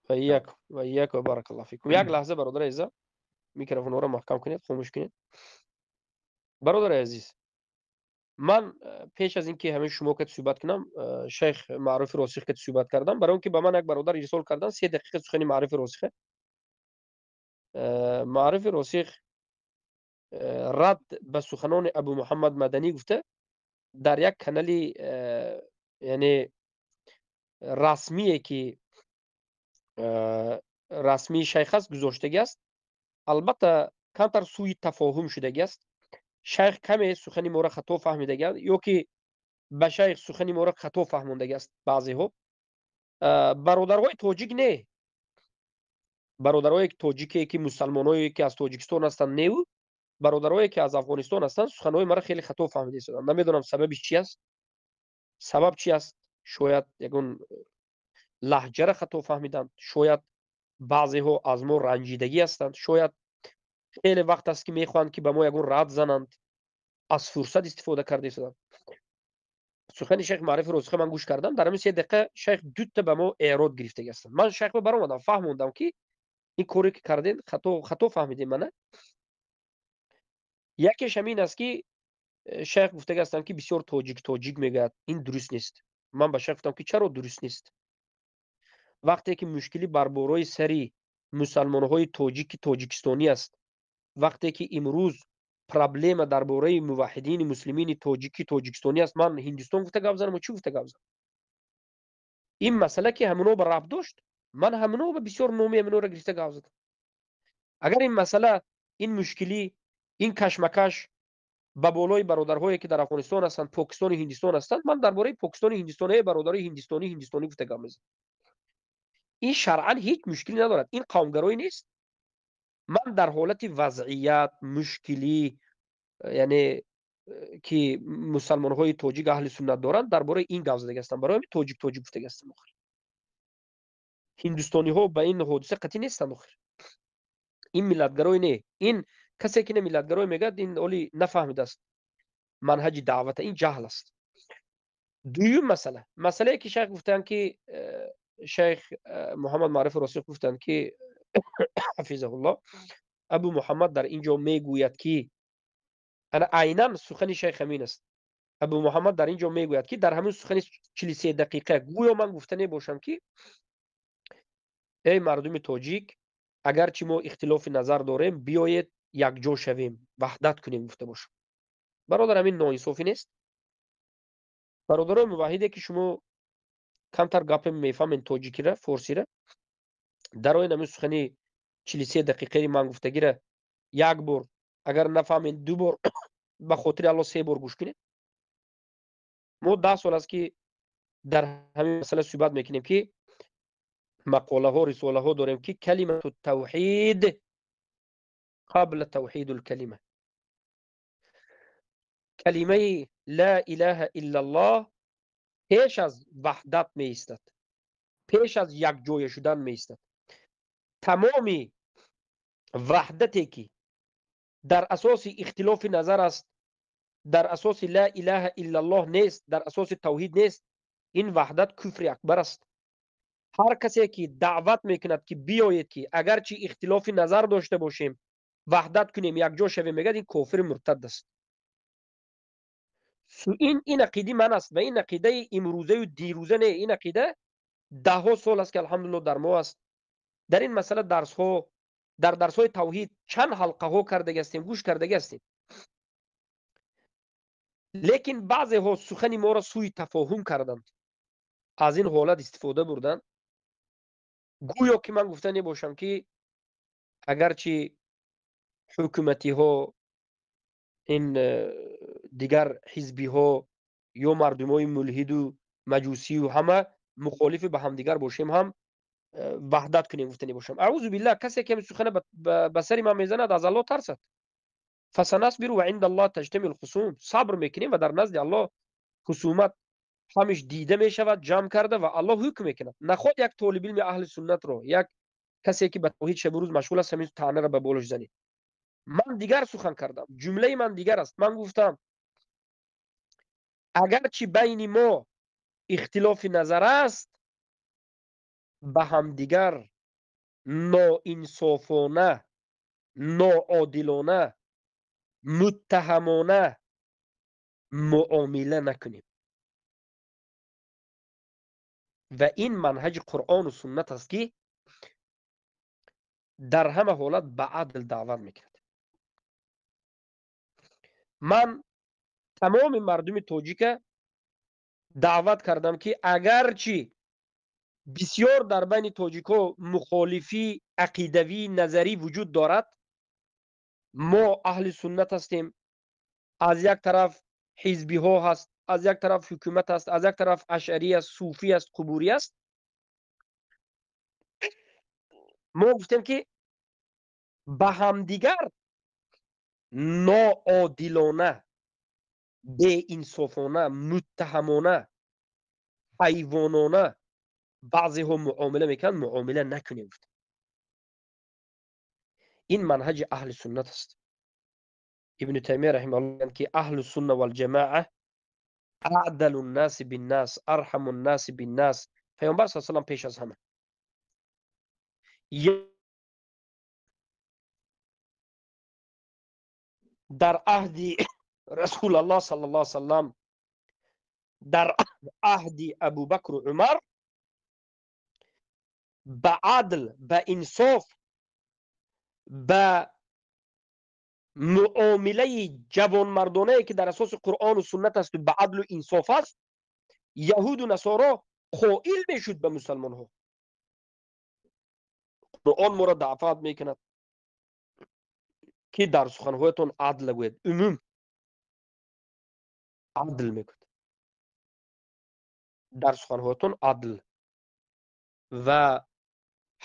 Ва ияк, ва ияк, ва баракаллоҳу фикум. Як лаҳза, бародари азиза, микрофонҳоро маҳкам кунед, хомӯш кунед. Бародари азиз, ман пеш аз ин ки ҳамин шумо кат суҳбат кунам, шайх Маъруфи Росих кат суҳбат кардам, барои он ки ба ман як бародар ирсол кардан 3 дақиқа сухани Маъруфи Росиха. Маъруфи Росих рад ба суханони Абу Муҳаммад Маданӣ гуфта, дар як канали, яъне расмие ки расмии шайх аст, гузоштагӣ аст. Албатта, камтар сӯи тафоҳум шудагӣ аст. Шайх каме сухани моро хато фаҳмидагӣ ё ки ба шайх сухани моро хато фаҳмондагӣ аст баъзеҳо. Бародарҳои тоҷик не, бародарҳое тоҷике ки мусалмонҳое ки аз Тоҷикистон ҳастанд неву бародарҳое ки аз Афғонистон ҳастанд, суханҳои маро хеле хато фаҳмида истоданд. Намедонам, сабабиш чи аст, сабаб чи аст. Шояд ягон лаҳҷара хато фаҳмиданд, шояд баъзеҳо аз мо ранҷидагӣ ҳастанд, шояд хеле вақт аст ки мехоҳанд ки ба мо ягон рад зананд, аз фурсат истифода карда истоданд. Сухани шайх Маърифи Росиха ман гӯш кардам. Дар ҳамин 3 дақиқа шайх дута ба мо эрод гирифтагӣ ҳастанд. Ман шайхба баромадам, фаҳмондам ки ин коре ки кардем, хато фаҳмидем. Мана, якеш ҳамин аст ки шайх гуфтагӣ ҳастанд ки бисёр тоҷик тоҷик мегӯяд, ин дуруст нест. Ман ба шайх гуфтам ки чаро дуруст нест, вақте ки мушкилӣ бар борои сари мусалмонҳои тоҷики тоҷикистонӣ аст, вақте ки имрӯз проблема дар бораи муваҳидини муслимини тоҷики тоҷикистонӣ аст, ман Ҳиндустон гуфта гап занам, чӣ гуфта гап занам? Ин масъала ки ҳамино ба рабт дошт, ман ҳамино ба бисёр номи ҳаминоро гирифта гап задам. Агар ин масъала, ин мушкилӣ, ин кашмакаш ба болои бародарҳое ки дар Афғонистон ҳастанд, Покистону Ҳиндистон ҳастанд, ман дар бораи Покистону Ҳиндистон, э бародарои ҳиндистонӣ, ҳиндистонӣ гуфта гап мезанам. Ин шаръан ҳеҷ мушкилӣ надорад, ин қавмгароӣ нест. Ман дар ҳолати вазъият, мушкилӣ, яъне ки мусалмонҳои тоҷик аҳли суннат доранд, дар бораи ин гап задаги ҳастам. Барои ҳамин тоҷик тоҷик гуфтаги ҳастам. Охир ҳиндустониҳо ба ин ҳодиса қатъӣ нестанд. Охир ин миллатгароӣ не. Ин касе ки не, миллатгароӣ мегӯяд, ин оли нафаҳмидааст манҳаҷи даъвата, ин ҷаҳл аст. Дуюм масъала, масъалае ки шайх гуфтанд ки шайх Муҳаммад Маърифи Росиқ гуфтанд ки, ҳафизаҳуллоҳ, Абу Муҳаммад дар ин ҷо мегӯяд ки, ана айнан сухани шайх ҳамин аст, Абу Муҳаммад дар ин ҷо мегӯяд ки дар ҳамин сухани 43 дақиқа гӯё ман гуфта мебошам ки эй мардуми тоҷик, агарчи мо ихтилофи назар дорем, биёед якҷо шавем, ваҳдат кунем, гуфта бошам. Бародар, ҳамин ноинсофӣ нест? Бародарои муваҳиде ки шумо камтар гапе мефаҳмед, тоҷикира, форсира, дарои ҳамин сухани 43 дақиқаи ман гуфтагира як бор агар нафаҳмед, ду бор, ба хотири Алло, се бор гӯш кунед. Мо 10 сол аст ки дар ҳамин масъала суҳбат мекунем, ки мақолаҳо, рисолаҳо дорем ки калимату тавҳид қабла тавҳидул калима, калимаи ла илаҳа иллаллоҳ пеш аз ваҳдат меистад, пеш аз якҷоя шудан меистад. Тамоми ваҳдате ки дар асоси ихтилофи назар аст, дар асоси ла илаҳа иллаллоҳ нест, дар асоси тавҳид нест, ин ваҳдат куфри акбар аст. Ҳар касе ки даъват мекунад ки биёед ки агарчи ихтилофи назар дошта бошем, ваҳдат кунем, якҷо шавем, мегӯяд, ин кофири муртад аст. Ин ақидаи ман аст ва ин ақидаи имрӯзаю дирӯза не, ин ақида даҳҳо сол аст ки, алҳамдулилло, дар мо аст. Дар ин масъала дарсҳо, дар дарсҳои тавҳид чанд ҳалқаҳо кардаги ҳастем, гӯш кардаги ҳастем. Лекин баъзеҳо сухани моро сӯи тафоҳум карданд, аз ин ҳолат истифода бурданд. Гӯё ки ман гуфта мебошам ки агарчи ҳукуматиҳо, ин дигар ҳизбиҳо ё мардумҳои мулҳиду маҷусию ҳама мухолифи ба ҳамдигар бошем ҳам, ваҳдат кунем, гуфта мебошам. Аъузу биллаҳ! Касе ки сухана ба сари ман мезанад, аз Аллоҳ тарсад. Фасанасбиру ва инда Аллоҳ таҷтамиу лхусум. Сабр мекунем ва дар назди Аллоҳ хусумат ҳамиш дида мешавад, ҷамъ карда ва Аллоҳ ҳукм мекунад. Наход як толибилми аҳли суннатро, як касе ки ба тавҳид шабу рӯз машғул аст, ҳамин таънаро ба болош занед. Ман дигар сухан кардам, ҷумлаи ман дигар аст. Ман гуфтам, агарчи байни мо ихтилофи назар аст, ба ҳамдигар ноинсофона, ноодилона, муттаҳамона муомила накунем. Ва ин манҳаҷи Қуръону суннат аст, ки дар ҳама ҳолат ба адл даъват мекунад. Ман тамоми мардуми тоҷика даъват кардам, ки агарчи бисёр дар байни тоҷикҳо мухолифӣ ақидавӣ, назарӣ вуҷуд дорад, мо аҳли суннат ҳастем. Аз як тараф ҳизбиҳо ҳаст, аз як тараф ҳукумат аст, аз як тараф ашъарӣ аст, суфӣ аст, қубурӣ аст. Мо гуфтем, ки ба ҳамдигар ноодилона, беинсофона, муттаҳамона, ҳайвонона баъзеҳо муомила мекунанд, муомила накунем, гуфтем. Ин манҳаҷи аҳли суннат аст. Ибни Таймия раҳимаҳуллоҳ мегӯянд, ки аҳлу сунна валҷамоа аъдалу ннаси биннас, арҳаму ннаси биннас. Паёмбар саллаллоҳу алайҳи васаллам пеш аз ҳама дар аҳди Расулаллоҳ саллаллоҳу алайҳи васаллам, дар аҳди Абубакру Умар ба адл, ба инсоф, ба муомилаи ҷавонмардонае, ки дар асоси Қуръону суннат асту ба адлу инсоф аст, яҳуду насоро қоил мешуд ба мусалмонҳо. Қуръон моро даъват мекунад, ки дар суханҳоятон адл гӯед. Умум адл мекунад дар суханҳоятон, адл. Ва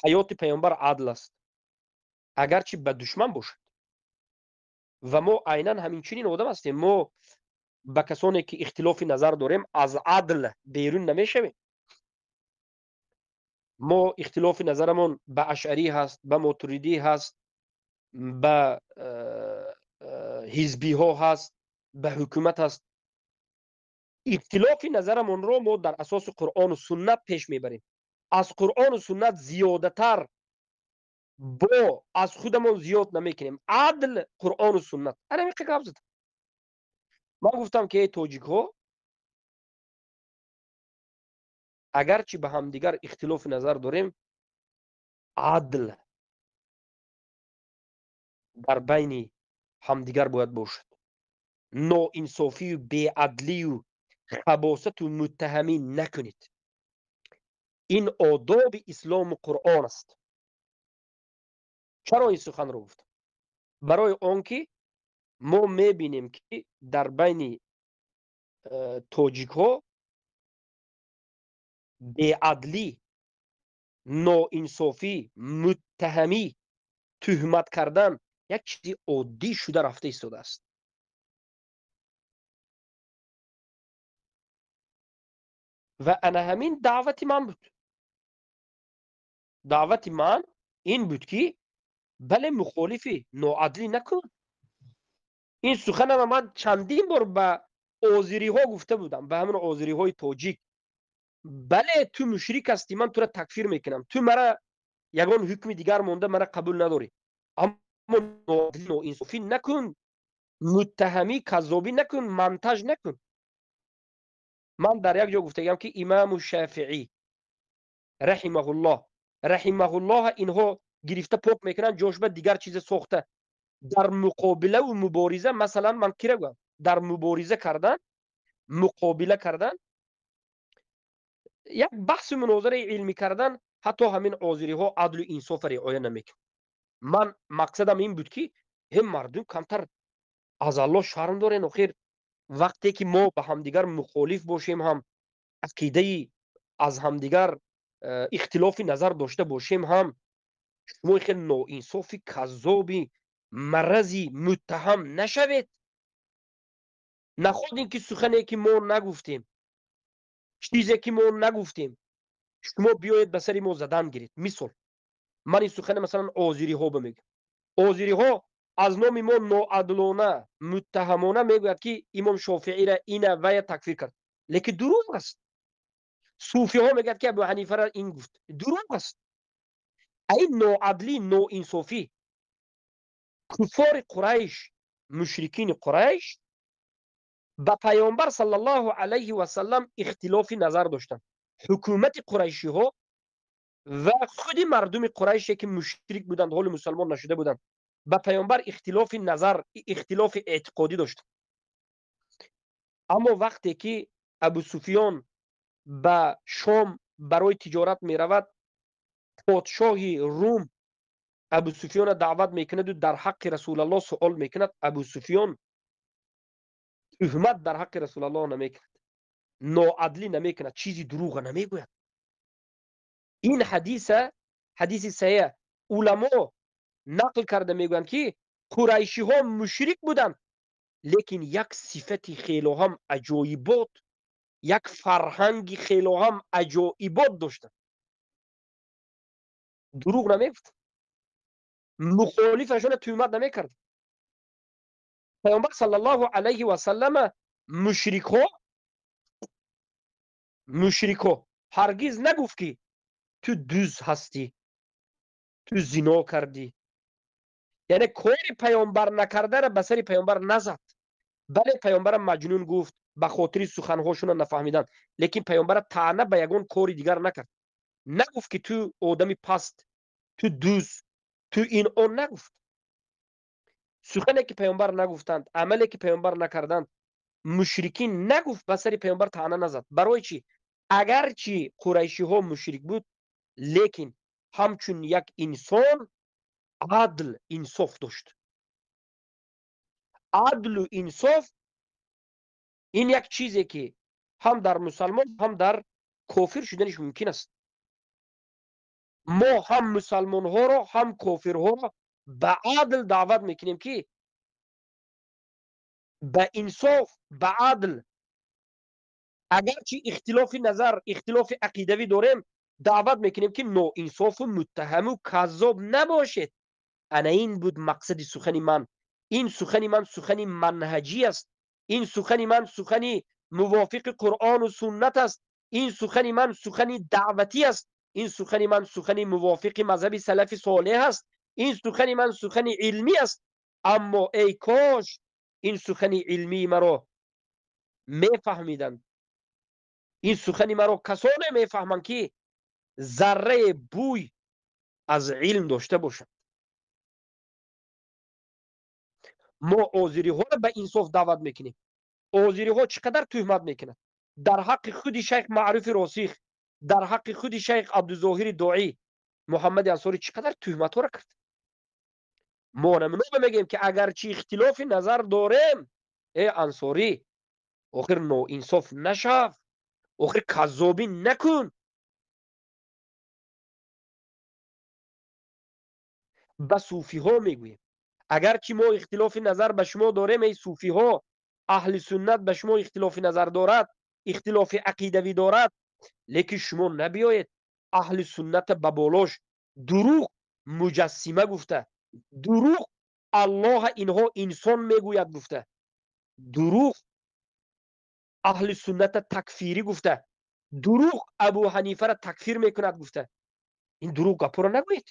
ҳаёти паёмбар адл аст, агарчи ба душман бошад. Ва мо айнан ҳамин чунин одам ҳастем. Мо ба касоне ки ихтилофи назар дорем, аз адл берун намешавем. Мо ихтилофи назарамон ба ашъарӣ ҳаст, ба мотуридӣ ҳаст, ба ҳизбиҳо ҳаст, ба ҳукумат ҳаст. Ихтилофи назарамонро мо дар асоси Қуръону суннат пеш мебарем. Аз Қуръону суннат зиёдатар бо аз худамон зиёд намекунем. Адл, Қуръону суннат. Ана ҳамин гап задам. Ман гуфтам, ки эй тоҷикҳо, агарчи ба ҳамдигар ихтилофи назар дорем, адл дар байни ҳамдигар бояд бошад. Ноинсофию беадлию хабосату муттаҳамӣ накунед. Ин одоби ислому Қуръон аст. Чаро ин суханро гуфтам? Барои он ки мо мебинем, ки дар байни тоҷикҳо беадлӣ, ноинсофӣ, муттаҳамӣ, тӯҳмат кардан як чизи оддӣ шуда рафта истодааст. Ва ана ҳамин даъвати ман буд. Даъвати ман ин буд, ки бале, мухолифӣ, ноадлӣ накун. Ин суханама ман чандин бор ба озириҳо гуфта будам, ба ҳамон озириҳои тоҷик. Бале, ту мушрик ҳастӣ, ман тура такфир мекунам, ту мара ягон ҳукми дигар монда мара қабул надорӣ, аммо ноадлӣ, ноинсофӣ накун, муттаҳамӣ, каззобӣ накун, монтаж накун. Ман дар як ҷо гуфтагиам, ки имаму Шафиӣ раҳимаҳуллоҳ, раҳимаҳуллоҳ, инҳо гирифта пок мекунанд, ҷошба дигар чизе сохта дар муқобилаву мубориза. Масалан, ман кира гӯям? Дар мубориза кардан, муқобила кардан, як баҳсу мунозараи илмӣ кардан, ҳатто ҳамин озириҳо адлу инсофа риоя намекунанд. Ман мақсадам ин буд, ки ҳе мардум, камтар аз Аллоҳ шарм дорен. Охир вақте ки мо ба ҳамдигар мухолиф бошем ҳам, ақидаи аз ҳамдигар ихтилофи назар дошта бошем ҳам, шумо хел ноинсофи, каззоби, марази, муттаҳам нашавед. Наход ин ки сухане ки мо нагуфтем, чизе ки мо нагуфтем, шумо биёед ба сари мо задан гиред. Мисол, ман ин сухане, масалан, озириҳо ба мегӯям. Озириҳо аз номи мо ноадлона, муттаҳамона мегӯяд, ки имом Шофиира ина вая такфир кард, лекин дурӯғ аст. Суфиҳо мегӯяд, ки Абу Ҳанифара ин гуфт, дурӯғ аст. Ин ноадлӣ, ноинсофӣ куффори Қурайш, мушрикини Қурайш ба Паёмбар саллаллоҳу алайҳи васаллам ихтилофи назар доштанд. Ҳукумати қурайшиҳо ва худи мардуми Қурайше, ки мушрик буданд, ҳоли мусалмон нашуда буданд, ба Паёмбар ихтилофи назар, ихтилофи эътиқодӣ доштанд. Аммо вақте ки Абу Суфиён ба Шом барои тиҷорат меравад, подшоҳи Рум Абу Суфиёнро даъват мекунаду дар ҳаққи Расулаллоҳ суол мекунад. Абу Суфиён туҳмат дар ҳаққи Расулаллоҳ намекунад, ноадлӣ намекунад, чизи дурӯға намегӯяд. Ин ҳадиса ҳадиси саҳеҳ, уламо нақл карда мегӯянд, ки қурайшиҳо мушрик буданд, лекин як сифати хело ҳам аҷоибот, як фарҳанги хело ҳам аҷоибот доштанд. Дурӯғ намегуфт, мухолифашона туҳмат намекард. Паёмбар саллаллоҳу алайҳи васаллама мушрикҳо ҳаргиз нагуфт, ки ту дуз ҳастӣ, ту зино кардӣ. Яъне кори паёмбар накардара ба сари паёмбар назад. Бале, паёмбара маҷнун гуфт ба хотири суханҳошона нафаҳмидан, лекин паёмбара таъна ба ягон кори дигар накард. Нагуфт, ки ту одами паст, ту дуз, ту ин он нагуфт. Сухане ки паёмбар нагуфтанд, амале ки паёмбар накарданд, мушрикин нагуфт, ба сари паёмбар таъна назад. Барои чӣ? Агарчи қурайшиҳо мушрик буд, лекин ҳамчун як инсон адл, инсоф дошт. Адлу инсоф ин як чизе, ки ҳам дар мусалмон, ҳам дар кофир шуданиш мумкин аст. Мо ҳам мусалмонҳоро, ҳам кофирҳоро ба адл даъват мекунем, ки ба инсоф, ба адл, агарчи ихтилофи назар, ихтилофи ақидавӣ дорем, даъват мекунем, ки ноинсофу муттаҳаму каззоб набошед. Ана ин буд мақсади сухани ман. Ин сухани ман сухани манҳаҷӣ аст, ин сухани ман сухани мувофиқи Қуръону суннат аст, ин сухани ман сухани даъватӣ аст, ин сухани ман сухани мувофиқи мазҳаби салафи солеҳ аст, ин сухани ман сухани илмӣ аст. Аммо эй кош ин сухани илмии маро мефаҳмиданд. Ин сухани маро касоне мефаҳманд, ки заррае бӯй аз илм дошта бошанд. Мо озириҳоро ба инсоф даъват мекунем. Озириҳо чӣ қадар туҳмат мекунанд дар ҳаққи худи шайх Маъруфи Росих, дар ҳаққи худи шайх Абдузоҳири Доӣ, Муҳаммади Ансорӣ чӣ қадар туҳматҳоро кард. Мо намуна мегӯем, ки агарчи ихтилофи назар дорем, э Ансорӣ, охир ноинсоф нашав, охир каззобӣ накун. Ба суфиҳо мегӯем: агарчи мо ихтилофи назар ба шумо дорем, эй суфиҳо, аҳли суннат ба шумо ихтилофи назар дорад, ихтилофи ақидавӣ дорад, лекин шумо набиёед аҳли сунната ба болош дурӯғ муҷассима гуфта, дурӯғ Аллоҳа инҳо инсон мегӯяд гуфта, дурӯғ аҳли сунната такфирӣ гуфта, дурӯғ Абу Ҳанифара такфир мекунад гуфта, ин дурӯғ гапҳоро нагӯед.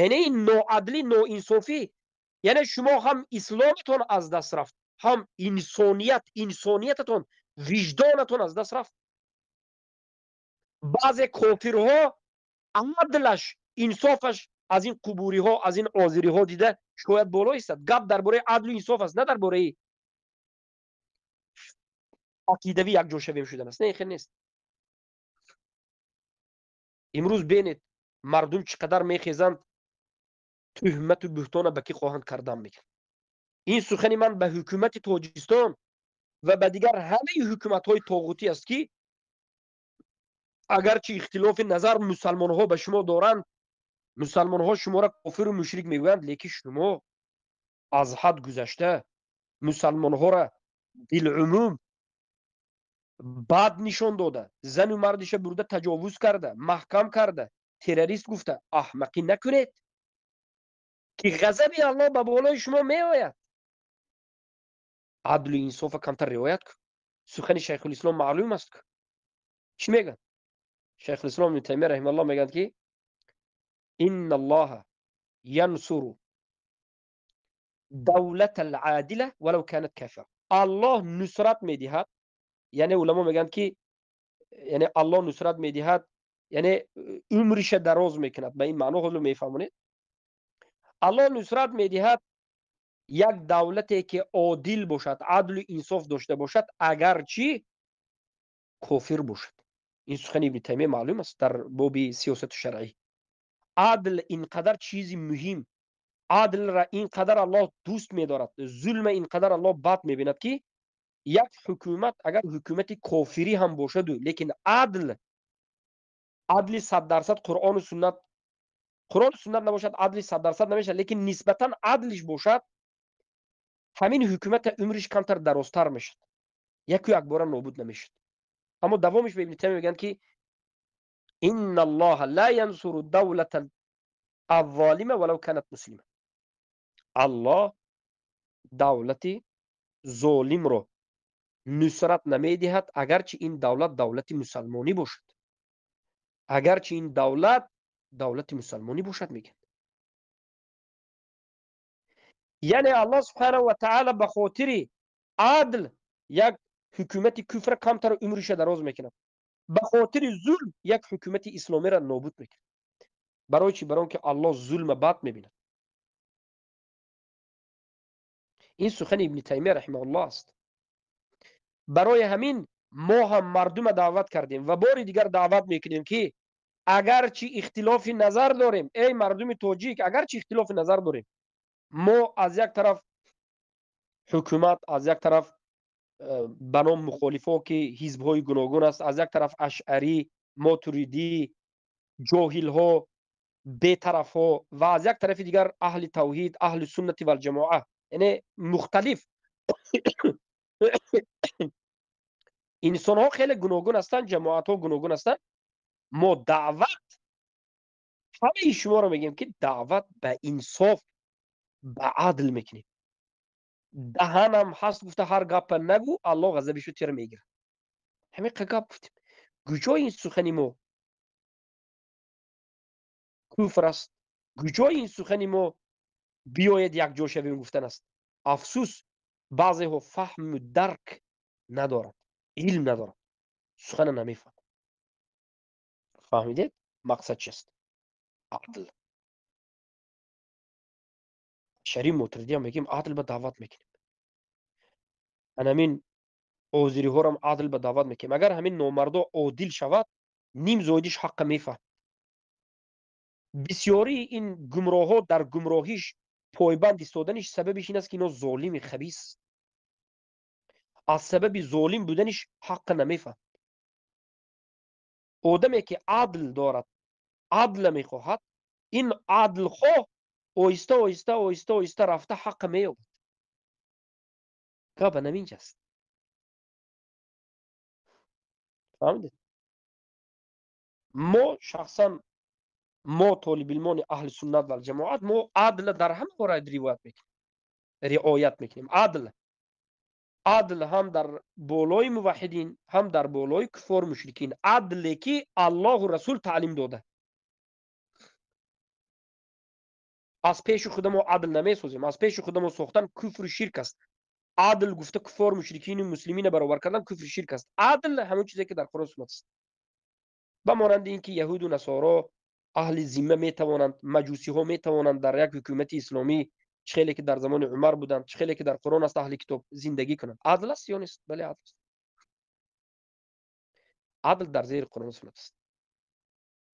Яъне ин ноадлӣ, ноинсофӣ, яъне шумо ҳам исломатон аз даст рафт, ҳам инсоният, инсониятатон, виҷдонатон аз даст рафт. Баъзе кофирҳо адлаш, инсофаш аз ин қубуриҳо, аз ин озириҳо дида шояд боло истад. Гап дар бораи адлу инсоф аст, на дар бораи ақидавӣ якҷо шавем шудан аст. Не, хел нест. Имрӯз бинед, мардум чӣ қадар мехезанд, туҳмату буҳтона ба кӣ хоҳанд кардан мекунанд. Ин сухани ман ба ҳукумати Тоҷикистон ва ба дигар ҳамаи ҳукуматҳои тоғутӣ аст, ки агарчи ихтилофи назар мусалмонҳо ба шумо доранд, мусалмонҳо шуморо кофиру мушрик мегӯянд, лекин шумо аз ҳад гузашта мусалмонҳоро билумум бад нишон дода, зану мардиша бурда таҷовуз карда, маҳкам карда, террорист гуфта, аҳмақӣ накунед, ки ғазаби Аллоҳ ба болои шумо меояд. Адлу инсофа камтар риоят кун. Сухани Шайхулислом маълум аст. Чӣ мегӯяд Шайхулислом Ибни Таймия раҳимааллоҳ? Мегӯянд, ки إن الله ينصر دولة العادلة ولو كانت كافرة. الله نصرت میدهد، یعنی علما میگن که یعنی الله نصرت میدهد یعنی عمرش دراز میکند، به این معنا خود میفهمونید. الله نصرت میدهد یک دولتی که عادل باشد، عدل و انصاف داشته باشد، اگرچه کافر باشد. این سخن ابن تیمیه معلوم است در باب سیاست شرعی. عدل اینقدر چیزی مهم، عدل را اینقدر الله دوست می‌دارد، ظلم اینقدر الله بد می‌بیند که یک حکومت اگر حکومت کافری هم باشد لیکن عدل، عدل 100% قرآن و سنت، قرآن و سنت نباشد عدل 100% نمیشد، لیکن نسبتا عدلش باشد، همین حکومت عمرش کمتر درازتر میشد، یکی یک بار نابود نمیشد. اما دوامش به ابن تیمیه میگن که ان الله لا ينصر الدولة الظالمة ولو كانت مسلمة. الله دولت ظالم رو نصرت نمیدهد اگرچه این دولت دولت مسلمانی باشد، اگرچه این دولت دولت مسلمانی باشد میگن. یعنی الله سبحانه و تعالی به خاطر عدل یک حکومت کفر کمتر عمرش دراز میکند، به خاطر ظلم یک حکومت اسلامی را نابود میکند. برای چی؟ برای اینکه الله ظلم بد میبیند. این سخن ابن تیمیه رحمه الله است. برای همین ما هم مردم دعوت کردیم و بار دیگر دعوت میکنیم که اگرچه اختلاف نظر داریم، ای مردم تاجیک، اگرچه اختلاف نظر داریم، ما از یک طرف حکومت، از یک طرف به نام مخالفا که حزب های گوناگون است، از یک طرف اشعری، ماتریدی، جاهل ها، بی‌طرف ها و از یک طرف دیگر اهل توحید، اهل سنت و الجماعه، یعنی مختلف انسان ها خیلی گوناگون هستند، جماعت ها گوناگون هستند. ما دعوت همه شما رو میگیم که دعوت به انصاف، به عدل میکنیم. دهنم هست گفته هر گپ نگو، الله غضبشو تیر میگیره. همین گپ گفتیم. کجای این سخنی ما کفر است؟ کجای این سخنی ما بیاید یک جا شویم گفتن است؟ افسوس بعضی ها فهم و درک ندارند، علم ندارند، سخن نمیفهمند. فهمیدید مقصد چیست؟ عدل. شری ماتریدی هم میگیم عدل به دعوت میکنیم، همین آذری ها هم عدل به دعوت میکنیم. اگر همین نامردا عادل شود، نیم زایدیش حق میفهم. بسیاری این گمراه ها در گمراهیش پایبند ایستادنش سببش این است که اینا ظالم خبیث، از سبب ظالم بودنش حق نمیفهم. آدمی که عدل دارد، عدل میخواهد، این عدل خواه آهسته آهسته آهسته آهسته رفته حق مییابد. گپ همینجا است. فهمیدید؟ ما شخصا، ما طالب علمان اهل سنت و الجماعت، ما عدل در همه مورد روایت میکنیم، رعایت میکنیم. عدل، عدل هم در بالای موحدین، هم در بالای کفار مشرکین. عدلی که الله و رسول تعلیم داده. از پیش خود ما عدل نمیسازیم. از پیش خود ما ساختن کفر و شرک است. عدل گفته کفار مشرکین و مسلمین برابر کردن کفر و شرک است. عدل همون چیزی که در قرآن سنت است. به مانند اینکه یهود و نصارا، اهل ذمه میتوانند، مجوسی ها میتوانند در یک حکومت اسلامی، چه که در زمان عمر بودند، چه که در قرآن است، اهل کتاب زندگی کنند. عدل است یا نیست؟ بله عدل است. عدل در زیر قرآن سنت است.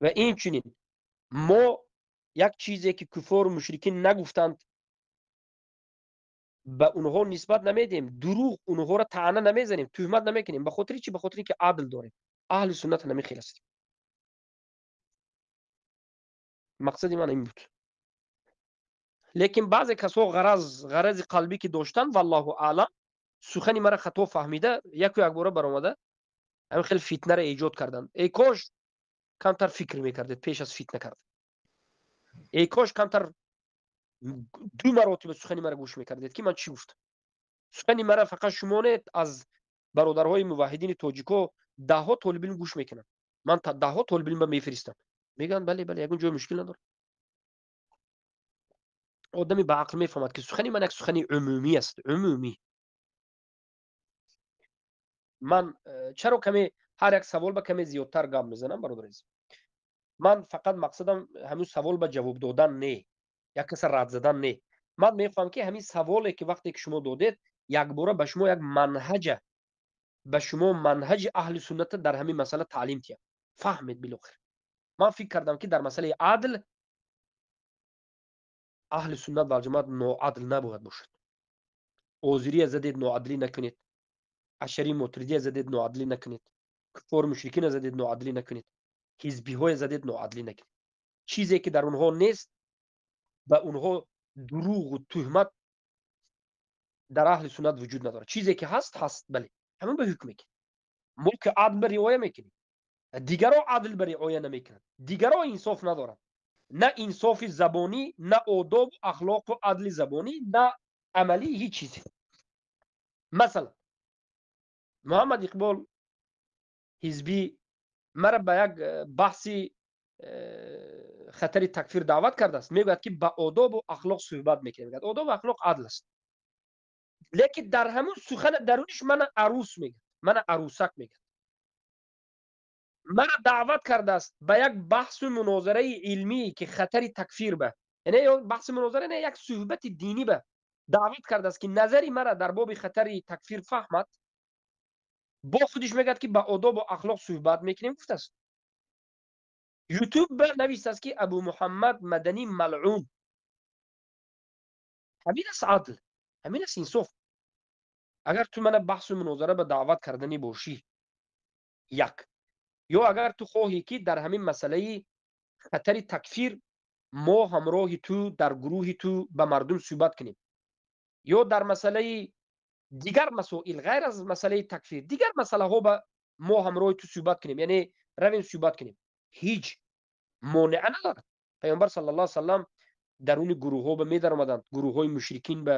و این چنین ما یک چیزی که کفار و مشرکین نگفتند به اونها نسبت نمیدیم، دروغ اونها را طعنه نمیزنیم، تهمت نمیکنیم. به خاطر چی؟ به خاطر اینکه عدل داریم. اهل سنت نمیخیل هستیم. مقصد من این بود. لیکن بعضی کسا غرض قلبی که داشتن، والله اعلم، سخنی مرا خطا فهمیده، یک و یک باره برآمده همین خیلی فتنه را ایجاد کردن. ای کاش کمتر فکر میکردید پیش از فتنه کردن. ای کاش کمتر دو مراتب سخنی مرا گوش میکردید که من چی گفتم. سخنی مرا فقط شما نه، از برادرهای موحدین تاجیکو ده ها طالب علم گوش میکنن. من ده ها طالب علم میفرستم، میگن بله بله، یگون جای مشکل نداره. Одами ба ақл мефаҳмад, ки сухани ман як сухани умумӣ аст. Умумӣ. Ман чаро каме ҳар як савол ба каме зиёдтар гап мезанам, бародар азиз? Ман фақат мақсадам ҳамин савол ба ҷавоб додан не, як каса рад задан не. Ман мехоҳам, ки ҳамин саволе, ки вақте ки шумо додед, якбора ба шумо як манҳаҷа, ба шумо манҳаҷи аҳли сунната дар ҳамин масъала таълим диҳам. Фаҳмед билохир. Ман фикр кардам, ки дар масъалаи адл аҳли суннат вал ҷамоат ноадл набояд бошад. Озирия задед, ноадлӣ накунед. Ашари мотуридия задед, ноадлӣ накунед. Куффор мушрикина задед, ноадлӣ накунед. Ҳизбиҳое задед, ноадлӣ накунед. Чизе ки дар онҳо нест, ба онҳо дурӯғу туҳмат дар аҳли суннат вуҷуд надорад. Чизе ки ҳаст, ҳаст, бале, ҳамон ба ҳукм мекунем. Мо ки адл ба риоя мекунем, дигаро адл ба риоя намекунанд, дигаро инсоф надоранд. На инсофи забонӣ, на одобу ахлоқу адли забонӣ, на амалӣ, ҳеҷ чизе. Масалан, Муҳаммад Иқбол ҳизбӣ мара ба як баҳси хатари такфир даъват кардааст. Мегӯяд, ки ба одобу ахлоқ суҳбат мекунем. Мегӯяд, одобу ахлоқ адл аст. Лекин дар ҳамун сухана даруниш мана арӯс мегӯяд, мана арӯсак мегӯяд. Мара даъват кардааст ба як баҳсу мунозараи илмӣ, ки хатари такфир ба, яъне ё баҳси мунозара не, як суҳбати динӣ ба даъват кардааст, ки назари мара дар боби хатари такфир фаҳмад. Бо худиш мегӯяд, ки ба одобу ахлоқ суҳбат мекунем, гуфтааст. Ютуб ба навистааст, ки Абу Муҳаммад Маданӣ малъун. Ҳамин аст адл, ҳамин аст инсоф. Агар ту мана баҳсу мунозара ба даъват карданӣ бошӣ, як, ё агар ту хоҳӣ, ки дар ҳамин масъалаи хатари такфир мо ҳамроҳи ту дар гурӯҳи ту ба мардум суҳбат кунем, ё дар масъалаи дигар масоил ғайр аз масъалаи такфир, дигар масъалаҳо ба мо ҳамроҳи ту суҳбат кунем, яъне равем суҳбат кунем, ҳеҷ монеа надорад. Паёмбар саллаллоҳу алайҳи васаллам даруни гурӯҳҳо ба медаромаданд, гурӯҳҳои мушрикин ба,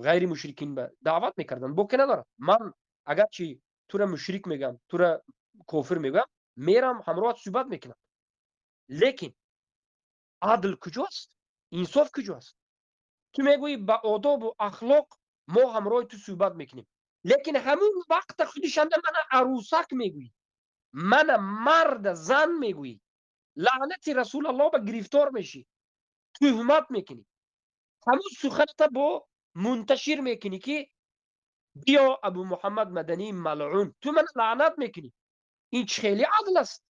ғайри мушрикин ба даъват мекарданд, боке надорад. Ман агарчи тура мушрик мегӯям, тура кофир мегӯям, мерам ҳамроҳат суҳбат мекунам. Лекин адл куҷост? Инсоф куҷост? Ту мегӯӣ, ба одобу ахлоқ мо ҳамроҳи ту суҳбат мекунем, лекин ҳамун вақта худишанда мана арӯсак мегӯӣ, мана марда зан мегӯӣ, лаънати Расулаллоҳ ба гирифтор мешӣ, туҳмат мекунӣ, ҳамун суханата бо мунташир мекунӣ, ки биё Абу Муҳаммад Маданӣ малъун, ту мана лаънат мекунӣ. Ин чӣ хеле адл аст?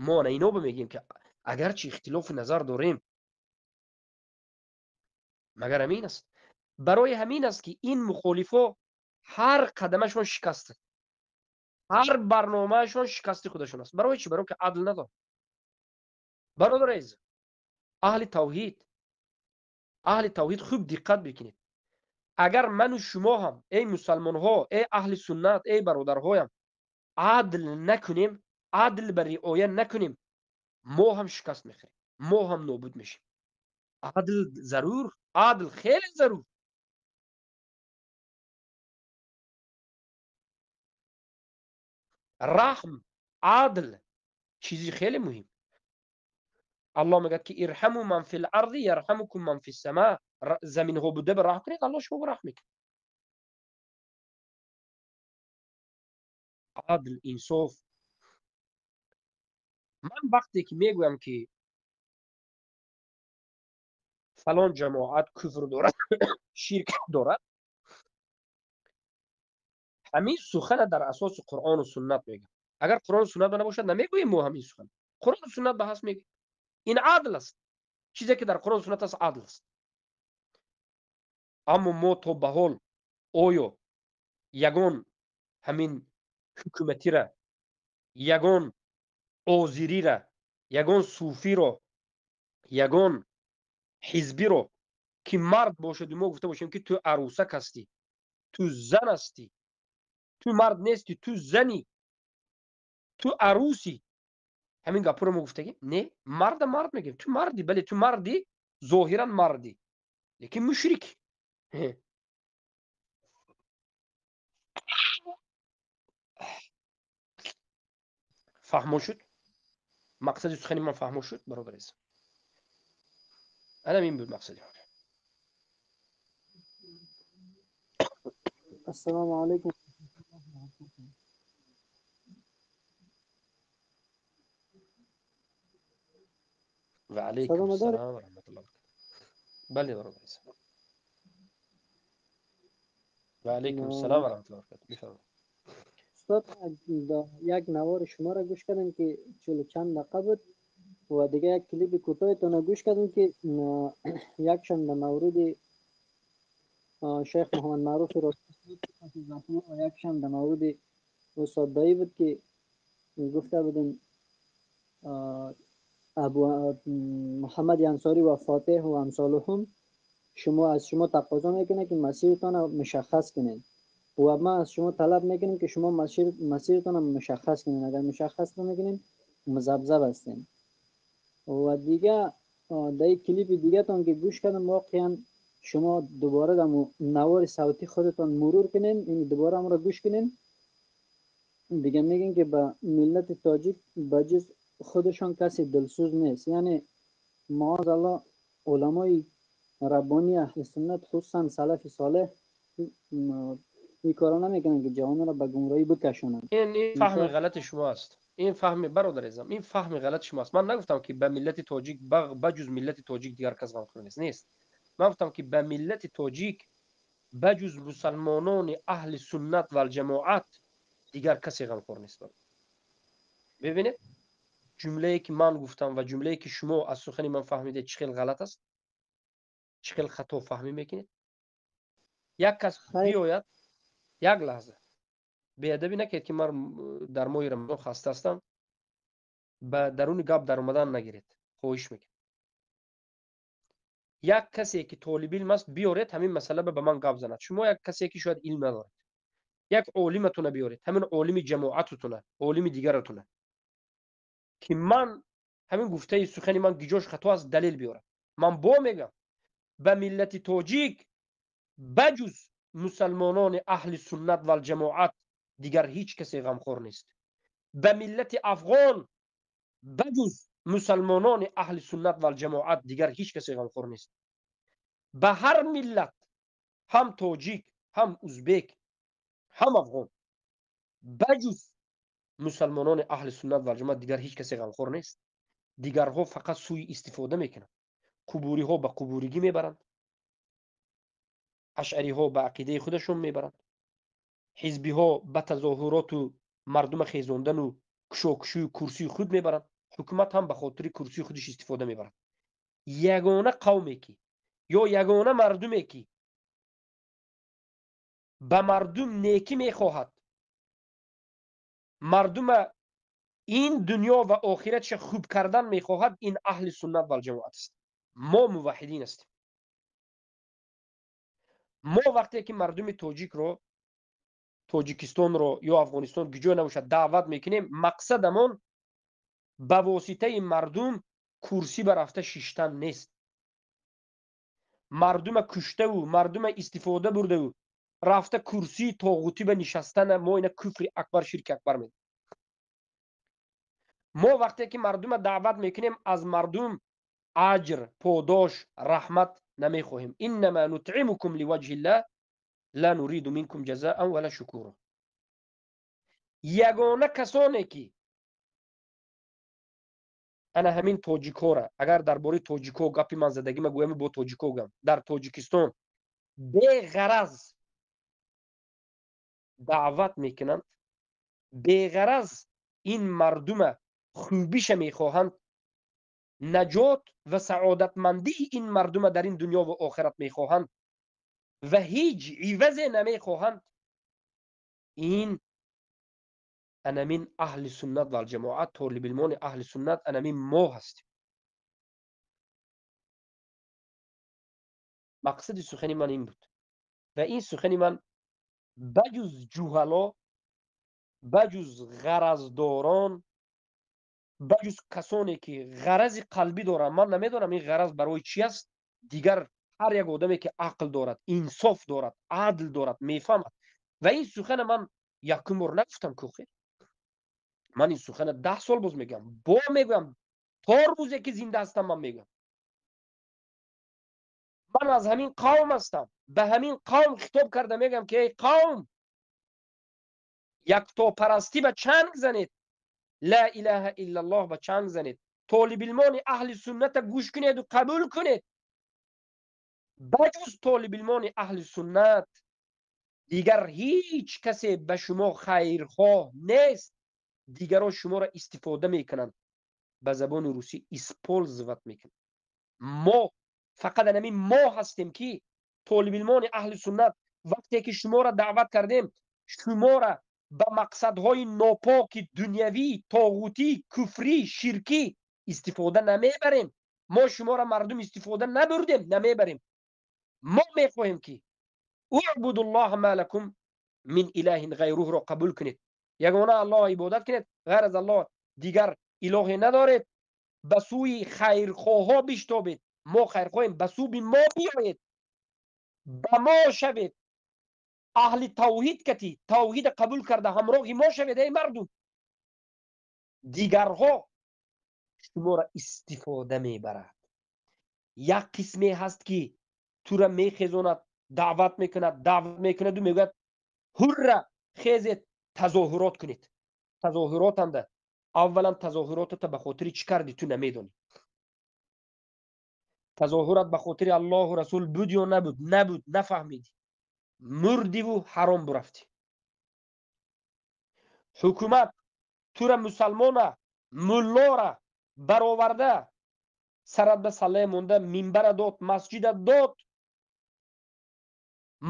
Мо ана ино мегӯем, ки агарчи ихтилофи назар дорем, магар ҳамин аст. Барои ҳамин аст, ки ин мухолифо ҳар қадамашон шикаст, ҳар барномаашон шикасти худашон аст. Барои чӣ? Барои ки адл надорад. Бародар азиз, аҳли тавҳид, аҳли тавҳид, хуб диққат бикунед. Агар ману шумо ҳам, эй мусалмонҳо, эй аҳли суннат, эй бародарҳоям, адл накунем, адл ба риоя накунем, мо ҳам шикаст мехӯрем, мо ҳам нобуд мешем. Адл зарур, адл хеле зарур. Раҳм, адл чизи хеле муҳим. Аллоҳ мегӯяд, ки ирҳаму ман фил арзи ярҳамукум ман фис сама. Заминҳо буда ба раҳм кунед, Аллоҳ шумо раҳм мекунад. Адл, инсоф. Ман вақте ки мегӯям, ки фалон ҷамоат куфр дорад, ширк дорад, ҳамин сухана дар асоси Қуръону суннат мегӯям. Агар Қуръону суннат набошад, намегӯем мо ҳамин сухан. Қуръону суннат ба ҳаст, мегӯем. Ин адл аст. Чизе ки дар Қуръону суннат аст, адл аст. Аммо мо то ба ҳол оё ягон ҳамин ҳукуматира, ягон озирира, ягон суфиро, ягон ҳизбиро, ки мард бошаду мо гуфта бошем, ки ту арӯсак ҳастӣ, ту зан ҳастӣ, ту мард нестӣ, ту занӣ, ту арӯсӣ, ҳамин гапҳоро мо гуфтагем? Не, марда мард мегӯем. Ту мардӣ, бале, ту мардӣ, зоҳиран мардӣ, лекин мушрик. Фаҳмо шуд мақсади сухани ман? Фаҳмо шуд, бародар азиз? Анам ин буд мақсади ман. Ассалому алайкум. Ва алайкум ассалом ва раҳматуллоҳи ва баракатуҳ. Бале, бародар. Ва алайкум ассалом ва раҳматуллоҳи ва баракатуҳ. Бифармоед. Устод, як навори шуморо гӯш кардем, ки чилу чанд дақиқа буд, ва дига як клипи кӯтоҳитонро гӯш кардем, ки якшон дар мавриди шайх Муҳаммад Маъруфи ва якшон дар мавриди устод Даӣ буд, ки гуфта будем Абу Муҳаммад Ансорӣ ва Фотеҳ ва амсолуҳум шумо аз шумо тақозо мекунад, ки масиртонро мушаххас кунед, ва ман аз шумо талаб мекунем, ки шумо масиртонро мушаххас кунед. Агар мушаххас намекунед, музабзаб ҳастем. Ва дига дар ин клипи дигатон ки гӯш кардам, воқеан шумо дубора дар навори савти худатон мурур кунед, ин дубора амро гӯш кунед, дига мегӯем, ки ба миллати тоҷик ба ҷуз худашон касе дилсӯз нест. Яъне маозаллоҳ уламои раббонии аҳли суннат, хусусан салафи солеҳ, ин корро намекунанд, ки ҷавононро ба гумроҳӣ бикашонанд. Ин фаҳми ғалати шумо аст. Ин фаҳми, бародар азизам, ин фаҳми ғалати шумо аст. Ман нагуфтам, ки ба миллати тоҷик ба ҷуз миллати тоҷик дигар кас ғамхӯр нест. Нест. Ман гуфтам, ки ба миллати тоҷик ба ҷуз мусалмонони аҳли суннат валҷамоат дигар касе ғамхӯр нест. Бибинед, ҷумлае ки ман гуфтам ва ҷумлае ки шумо аз сухани ман фаҳмидед, чӣ хел ғалат аст, чӣ хел хато фаҳмӣ мекунед. Як кас биёяд, як лаҳза беадабӣ накунед, ки ман дар моҳи Рамазон хаста ҳастам, ба даруни гап даромадан нагиред, хоҳиш мекунам. Як касе ки толибилм аст, биёред, ҳамин масъала ба ман гап занад. Шумо як касе ки шояд илм надоред, як олиматона биёред, ҳамин олими ҷамоатутона, олими дигаратона, ки ман ҳамин гуфтаи сухани ман гиҷош хато аст, далел биёрад. Ман бо мегӯям, ба миллати тоҷик ба ҷуз мусалмонони аҳли суннат валҷамоат дигар ҳеҷ касе ғамхор нест. Ба миллати афғон ба ҷуз мусалмонони аҳли суннат валҷамоат дигар ҳеҷ касе ғамхор нест. Ба ҳар миллат, ҳам тоҷик, ҳам узбек, ҳам афғон, ба ҷуз мусалмонони аҳли суннат валҷамоат дигар ҳеҷ касе ғамхор нест. Дигарҳо фақат сӯи истифода мекунанд. Қубуриҳо ба қубуригӣ мебаранд, ашъариҳо ба ақидаи худашон мебаранд, ҳизбиҳо ба тазоҳуроту мардума хезондану кушокушӯю курсии худ мебаранд, ҳукумат ҳам ба хотири курсии худаш истифода мебарад. Ягона қавме ки ё ягона мардуме ки ба мардум некӣ мехоҳад, мардума ин дунё ва охиратша хуб кардан мехоҳад, ин аҳли суннат валҷамоат аст. Мо муваҳҳидин ҳастем. Мо вақте ки мардуми тоҷикро, Тоҷикистонро ё Афғонистон, гиҷо набошад, даъват мекунем, мақсадамон ба воситаи мардум курсӣ ба рафта шиштан нест. Мардума куштаву мардума истифода бурдаву рафта курсии тоғутӣ ба нишастана мо ина куфри акбар, ширки акбар медонем. Мо вақте ки мардума даъват мекунем, аз мардум аҷр, подош, раҳмат намехоҳем. Иннама нутъимукум ливаҷҳиллаҳ ла нуриду минкум ҷазаан вала шукура. Ягона касоне ки ана ҳамин тоҷикҳоро, агар дар бораи тоҷикҳо гапи ман задагӣ, ма гӯям, бо тоҷикҳо гӯям, дар Тоҷикистон беғараз даъват мекунанд, беғараз ин мардума хубиша мехоҳанд, наҷот ва саодатмандии ин мардума дар ин дунё ва охират мехоҳанд ва ҳеҷ ивазе намехоҳанд, ин анамин аҳли суннат валҷамоат, толибилмони аҳли суннат, анамин мо ҳастем. Мақсади сухани ман ин буд ва ин сухани ман ба ҷуз ҷуҳало, ба ҷуз ғараздорон, ба ҷуз касоне ки ғарази қалбӣ доранд, ман намедонам ин ғараз барои чӣ аст, дигар ҳар як одаме ки ақл дорад, инсоф дорад, адл дорад, мефаҳмад. Ва ин сухана ман якум бор нагуфтам, кӯхе. Ман ин сухана 10 сол боз мегӯям, бо мегӯям, то рӯзе ки зинда ҳастам ман мегӯям. Ман аз ҳамин қавм ҳастам, ба ҳамин қавм хитоб карда мегӯям, ки эй қавм, яктопарастӣ ба чанг занед, ла илаҳа иллаллоҳ ба чанг занед, толибилмони аҳли сунната гӯш кунеду қабул кунед. Баҷуз толибилмони аҳли суннат дигар ҳеҷ касе ба шумо хайрхоҳ нест. Дигарон шуморо истифода мекунанд, ба забони русӣ использовать мекунанд. Мо фақат ҳамин мо ҳастем, ки толибилмони аҳли суннат вақте ки шуморо даъват кардем, шуморо ба мақсадҳои нопоки дунявӣ, тоғутӣ, куфрӣ, ширкӣ истифода намебарем. Мо шуморо мардум истифода набурдем, намебарем. Мо мехоҳем, ки уъбудуллоҳа ма лакум мин илаҳин ғайруҳро қабул кунед, ягона Аллоҳ ибодат кунед, ғайр аз Аллоҳ дигар илоҳе надоред. Ба сӯи хайрхоҳҳо биштобед, мо хайрхоҳем, ба сӯи мо биёед, ба мо шавед, аҳли тавҳид кати тавҳида қабул карда ҳамроҳи мо шавед. Эй мардум, дигарҳо шуморо истифода мебарад. Як қисме ҳаст, ки тура мехезонад, даъват мекунад, даъват мекунаду мегӯяд: ҳурра, хезед, тазоҳурот кунед. Тазоҳуротанда аввалан тазоҳуротата ба хотири чӣ кардӣ, ту намедонӣ. Тазоҳурат ба хотири Аллоҳу Расул буд ё набуд? Набуд, нафаҳмидӣ, мурдиву ҳаром бурафтӣ. Ҳукумат тура мусалмона, муллора бароварда, сарат ба саллая монда, минбара дод, масҷида дод,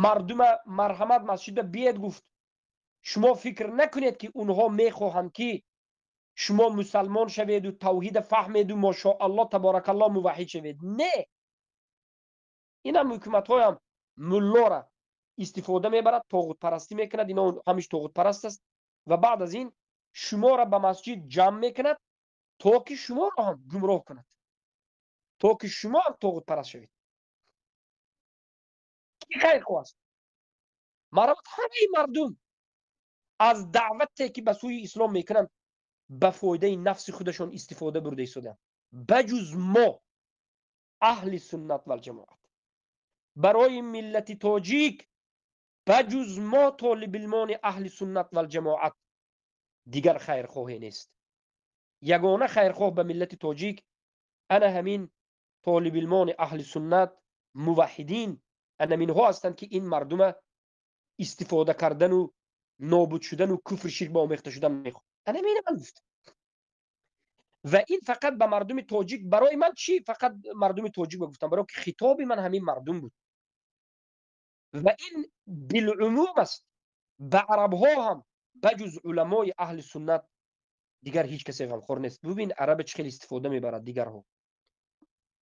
мардума марҳамат, масҷида биед гуфт. Шумо фикр накунед, ки онҳо мехоҳанд, ки шумо мусалмон шаведу, тавҳида фаҳмеду, мошоалло, таборакалло, муваҳҳид шавед. Не, инам ҳукуматҳоям муллора истифода мебарад, тоғутпарастӣ мекунад. Ино ҳамиш тоғутпараст аст. Ва баъд аз ин шуморо ба масҷид ҷамъ мекунад, то ки шуморо ҳам гумроҳ кунад, то ки шумо ҳам тоғутпараст шавед. Ки хайрхоҳ аст? Марҳамат, ҳамаи мардум аз даъвате, ки ба сӯи ислом мекунанд, ба фоидаи нафси худашон истифода бурда истодаанд, баҷуз мо, аҳли суннат валҷамоат. Барои миллати тоҷик баҷуз мо, толибилмони аҳли суннат валҷамоат, дигар хайрхоҳе нест. Ягона хайрхоҳ ба миллати тоҷик ана ҳамин толибилмони аҳли суннат, муваҳҳидин, анаминҳо ҳастанд, ки ин мардума истифода кардану нобуд шудану куфри ширк ба омехта шудан мехоҳад. Анамина ман гуфтам. Ва ин фақат ба мардуми тоҷик, барои ман чӣ фақат мардуми тоҷик ба гуфтам? Барои ки хитоби ман ҳамин мардум буд. Ва ин билумум аст, ба арабҳо ҳам баҷуз уламои аҳли суннат дигар ҳеҷ касе ғамхор нест. Бубин, араба чӣ хел истифода мебарад дигарҳо: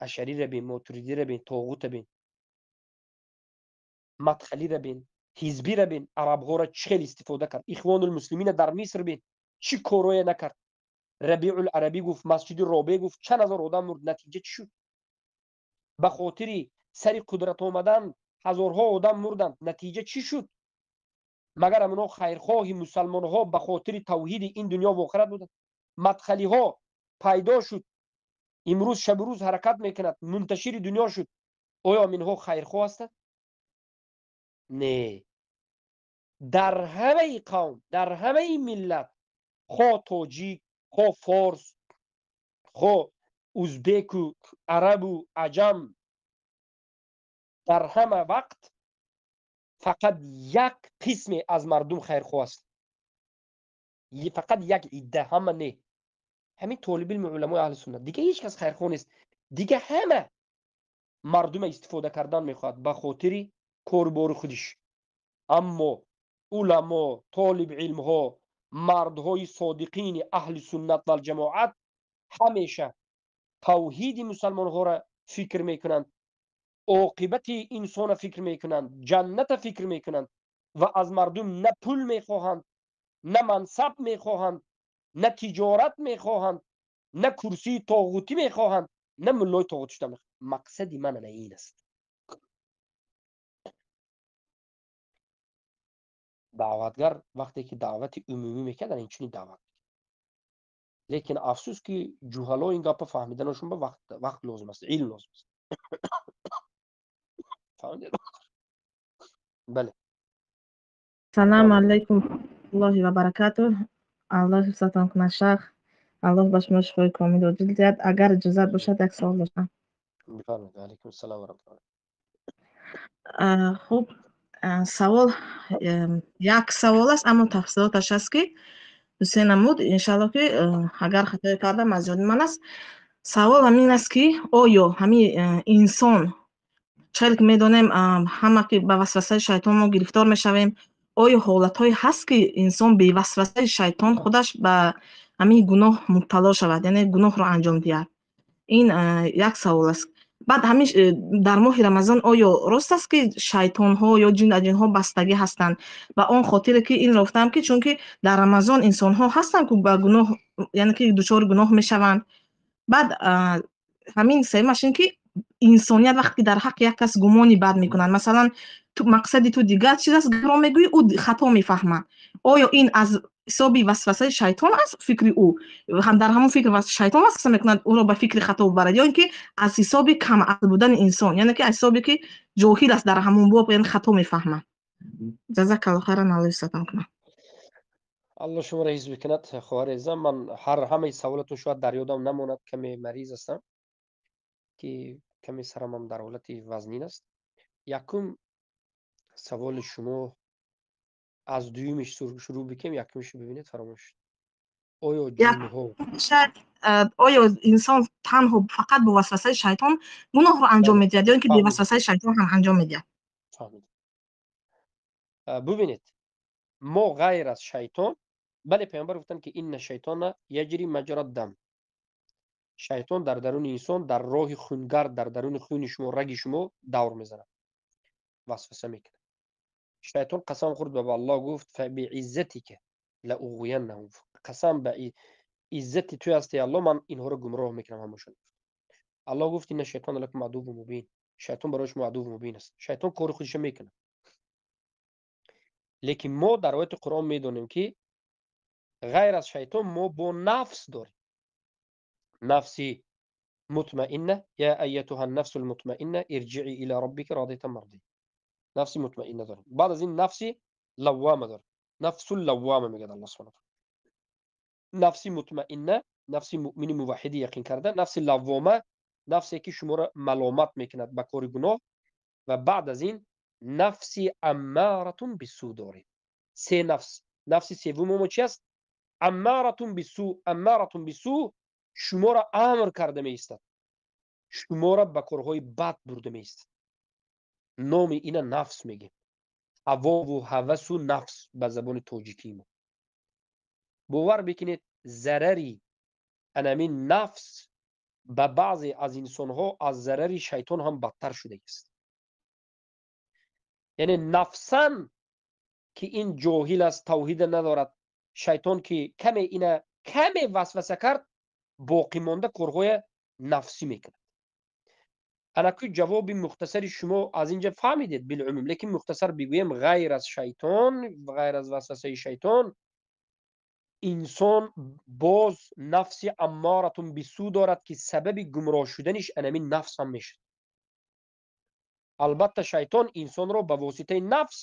ашарира бин, мотуридира бин, тоғута бин, мадхалира бин, ҳизбира бин, арабҳоро чӣ хел истифода кард. Ихвонулмуслимина дар Миср бин, чӣ корое накард. Рабиул Арабӣ гуфт, масҷиди Робе гуфт, чанд ҳазор одам мурд. Натиҷа чӣ шуд? Ба хотири сари қудрат омадан ҳазорҳо одам мурданд. Натиҷа чӣ шуд? Магар амино хайрхоҳи мусалмонҳо ба хотири тавҳиди ин дунё ва охират буданд? Мадхалиҳо пайдо шуд, имрӯз шабу рӯз ҳаракат мекунад, мунташири дунё шуд. Оё аминҳо хайрхоҳ ҳастанд? Не. Дар ҳамаи қавм, дар ҳамаи миллат, хо тоҷик, хо форс, хо узбеку, арабу аҷам, дар ҳама вақт фақат як қисме аз мардум хайрхоҳ аст, фақат як идда, ҳама не. Ҳамин толибилми, уламои аҳли суннат. Дига ҳеҷ кас хайрхоҳ нест. Дига ҳама мардума истифода кардан мехоҳад ба хотири корубори худиш. Аммо уламо, толибилмҳо, мардҳои содиқини аҳли суннат валҷамоат ҳамеша тавҳиди мусалмонҳоро фикр мекунанд, оқибати инсона фикр мекунанд, ҷанната фикр мекунанд ва аз мардум на пул мехоҳанд, на мансаб мехоҳанд, на тиҷорат мехоҳанд, на курсии тоғутӣ мехоҳанд, на муллои тоғутӣ шуда мехоҳанд. Мақсади ман ана ин аст. Даъватгар вақте ки даъвати умумӣ мекард, ана инчунин даъват. Лекин афсӯс, ки ҷуҳало ин гапа фаҳмиданашон ба вақт лозим аст, илм лозим аст. Фаҳмидед? Бале. Салому алайкум Аллоҳи ва баракатуҳ. Аллоҳ ҳифзатон кунад, шайх. Аллоҳ ба шумо шифои комил оҷил диҳад. Агар иҷозат бошад, як савол доштам. Бифармоед. Алайкум ассалом ва раҳматуллоҳ. Хуб, савол як савол аст, аммо тафсилоташ аст, ки ду-се намуд. Иншаллоҳ, ки агар хатое кардам, аз ҷониби ман аст. Савол ҳамин аст, ки оё ҳамин инсон, чӣ ки медонем, ҳама ки ба васвасаи шайтон мо гирифтор мешавем, оё ҳолатҳое ҳаст, ки инсон бевасвасаи шайтон худаш ба ҳамин гуноҳ мубтало шавад, яъне гуноҳро анҷом диҳад? Ин як савол аст. Баъд ҳамин дар моҳи Рамазон оё рост аст, ки шайтонҳо ё ҷин аҷинҳо бастагӣ ҳастанд? Ба он хотире ки инро гуфтам, ки чунки дар Рамазон инсонҳо ҳастанд, ки ба гуноҳ, яъне ки дучори гуноҳ мешаванд. Баъд ҳамин сеюмаш ин ки инсоният вақте ки дар ҳаққи як кас гумони бад мекунанд, масалан, мақсади ту дигар чиз аст, гапро мегӯӣ, ӯ хато мефаҳмад, оё ин аз ҳисоби васвасаи шайтон аст, фикри ӯ ҳам дар ҳамон фикр шайтон васваса мекунад, ӯро ба фикри хато барад, ё ин ки аз ҳисоби камақл будани инсон, яъне ки аз ҳисоби ки ҷоҳил аст дар ҳамон боб, яъне хато мефаҳмад? Ҷазакалло хайран, Аллоҳ ҳифзатон кунад. Аллоҳ шуморо ҳифз бикунад, хоҳари азизам. Ман ҳар ҳамаи саволатон шояд дар ёдам намонад, каме мариз ҳастам, ки каме сарамам дар ҳолати вазнин аст. Якум саволи шумо, аз дуюмиш шурӯъ бикунем, якумишро бибинед, фаромӯш шуд. Оё ҷинҳо Оё инсон танҳо фақат бо васвасаи шайтон гуноҳро анҷом медиҳад ё ин ки бевасвасаи шайтон ҳам анҷом медиҳад? Фаҳмидем. Бубинед, мо ғайр аз шайтон, бале, паёмбар гуфтанд, ки инна шайтона яҷри маҷра дам, шайтон дар даруни инсон, дар роҳи хунгард, дар даруни хуни шумо, раги шумо давр мезанад, васваса мекунад. Шайтон қасам хӯрд ба Аллоҳ, гуфт: фабииззатика лауғвияннаҳум, қасам ба иззати ту ҳасти, Аллоҳ, ман инҳоро гумроҳ мекунам ҳамашон. Аллоҳ гуфт: инна шайтона лакум адуввун мубин, шайтон барои шумо адувву мубин аст. Шайтон кори худашо мекунад, лекин мо дар ояти Қуръон медонем, ки ғайр аз шайтон мо бо нафс дорем, нафси мутмаинна. Я айятуҳа нафсу лмутмаинна ирҷиӣ ила роббика радиятан мардия. Нафси мутмаинна дорем. Баъд аз ин нафси лаввама дорем, нафсу лаввама мегӯяд Аллоҳ субҳана. Нафси мутмаинна, нафси муъмини муваҳҳиди яқин карда, нафси лаввома, нафсе ки шуморо маломат мекунад ба кори гуноҳ, ва баъд аз ин нафси аммаратун бисӯ дорем. Се нафс. Нафси севумо мо чи аст? Аммаратун бисӯ. Аммаратун бисӯ шуморо амр карда меистад, шуморо ба корҳои бад бурда меистад. Номи ина нафс мегем, ҳавову ҳавасу нафс ба забони тоҷикии мо. Бовар бикунед, зарари анамин нафс ба баъзе аз инсонҳо аз зарари шайтон ҳам бадтар шудагист. Яъне нафсан ки ин ҷоҳил аст, тавҳида надорад, шайтон ки каме ина каме васваса кард, боқӣ монда корҳоя нафсӣ мекунад. Анаку ҷавоби мухтасари шумо аз инҷа фаҳмидед билумум, лекин мухтасар бигӯем: ғайр аз шайтон, ғайр аз васвасаи шайтон, инсон боз нафси аммаратун бисӯ дорад, ки сабаби гумроҳ шуданиш анамин нафс ҳам мешавад. Албатта, шайтон инсонро ба воситаи нафс,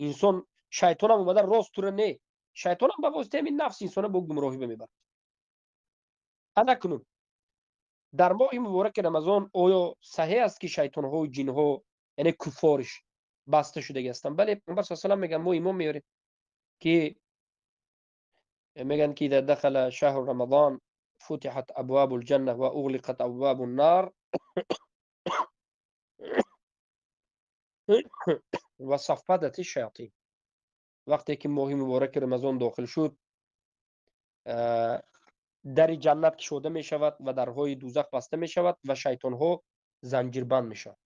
инсон, шайтонам омада рост тура не, шайтонам ба воситаи ҳамин нафс инсона бо гумроҳӣ мебарад. Анакунун дар моҳи мубораки Рамазон оё саҳеҳ аст, ки шайтонҳою ҷинҳо, яъне куффориш, баста шудагӣ ҳастанд? Бале, Паёмбар с салам мегӯянд, мо имон меорем, ки мегӯянд, ки иза дахала шаҳру рамазон футиҳат абвабу лҷанна ва уғлиқат абвабу ннар ва саффадати шаятин. Вақте ки моҳи мубораки Рамазон дохил шуд, дари ҷаннат кушода мешавад ва дарҳои дӯзах баста мешавад ва шайтонҳо занҷирбанд мешавад.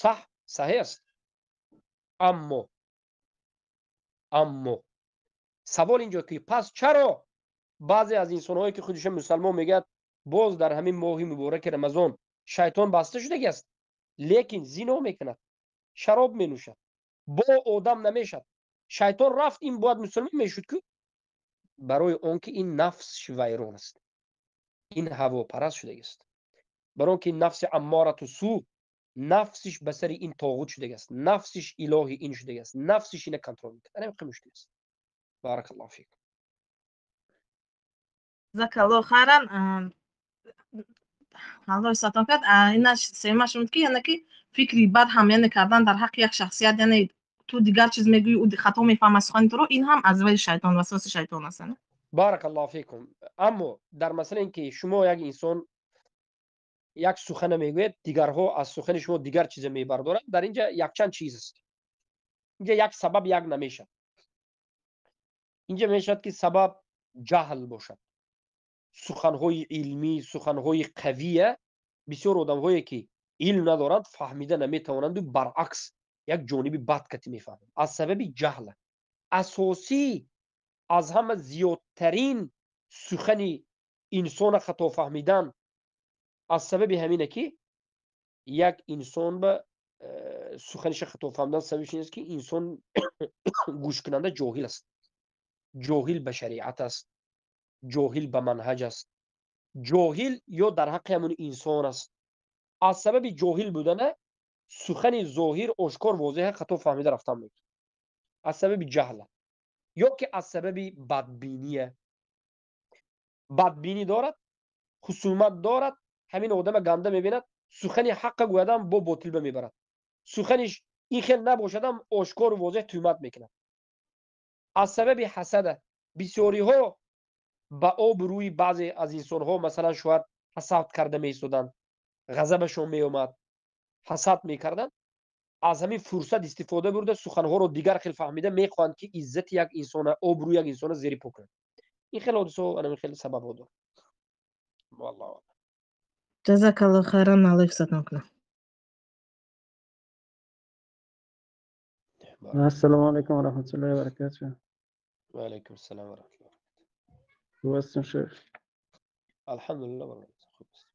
Саҳ, саҳеҳ аст. Аммо савол инҷо, ки пас чаро баъзе аз инсонҳое, ки худашон мусалмон мегӯяд, боз дар ҳамин моҳи мубораки Рамазон шайтон баста шудагӣ аст, лекин зино мекунад, шароб менӯшад, бо одам намешад? Шайтон рафт, ин бояд мусулмон мешуд ку? Барои он ки ин нафсш вайрон аст, ин ҳавопараст шудагист, барои он ки нафси аммарату сӯ. Нафсиш ба сари ин тоғут шудагиаст, нафсиш илоҳи ин шудагиаст, нафсиш ина контрол мекунад. Ана ҳамин мушкил аст. Баракаллоҳу фик. Ҷазакаллоҳу хайран. Аллоҳ сатон кард. Инаш сеюмаш шуд ки яъне ки фикри бад ҳам яъне кардан дар ҳаққи як шахсият, яъне ту дигар чиз мегӯӣ, ӯ хато мефаҳмад сухани туро, ин ҳам аз вайи шайтон, васваси шайтон аст. Баракаллоҳу фикум. Аммо дар масъалаи ин ки шумо як инсон як сухане мегӯяд, дигарҳо аз сухани шумо дигар чизе мебардоранд, дар инҷа якчанд чиз аст. Инҷа як сабаб як намешавад. Инҷа мешавад ки сабаб ҷаҳл бошад. Суханҳои илмӣ, суханҳои қавия бисёр одамҳое ки илм надоранд фаҳмида наметавонанду баръакс як ҷониби бад кати мефаҳманд аз сабаби ҷаҳла. Асосӣ аз ҳама зиёдтарин сухани инсона хато фаҳмидан аз сабаби ҳамине ки як инсон ба суханиша хато фаҳмидан сабабиш ин аст ки инсон гӯшкунанда ҷоҳил аст, ҷоҳил ба шариат аст, ҷоҳил ба манҳаҷ аст, ҷоҳил ё дар ҳаққи ҳамун инсон аст. Аз сабаби ҷоҳил будана сухани зоҳир ошкор возеҳа хато фаҳмида рафтан мекунад аз сабаби ҷаҳла ё ки аз сабаби бадбиния. Бадбинӣ дорад, хусумат дорад, ҳамин одама ганда мебинад, сухани ҳаққа гӯядам бо ботил ба мебарад, суханиш ин хел набошадам ошкору возеҳ тӯҳмат мекунад. Аз сабаби ҳасада бисёриҳо ба обрӯи баъзе аз инсонҳо масалан шояд ҳасад карда меистоданд, ғазабашон меомад, ҳасад мекарданд, аз ҳамин фурсат истифода бурда суханҳоро дигар хел фаҳмида мехоҳанд ки иззати як инсона, обрӯи як инсона зери по кунанд. Ин хел ҳодисаҳо ана хеле сабабҳо дорад. Валлоҳу аълам. Ҷазакаллоҳу хайран, Аллоҳ ҳифзатон кунад. Ассалому алайкум ва раҳматуллоҳи ва баракатуҳ. Ва алайкум ассалом ва раҳматуллоҳ. Хуб ҳастем шейх? Алҳамдулиллоҳ, хуб аст.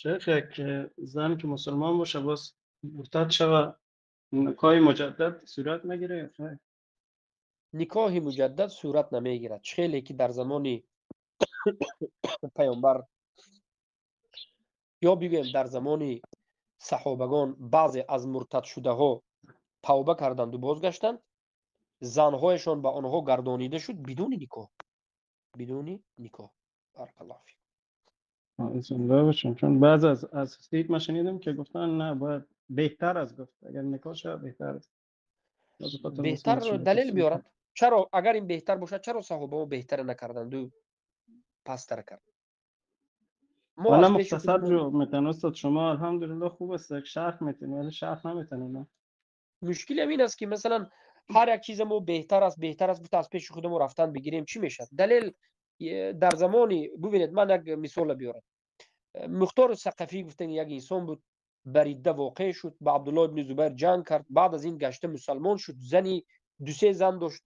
Шейх, як зан ки мусулмон боша боз муртад шава, никоҳи муҷаддад сурат мегирад ё хайр? Никоҳи муҷаддад сурат намегирад. Хеле ки дар замони паёмбар ё бигӯем дар замони саҳобагон баъзе аз муртадшудаҳо тавба карданду бозгаштанд, занҳояшон ба онҳо гардонида шуд бидуни никоҳ, бидуни никоҳ. Баракаллоҳу фик. Зинда бошем. Чун баъзе аз сид ман шунидам ки гуфтанд не, бояд беҳтар аст, гуфт агар никоҳ шавад беҳтар аст. Беҳтар далел биёранд. Чаро агар ин беҳтар бошад, чаро саҳобаҳо беҳтара накарданду пасттар карданд? والا مختصر جو میتن استاد، شما الحمدلله خوب است، یک شرح میتونی ولی شرح نمیتونی. نه مشکل همین است که مثلا هر یک چیز ما بهتر است بهتر است گفت از پیش خودمون رفتن بگیریم چی میشد؟ دلیل در زمانی ببینید، من یک مثال بیارم. مختار ثقفی گفتن یک انسان بود، بریده واقع شد، با عبدالله ابن زبیر جنگ کرد، بعد از این گشته مسلمان شد، زنی دو سه زن داشت،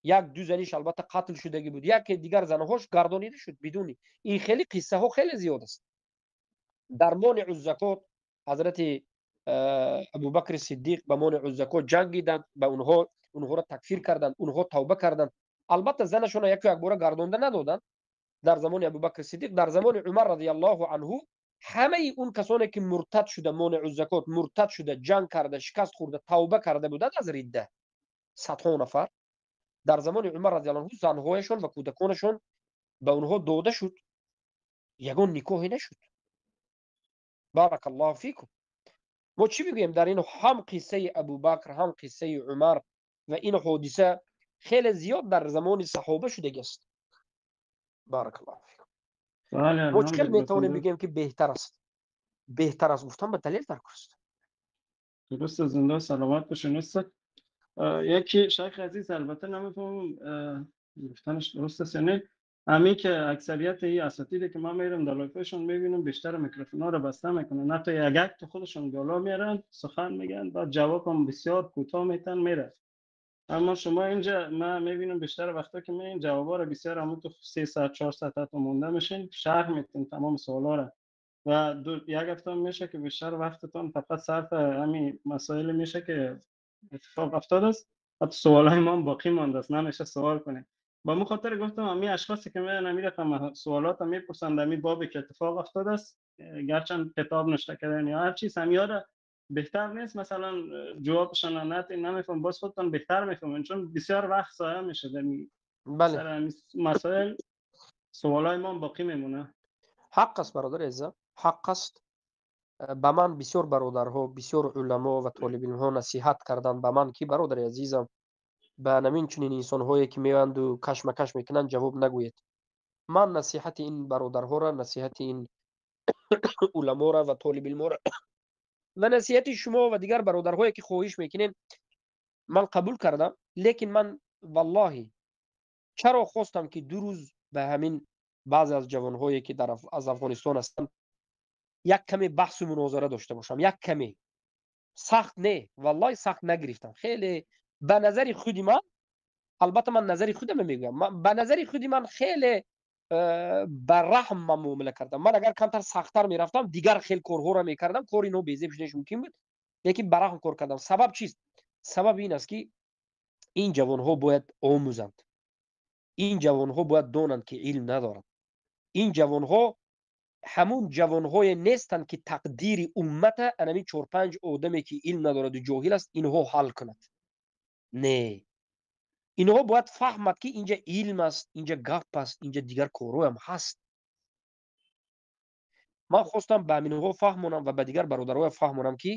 یک دو زنیش البته قتل شدگی بود، یک دیگر زنهاش گردانیده شد بدونی. این خیلی قصه ها خیلی زیاد است. در مانع الزکات حضرت ابوبکر صدیق به مانع الزکات جنگیدند، به اونها را تکفیر کردند، اونها توبه کردند. البته زنشون یک یک باره گردانده ندادند در زمان ابوبکر صدیق. در زمان عمر رضی الله عنه همه اون کسانی که مرتد شده، مانع الزکات مرتد شده، جنگ کرده، شکست خورده، توبه کرده بودند از رده، صدها نفر در زمان عمر رضی الله عنه زنهایشان و کودکانشان به اونها داده شد، یگان نکاحی نشد. بارک الله فیکم. ما چی بگوییم در این هم قصه ابوبکر هم قصه عمر و این حادثه خیلی زیاد در زمان صحابه شده است. بارک الله فیکم. ما چه میتونیم بگیم که بهتر است؟ بهتر است گفتم به دلیل در است. درست، زنده سلامت باشین استاد. یکی شیخ عزیز، البته نمیفهمم گفتنش درست است یا نه، همی که اکثریت این اساتید که من میرم در live شون میبینم بیشتر میکروفون ها رو بسته میکنن، نه تا یک تو خودشون بالا میارن سخن میگن، بعد جواب هم بسیار کوتاه میتن میره. اما شما اینجا من میبینم بیشتر وقتا که من این جوابا رو بسیار همون تو 3 ساعت 4 ساعت حتی مونده میشین شرح میتین تمام سوالا رو، و یک هفته میشه که بیشتر وقتتون فقط صرف همین مسائل میشه که اتفاق افتاد است، حتی سوالای ما هم باقی مانده است، نمیشه سوال کنیم. با مو خاطر گفتم امی اشخاصی که میان امی رقم سوالات میپرسند، امی بابی که اتفاق افتاده است، گرچند کتاب نوشته کردن یا هر چیز، همیاره بهتر نیست مثلا جوابشان نتین، نمیفهم، باز خودتان بهتر میفهمین، چون بسیار وقت ضایع میشه. بله. سر مسائل سوالای ما باقی میمونه. حق است برادر عزیزم، حق است. ба ман бисёр бародарҳо, бисёр уламо ва толибилмҳо насиҳат карданд ба ман, ки бародари азизам, ба намин чунин инсонҳое ки меоянду кашмакаш мекунанд, ҷавоб нагӯед. Ман насиҳати ин бародарҳоро, насиҳати ин уламоро ва толибилморо ва насиҳати шумо ва дигар бародарҳое ки хоҳиш мекунем, ман қабул кардам. Лекин ман валлоҳи чаро хостам, ки 2 рӯз ба ҳамин баъзе аз ҷавонҳое ки аз Афғонистон ҳастанд, як каме баҳсу мунозара дошта бошам. Як каме, сахт не, валлоҳи сахт нагирифтам хеле. Ба назари худи ман, албатта ман назари худам мегӯям, ба назари худи ман хеле ба раҳм ман муомила кардам. Ман агар камтар сахттар мерафтам, дигар хел корҳоро мекардам, кори инҳо безеб шуданаш мумкин буд, лекин ба раҳм кор кардам. Сабаб чист? Сабаб ин аст, ки ин ҷавонҳо бояд омӯзанд, ин ҷавонҳо бояд донанд, ки илм надоранд. Ин ҷавонҳо ҳамун ҷавонҳое нестанд, ки тақдири уммата анамин чор-панҷ одаме ки илм надораду ҷоҳил аст, инҳо ҳал кунад. Не, инҳо бояд фаҳмад, ки инҷа илм аст, инҷа гап аст, инҷа дигар корҳоям ҳаст. Ман хостам ба ҳаминҳо фаҳмонам ва ба дигар бародарҳоя фаҳмонам, ки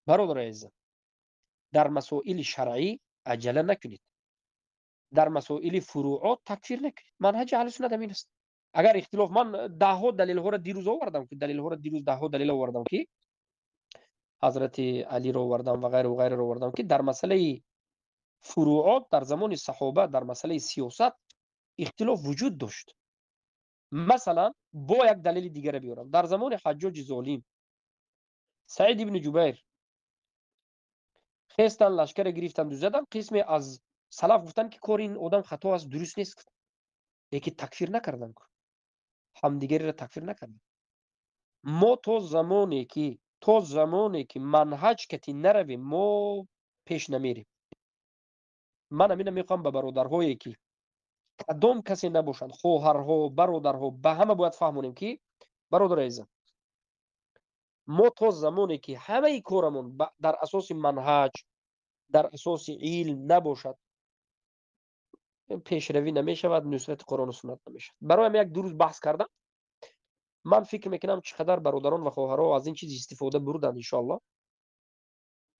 бародари азизам, дар масоили шаръӣ аҷала накунед, дар масоили фуруъот такфир накунед. Манҳаҷи аҳли суннат ҳамин аст. Агар ихтилоф, ман даҳҳо далелҳоро дирӯз овардам, ки далелҳоро дирӯз даҳҳо далел овардам, ки ҳазрати Алиро овардам ва ғайру ғайраро овардам, ки дар масъалаи фуруъот дар замони саҳоба, дар масъалаи сиёсат ихтилоф вуҷуд дошт. Масалан, бо як далели дигаре биёрам. Дар замони Ҳаҷҷоҷи золим Саид ибни Ҷубайр хестан, лашкаре гирифтанду заданд. Қисме аз салаф гуфтанд, ки кори ин одам хато аст, дуруст нест, лекин такфир накарданд, ҳамдигареро такфир накарданд. Мо то замоне ки манҳаҷ кати наравем, мо пеш намерем. Ман ҳамина мехоҳам ба бародарҳое ки кадом касе набошанд, хоҳарҳо, бародарҳо, ба ҳама бояд фаҳмонем, ки бародари азизам, мо то замоне ки ҳамаи корамон дар асоси манҳаҷ, дар асоси илм набошад, пешравӣ намешавад, нусрати Қуръону суннат намешавад. Барои як 2 рӯз баҳс кардам. Ман фикр мекунам, чӣ қадар бародарон ва хоҳарҳо аз ин чиз истифода бурданд. Иншоалло,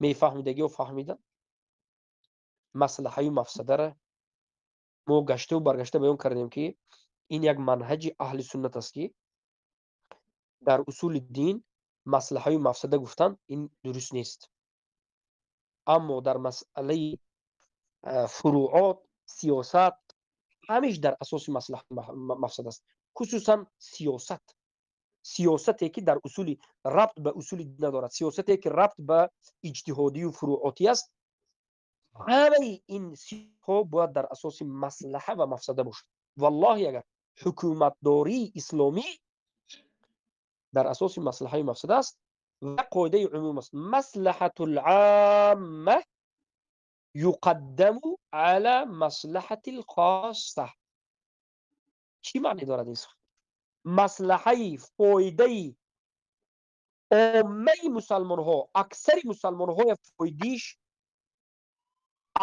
мефаҳмидагиҳо фаҳмиданд. Маслаҳаю мафсадара мо гаштаву баргашта баён кардем, ки ин як манҳаҷи аҳли суннат аст, ки дар усули дин маслаҳаю мафсада гуфтан ин дуруст нест, аммо дар масъалаи фуруъот, сиёсат ҳамеш дар асоси маслаҳа мафсад аст. Хусусан сиёсат, сиёсате ки дар усули рабт ба усули дин надорад, сиёсате ки рабт ба иҷтиҳодию фуруъотӣ аст, ҳамаи ин ҳо бояд дар асоси маслаҳа ва мафсада бошад. Валлоҳи, агар ҳукуматдории исломӣ дар асоси маслаҳаю мафсада аст ва қоидаи умум аст: маслаҳату лъамма юқаддаму ала маслаҳати лхосса. Чӣ маъне дорад ин сухан? Маслаҳаи фоидаи оммаи мусалмонҳо, аксари мусалмонҳоя фоидиш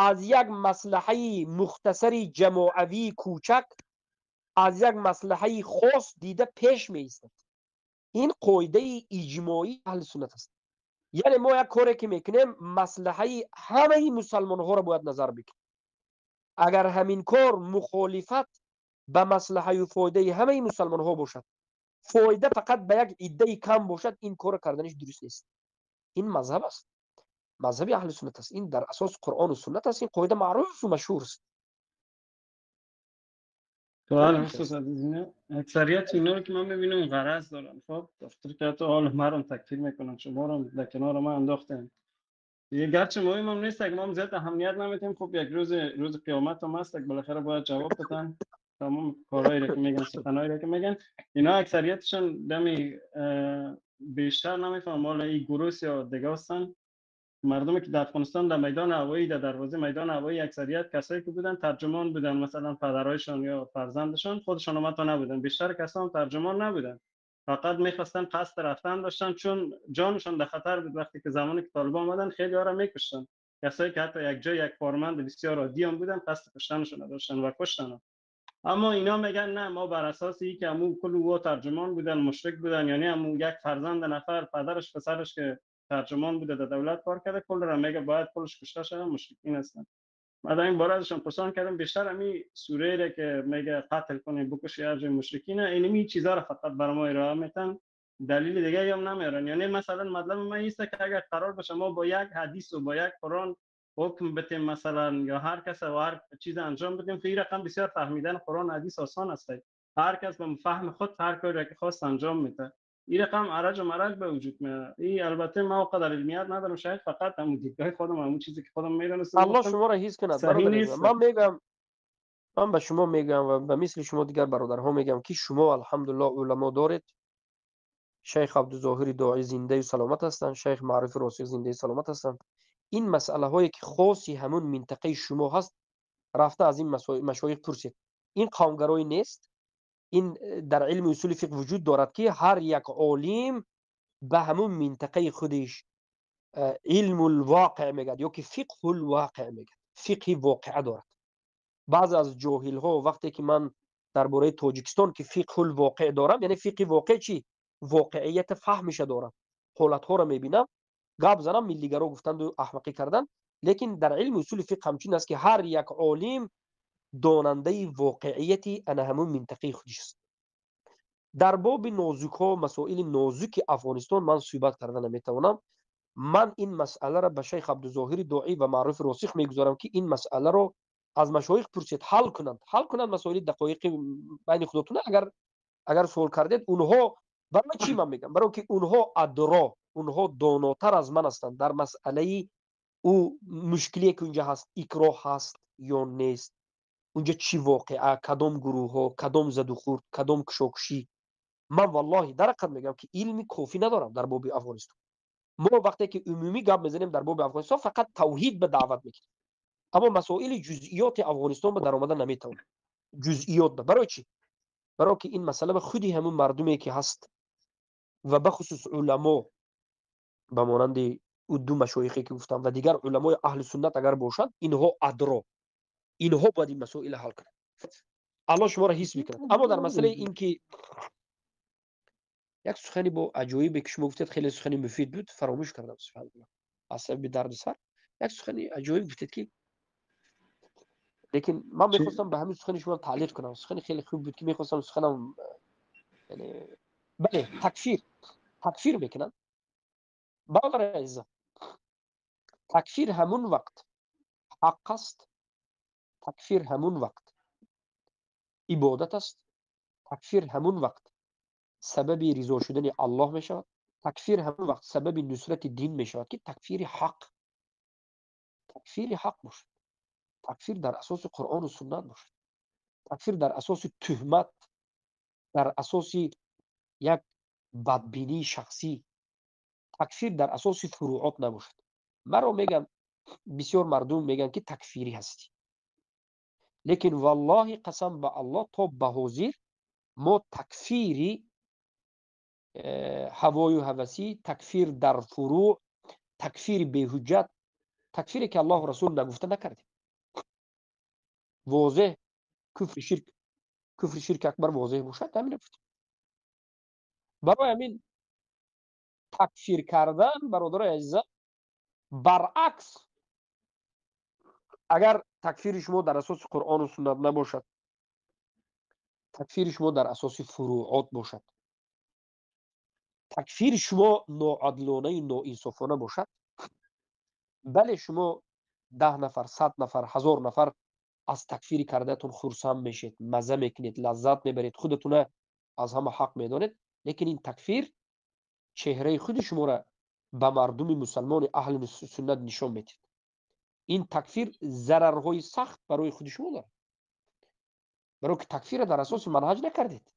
аз як маслаҳаи мухтасари ҷамоавии кӯчак, аз як маслаҳаи хос дида пеш меистад. Ин қоидаи иҷмоии аҳли суннат аст. Яъне мо як коре ки мекунем, маслаҳаи ҳамаи мусалмонҳоро бояд назар бикунем. Агар ҳамин кор мухолифат ба маслаҳаю фоидаи ҳамаи мусалмонҳо бошад, фоида фақат ба як иддаи кам бошад, ин корро карданиш дуруст нест. Ин мазҳаб аст, мазҳаби аҳли суннат аст, ин дар асоси қуръону суннат аст, ин қоида маъруфу машҳур аст. Аксарият اینا که من میبینم غرض دارن. خب، دفتر که حتی حال مرم تکفیر میکنن، شما رو در کنار من انداختن دیگه. گرچه مهم هم نیست، ما هم زیاد اهمیت نمیتیم. خب، یک روز، روز قیامت هم هست، بالاخره باید جواب بدن تمام کارهایی که میگن، سخنهایی که میگن. اینا اکثریتشان دمی بیشتر نمیفهم مال این گروه یا دیگه هستن. مردمی که در افغانستان در میدان هوایی، در دروازه میدان هوایی، اکثریت کسایی که بودن ترجمان بودن، مثلا پدرایشان یا فرزندشان، خودشان هم حتی نبودن. بیشتر کسان ترجمان نبودن، فقط میخواستن قصد رفتن داشتن، چون جانشان در خطر بود. وقتی که زمانی که طالبان آمدن خیلی ها را میکشتن، کسایی که حتی یک جای یک کارمند بسیار عادی هم بودن قصد کشتنشون داشتن و کشتن. اما اینا میگن نه، ما بر اساس این که همون کل او ترجمان بودن، مشرک بودن، یعنی همون یک فرزند نفر پدرش پسرش که ترجمان بوده در دولت کار کرده، کل را میگه باید کلش کشته شده، مشرکین هستن. ما در این باره ازشان پرسان کردم، بیشتر همی سوره را که میگه قتل کنی بکشی هر جای مشرکین، اینمی چیزا را فقط بر ما ارائه میتن، دلیل دیگه هم نمیارن. یعنی مثلا مطلب من این است که اگر قرار باشه ما با یک حدیث و با یک قرآن حکم بتیم مثلا، یا هر کس و هر چیز انجام بدیم، که این رقم بسیار فهمیدن قرآن حدیث آسان است. هر کس به فهم خود هر کاری که خواست انجام میده. این رقم عرج و مرج به وجود میاد. این البته ما قدر علمیت ندارم، شاید فقط همون دیدگاه خودم، همون چیزی که خودم میدونستم. الله شما را حفظ کند برادر. من میگم، من به شما میگم و به مثل شما دیگر برادرها میگم که شما الحمدلله علما دارید. شیخ عبدالظاهر داعی زنده و سلامت هستند، شیخ معروف راسخ زنده و سلامت هستند. این مسئله هایی که خاصی همون منطقه شما هست، رفته از این مشایخ پرسید. این قومگرایی نیست. این در علم اصول فقه وجود دارد که هر یک عالم به همون منطقه خودش علم الواقع میگه یا که فقه الواقع میگه، فقه واقعه دارد. بعض از جاهل ها وقتی که من درباره تاجیکستان که فقه الواقع دارم، یعنی فقه واقع چی؟ واقعیت فهمش دارم، حالت ها را میبینم، گپ زنم ملیگرا گفتند و احمقی کردن. لیکن در علم اصول فقه همچین است که هر یک عالم داننده واقعیتی انا همون منطقه خودش است. در باب نازک ها، مسائل نازک افغانستان من صحبت کردن نمیتوانم. من این مسئله را به شیخ عبدالظاهر داعی و معروف راسخ میگذارم که این مسئله را از مشایخ پرسید، حل کنند، حل کنند مسائل دقایق بین خودتون. اگر سوال کردید اونها، برای چی من میگم؟ برای که اونها ادرا، اونها داناتر از من هستند در مسئله او مشکلی که اونجا هست، اکراه هست یا نیست، اونجا چی واقعه، کدام گروه ها، کدام زد و خورد، کدام کشاکشی. من والله در حقیقت میگم که علمی کافی ندارم در باب افغانستان. ما وقتی که عمومی گپ میزنیم در باب افغانستان فقط توحید به دعوت میکنیم، اما مسائل جزئیات افغانستان به در آمدن نمیتونیم. جزئیات برای چی؟ برای که این مسئله به خودی همون مردمی که هست و به خصوص علما به مانند او دو مشایخی که گفتم و دیگر علمای اهل سنت اگر باشند، اینها ادرا، اینها باید این مسائل حل کنند. الله شما را حس میکنه. اما در مسئله این که یک سخنی با عجایبی که شما گفتید خیلی سخنی مفید بود، فراموش کردم سبحان الله از سبب درد سر. یک سخنی عجایب گفتید که لیکن من میخواستم به همین سخن شما تعلیق کنم. سخنی خیلی خوب بود که میخواستم سخنم، یعنی بله، تکفیر میکنن. برادر عزیز، تکفیر همون وقت حق است، تکفیر همون وقت عبادت است، تکفیر همون وقت سبب رضا شدن الله می شود، تکفیر همون وقت سبب نصرت دین می شود که تکفیر حق، تکفیر حق باشد، تکفیر در اساس قرآن و سنت باشد، تکفیر در اساس تهمت، در اساس یک بدبینی شخصی، تکفیر در اساس فروعات نباشد. مرا میگن بسیار مردم میگن که تکفیری هستی، لیکن والله قسم به الله تا به حاضر ما تکفیری هوای و هوسی، تکفیر در فروع، تکفیر به حجت، تکفیری که الله و رسول نگفته نکردیم. واضح کفر شرک، کفر شرک اکبر واضح باشد، همین گفتیم. برای همین تکفیر کردن برادرای عزیز، برعکس اگر تکفیر شما در اساس قرآن و سنت نباشد، تکفیر شما در اساس فروعات باشد، تکفیر شما ناعادلانه و ناانصافانه باشد، بله شما 10 نفر، 100 نفر، 1000 نفر از تکفیر کردهتون خرسند میشید، مزه میکنید، لذت میبرید، خودتون از همه حق میدانید، لیکن این تکفیر چهره خود شما را به مردم مسلمان اهل سنت نشان میدید. این تکفیر ضررهای سخت برای خود شما دارد، برای که تکفیر در اساس منهج نکردید،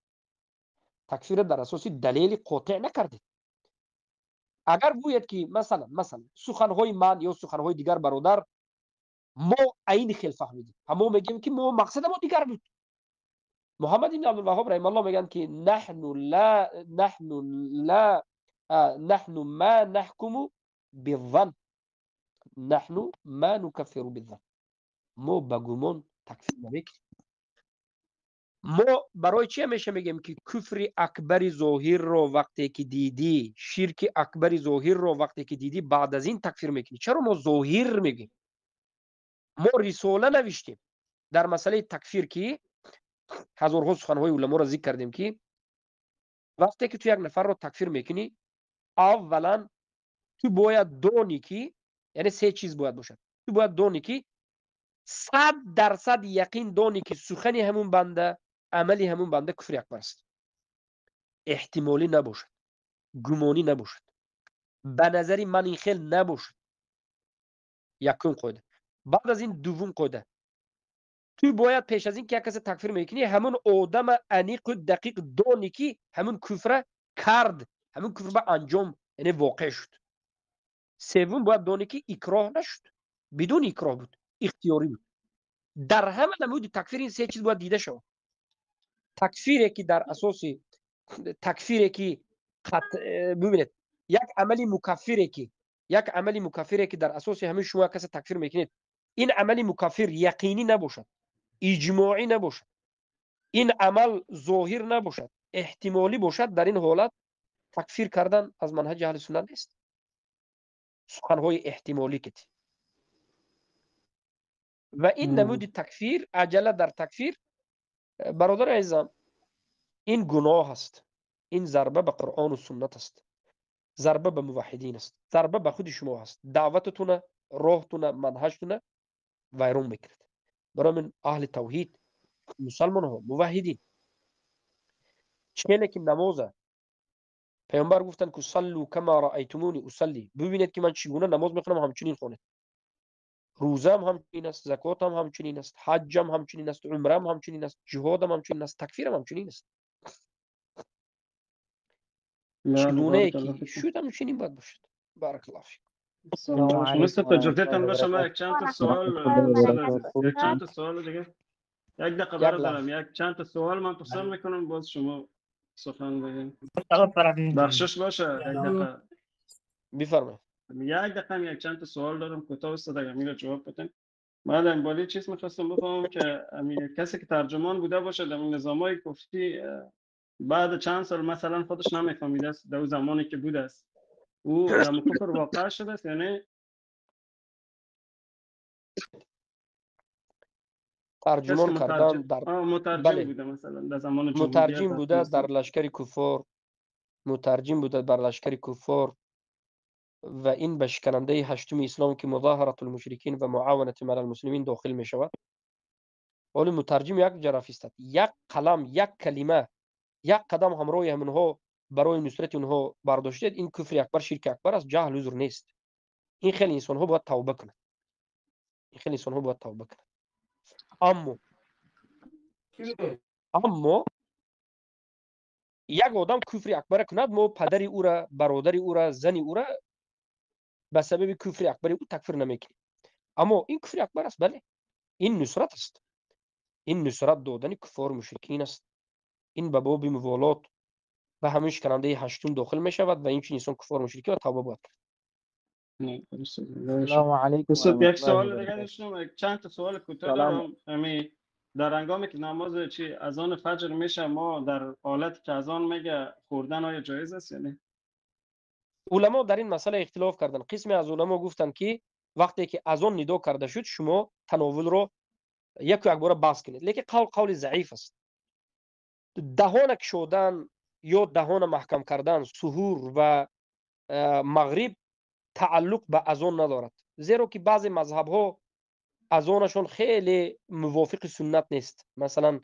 تکفیر در اساس دلیل قاطع نکردید. Агар гӯяд, ки масалан суханҳои ман ё суханҳои дигар бародар мо айни хел фаҳмидем, ҳамо мегӯем, ки мо мақсадамо дигар буд. Муҳаммад ибн Абдулваҳҳоб раҳимаҳуллоҳ мегӯянд, ки نحن لا نحن ما نحكم بالظن، نحن ما نكفر بالظن. Мо ба гумон такфир намекунем. Мо барои чи ҳамеша мегӯем, ки куфри акбари зоҳирро вақте ки дидӣ, ширки акбари зоҳирро вақте ки дидӣ, баъд аз ин такфир мекунӣ? Чаро мо зоҳир мегӯем? Мо рисола навиштем дар масъалаи такфир, ки ҳазорҳо суханҳои уламоро зикр кардем, ки вақте ки ту як нафарро такфир мекунӣ, аввалан ту бояд донӣ, ки, яъне се чиз бояд бошад. Ту бояд донӣ, ки 100% яқин донӣ, ки сухани ҳамун банда, амали ҳамун банда куфри акбар аст. Эҳтимолӣ набошад, гумонӣ набошад, ба назари ман ин хел набошад. Якум қоида. Баъд аз ин дуввум қоида: ту бояд пеш аз ин ки як касе такфир мекунӣ, ҳамун одама аниқу дақиқ донӣ, ки ҳамун куфра кард, ҳамун куфр ба анҷом, яъне воқеъ шуд. Севум, бояд донӣ, ки икроҳ нашуд, бидуни икроҳ буд, ихтиёрӣ буд. Дар ҳама намуди такфир ин се чиз бояд дида шавад. Такфире ки дар асоси такфире ки, бибинед, як амали мукаффире ки дар асоси ҳамин шумо як касе такфир мекунед, ин амали мукаффир яқинӣ набошад, иҷмоӣ набошад, ин амал зоҳир набошад, эҳтимолӣ бошад, дар ин ҳолат такфир кардан аз манҳаҷи аҳли суннат нест. Суханҳои эҳтимолӣ кити ва ин намуди такфир, аҷала дар такфир, бародари азизам, ин гуноҳ аст. Ин зарба ба Қуръону суннат аст, зарба ба муваҳҳидин аст, зарба ба худи шумо аст. Даъвататуна, роҳтуна, манҳаҷтуна вайрон мекунад. Барои мин аҳли тавҳид, мусалмонҳо, муваҳҳидин, челе ки намоза паёмбар гуфтанд, ки صلوا كما رأيتموني أصلي, бибинед, ки ман чӣ гуна намоз мехонам, ҳамчунин хонед. Рӯзаам ҳамчунин аст, закотам ҳамчунин аст, ҳаҷҷам ҳамчунин аст, умрам ҳамчунин аст, ҷиҳодам ҳамчунин аст, такфирам ҳамчунин аст. Чӣ гунае ки шуд, ҳамчунин бояд бошад. بارك الله فيك. مثل تجربتم باشه. من یک چند تا سوال، یک چند تا سوال دیگه، یک دقیقه برادرم، یک چند تا سوال من پرسان میکنم، باز شما سخن بگین. بخشش باشه، یک دقیقه. بفرمایید. یک دقیقه، یک چند تا سوال دارم کوتاه، استاد، اگر میره جواب بدین. من در بالی چیز میخواستم بفهمم که کسی که ترجمان بوده باشه در نظامای کفری، بعد چند سال مثلا خودش نمیفهمیده است، در زمانی که بوده است، او در کفر واقع شده است؟ یعنی ترجمان کردن در مترجم بله. بوده مثلا در زمان مترجم بوده در لشکر کفار، مترجم بوده بر لشکر کفار و این به شکننده هشتم اسلام که مظاهرة المشرکین و معاونة مع المسلمین داخل می شود. ولی مترجم یک جرف است، یک قلم، یک کلمه، یک قدم همراه همونها برای نصرت اونها برداشتید، این کفر اکبر، شرک اکبر است. جهل عذر نیست. این خیلی انسان ها باید توبه کنند. این خیلی انسان ها باید توبه کنند. اما یک آدم کفر اکبر کند، ما پدر او را، برادر او را، زن او را به سبب کفر اکبر او تکفیر نمیکنیم. اما این کفر اکبر است، بله. این نصرت است، این نصرت دادن کفار مشرکین است. این به باب موالات و همین شکننده هشتم داخل می شود و این چنین انسان کفار مشرکی و توبه باید کرد. سلام علیکم. یک سوال دیگه داشتم، یک چند تا سوال کوتاه دارم. امی در هنگامی که نماز چی اذان فجر میشه، ما در حالت که اذان میگه خوردن آیا جایز است؟ یعنی علما در این مسئله اختلاف کردن. قسمی از علما گفتند که وقتی که اذان نداء کرده شد، شما تناول رو یک یک بار بس کنید، لیکن قول قول ضعیف است. دهان کشودن یا دهان محکم کردن سحور و مغرب تعلق به اذان ندارد، زیرا که بعضی مذهب ها اذانشون خیلی موافق سنت نیست. مثلا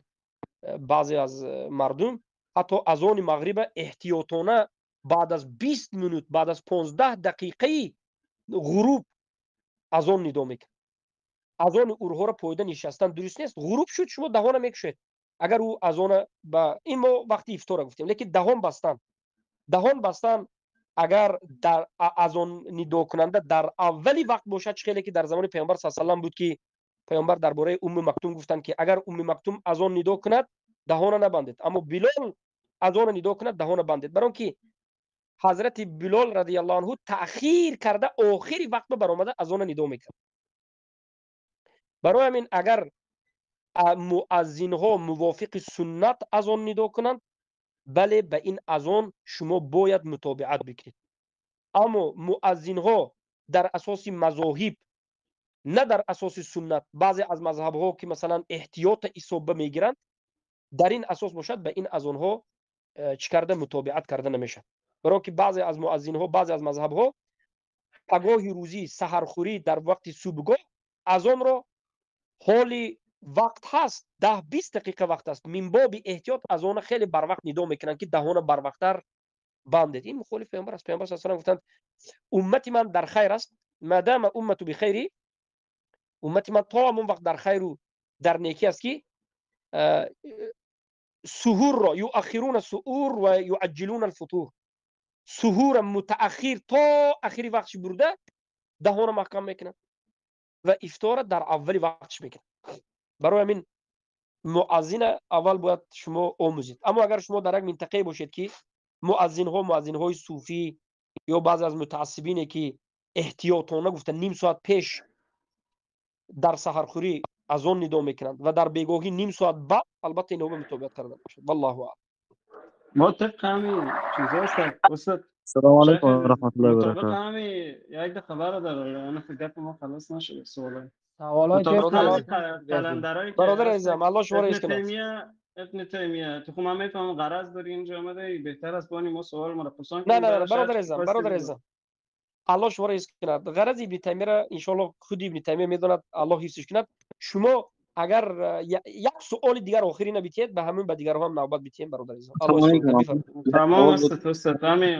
بعضی از مردم حتی اذان مغرب احتیاطانه بعد از 20 minute، بعد از 15 دقیقه غروب اذان نداء میکنه. اذان اورها را پایده نشستن درست نیست. غروب شد، شما دهان میکشید. اگر او اذان با این ما وقتی افطار گفتیم، لیکن دهان بستن Агар дар азон нидокунанда дар аввали вақт бошад, чӣ хеле ки дар замони паёмбар саллаллоҳу алайҳи васаллам буд, ки паёмбар дар бораи Умми Мактум гуфтанд, ки агар Умми Мактум азон нидо кунад, даҳона набандед, аммо Билол азона нидо кунад, даҳона бандед. Барон ки ҳазрати Билол радиаллоҳу анҳу таъхир карда, охири вақт баромада азона нидо мекард. Барои ҳамин агар муаззинҳо мувофиқи суннат азон нидо кунанд, бале, ба ин азон шумо бояд мутобиат бикунед. Аммо муаззинҳо дар асоси мазоҳиб, на дар асоси суннат, баъзе аз мазҳабҳо ки масалан эҳтиёта исоба мегиранд, дар ин асос бошад, ба ин азонҳо чӣ карда мутобиат карда намешавад. Барои ки баъзе аз муаззинҳо, баъзе аз мазҳабҳо пагоҳи рӯзӣ, саҳархӯрӣ, дар вақти субҳгоҳ азонро, ҳоли вақт ҳаст, 10-20 дақиқа вақт аст, мин боби эҳтиёт азона хеле барвақт нидо мекунанд, ки даҳона барвақттар бандед. Ин мухолиф паёмбар аст. Паёмбар саллаллоҳу алайҳи васаллам гуфтанд: уммати ман дар хайр аст, мадама уммату бихайри, уммати ман то ҳамон вақт дар хайру дар некӣ аст, ки суҳурро юахируна суъур ва юаҷҷилуна алфутур, суҳура мутааххир то ахири вақтш бурда даҳона маҳкам мекунад ва ифтора дар аввали вақтш мекунад. Барои ҳамин муаззина аввал бояд шумо омӯзед. Аммо агар шумо дар як минтақае бошед, ки муаззинҳо муаззинҳои суфӣ ё баъзе аз мутаассибине, ки эҳтиётона гуфта ним соат пеш дар саҳархӯрӣ азон нидо мекунанд ва дар бегоҳӣ ним соат баъд, албатта инҳо ба мутобиат карда мешавад. Валлоҳу аълам. Мо тибқи ҳамин чизҳо устод. Салому алайкум ва раҳматуллоҳи ва мутобиқ баракатуҳ. ҳамин як дақиқа, бародар, гапи мо халос нашуд, суоле. Саволҳое ки мутобиқ халос ҳамин каландарое ки Бародар ҳаст, азизам, Аллоҳ шуморо Ибни ҳифз кунад. Таймия, Ибни Таймия, ту хуб, ман мефаҳмам, ғараз дори, инҷо омадаи, беҳтар аст бони мо суол моро пурсон Не, кунем. не, не, барош бародар ҳарчи азизам, хости бародар бигӯ. азизам, Аллоҳ шуморо ҳифз кунад. Ғарази Ибни Таймияро иншоаллоҳ худи Ибни Таймия медонад, Аллоҳ ҳифзш кунад. Шумо агар як суоли дигар охирина битиҳед, ба ҳамин ба дигарҳо ҳам навбат битиҳем, бародар азизам. Аллоҳ Ассалому ҳифз кунад. алайкум. Бифармоед. Тамом аст, устод. Ҳамин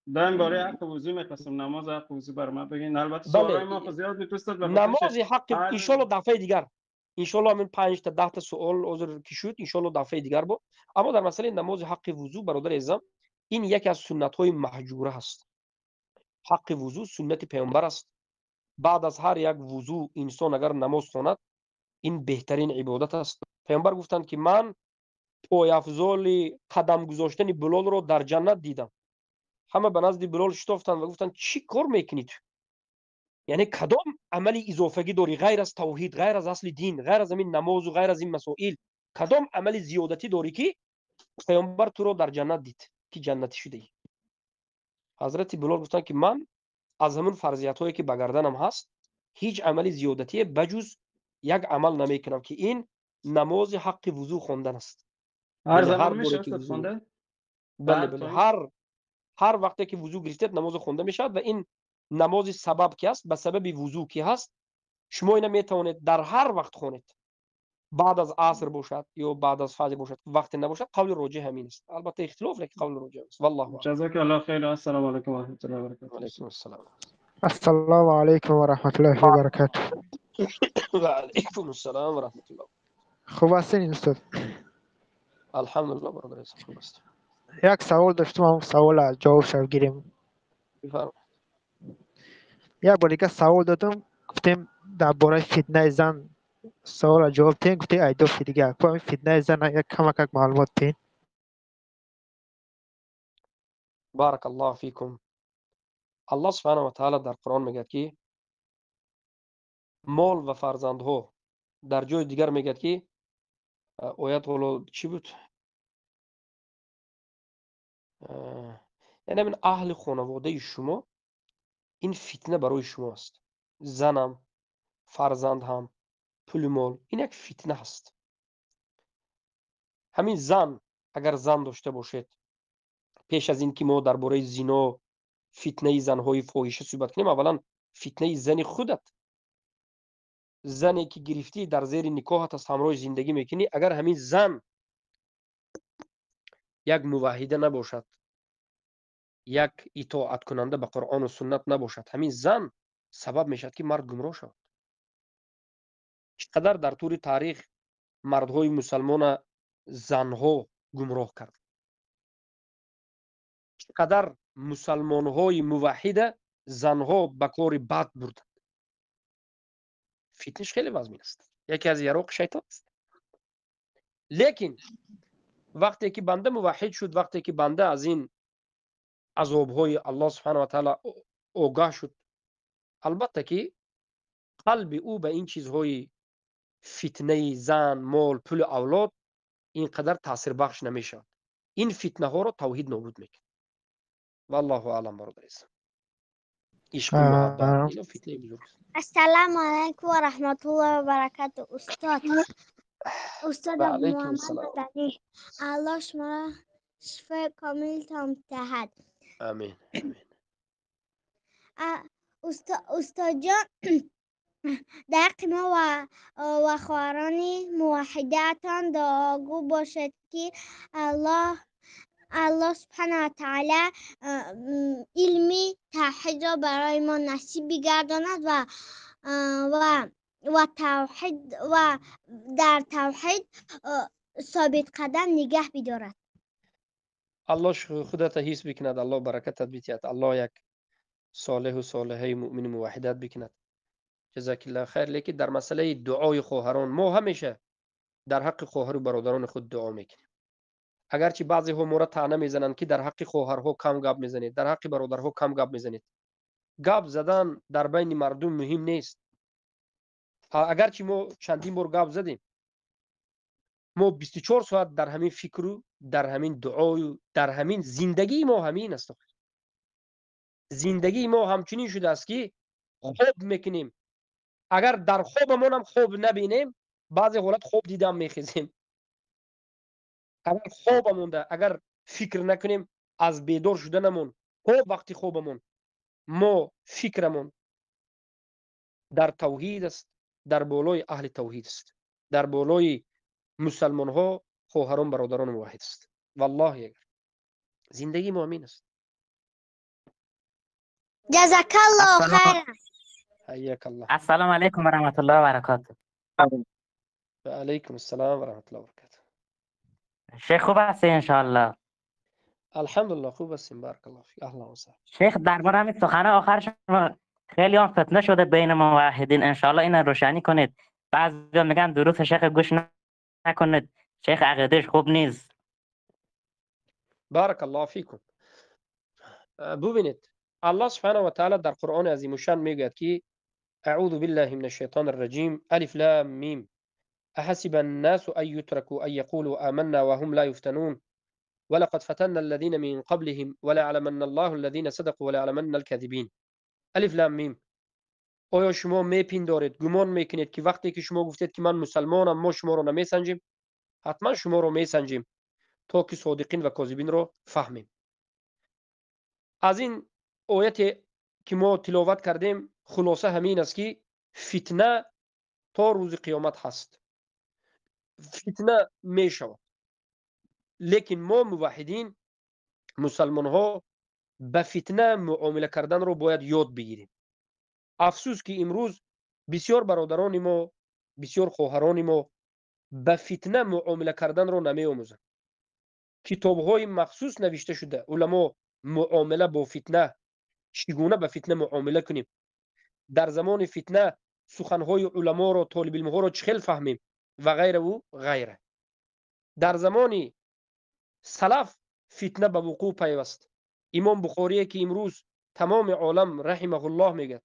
дар бораи ҳаққи вузӯ мехостам, намози ҳаққи вузӯ бар ман бигин. Албатта суолҳои мо зиёд буд, устод, ба хотири Намози ҳаққи ҳар иншоаллоҳ дафъаи дигар, иншоаллоҳ ҳамин 5-та 10-та суол ҳозир ки шуд, иншоаллоҳ дафъаи дигар бо. Аммо дар масъалаи намози ҳаққи вузӯ, бародари азизам, ин яке аз суннатҳои маҳҷура ҳаст. Ҳаққи вузӯ суннати паёмбар аст. Баъд аз ҳар як вузӯ инсон агар намоз хонад, ин беҳтарин ибодат аст. Паёмбар гуфтанд, ки ман пойафзоли қадам гузоштани Билолро дар ҷаннат дидам. Ҳама ба назди Билол шитофтанд ва гуфтанд: чӣ кор мекунӣ ту? Яъне кадом амали изофагӣ дорӣ ғайр аз тавҳид, ғайр аз асли дин, ғайр аз ҳамин намозу ғайр аз ин масоил? Кадом амали зиёдатӣ дорӣ, ки паёмбар туро дар ҷаннат дид, ки ҷаннатӣ шудаӣ? Ҳазрати Билол гуфтанд, ки ман аз ҳамун фарзиятҳое, ки ба гарданам ҳаст, ҳеҷ амали зиёдатие ба ҷуз як амал намекунам, ки ин намози ҳаққи вузӯ хондан аст. Ҳар Яъне замон ҳар боре мешавад, ки устод, вузӯ хонда? Бале. Ҳар Бале. тойм? Ҳар вақте ки вузӯ гирифтед, намозо хонда мешавад ва ин намози сабаб ки аст, ба сабаби вузӯ ки ҳаст, шумо ина метавонед дар ҳар вақт хонед, баъд аз аср бошад ё баъд аз фаҷр бошад, вақте набошад. Қавли роҷеҳ ҳамин аст. Албатта ихтилоф, лекин қавли роҷеҳ аст. Валлоҳу аълам. Ҷазока Аллоҳ хайр. Ассалому алайкум ва раҳматуллоҳи ва баракатуҳ. Алайкум ассалом. Ассалому алайкум ва раҳматуллоҳи ва баракатуҳ. Ва алайкум ассалом ва раҳматуллоҳ. Хуб ҳастин, устод? Алҳамдулиллоҳ, бародар азиз, хуб аст. Як савол доштум, ҳамон савола ҷавобша гирем. Бифармоед. Як бор дига савол додам, гуфтем дар бораи фитнаи зан савола ҷавоб диҳем, гуфтем айдофи дига ку ҳамин фитнаи зан як камакак маълумот диҳем. Баракаллоҳу фикум. Аллоҳ субҳанаҳу ва таъала дар Қуръон мегӯяд, ки мол ва фарзандҳо, дар ҷои дигар мегӯяд, ки оят ҳоло чӣ буд, яъне ҳамин аҳли хонаводаи шумо ин фитна барои шумо аст. Занам, фарзанд ҳам, пули мол ин як фитна ҳаст. Ҳамин зан, агар зан дошта бошед, пеш аз ин ки мо дар бораи зино, фитнаи занҳои фоҳиша суҳбат кунем, аввалан фитнаи зани худат, зане ки гирифтӣ, дар зери никоҳат аст, ҳамроҳи зиндагӣ мекунӣ, агар ҳамин зан як муваҳида набошад, як итоаткунанда ба Қуръону суннат набошад, ҳамин зан сабаб мешавад, ки мард гумроҳ шавад. Чӣ қадар дар тӯри таърих мардҳои мусалмона занҳо гумроҳ кард, чӣ қадар. Мусалмонҳои муваҳҳида занҳо ба кори бад бурданд. Фитнаш хеле вазмин аст, яке аз яроқи шайтон аст. Лекин вақте ки банда муваҳҳид шуд, вақте ки банда аз ин азобҳои Аллоҳ субҳана ва таъала огаҳ шуд, албатта ки қалби ӯ ба ин чизҳои фитнаи зан, мол, пулу авлод ин қадар таъсирбахш намешавад. Ин фитнаҳоро тавҳид нобуд мекунад. Валлоҳу аълам, бародар азиз. Ишқу муҳаббат ино фитнаи бузург аст. Ассалому алайкум ва раҳматуллоҳи ва баракатуҳ, устод. Устод Ва алайкум Муҳаммад ассалом. Маданӣ, Аллоҳ шуморо шифои комилтон диҳад. Амин, амин. Устодҷон, дар ҳаққи мо ва хоҳарони муваҳҳидаатон дуогӯ бошед, ки Аллоҳ субҳана ва таъала илми тавҳидро барои мо насиб бигардонад ва тавҳид ва дар тавҳид собитқадам нигаҳ бидорад. Аллоҳ худата ҳис бикунад, Аллоҳ баракатат битиҳад, Аллоҳ як солеҳу солеҳаи муъмини муваҳҳидат бикунад. Ҷазакиллаҳу хайр. Лекин дар масъалаи дуои хоҳарон мо ҳамеша дар ҳаққи хоҳару бародарони худ дуо мекунем. Агарчи баъзеҳо моро таъна мезананд, ки дар ҳаққи хоҳарҳо кам гап мезанед, дар ҳаққи бародарҳо кам гап мезанед. Гап задан дар байни мардум муҳим нест. Агарчи мо чандин бор гап задем, мо 24 соат дар ҳамин фикру дар ҳамин дуою дар ҳамин зиндагии мо ҳамин аст. Зиндагии мо ҳамчунин шудааст, ки хоб мекунем. Агар дар хобамонам хоб набинем, баъзе ҳолат хоб дидам мехезем. Агар хобамонда агар фикр накунем, аз бедор шуданамон то вақти хобамон мо фикрамон дар тавҳид аст, дар болои аҳли тавҳид аст, дар болои мусалмонҳо, хоҳарон, бародарони муваҳҳид аст. Валлоҳи, агар зиндагии мо ҳамин аст. Ҷазакаллоҳу хайран. Ҳайякаллоҳ. Ассалому алайкум ва раҳматуллоҳи ва баракатуҳ. Ва алайкум ассалом ва раҳматуллоҳи ва баракатуҳ. Шейх, хуб ҳастед иншоаллоҳ? Алҳамдулиллоҳ, хуб ҳастем, баракаллоҳу фик. Аҳлан ва саҳлан. Шейх, дар бораи ҳамин сухани охар шумо хеле ҳам фитна шуда байни муваҳҳидин, иншоаллоҳ инро рӯшанӣ кунед. Баъзеҳо мегӯянд дуруст шейх гӯш накунед, шейх ақидааш хуб нест. Баракаллоҳу фикум. Бубинед, Аллоҳ субҳанаҳу ва таъала дар Қуръони азимушшан мегӯяд, ки аъузу биллаҳи минаш шайтони рраҷим, алиф лам мим, أحسب الناس أن يتركوا أن يقولوا آمنا وهم لا يفتنون ولقد فتنا الذين من قبلهم وليعلمن الله الذين صدقوا وليعلمن الكاذبين. الف لام میم. оё шумо мепиндоред, гумон мекунед, ки вақте ки шумо гуфтед, ки ман мусалмонам, мо шуморо намесанҷем? Ҳатман шуморо месанҷем, то ки содиқин ва козибинро фаҳмем. Аз ин ояте ки мо тиловат кардем, хулоса ҳамин аст, ки фитна то рӯзи қиёмат ҳаст, фитна мешавад. Лекин мо муваҳҳидин, мусалмонҳо ба фитна муомила карданро бояд ёд бигирем. Афсӯс, ки имрӯз бисёр бародарони мо, бисёр хоҳарони мо ба фитна муомила карданро намеомӯзанд. Китобҳои махсус навишта шуда, уламо, муомила бо фитна, чӣ гуна ба фитна муомила кунем, дар замони фитна суханҳои уламоро, толибилмҳоро чӣ хел фаҳмем ва ғайраву ғайра. Дар замони салаф фитна ба вуқӯъ пайваст. Имом Бухорие, ки имрӯз тамоми олам раҳимаҳуллоҳ мегӯяд,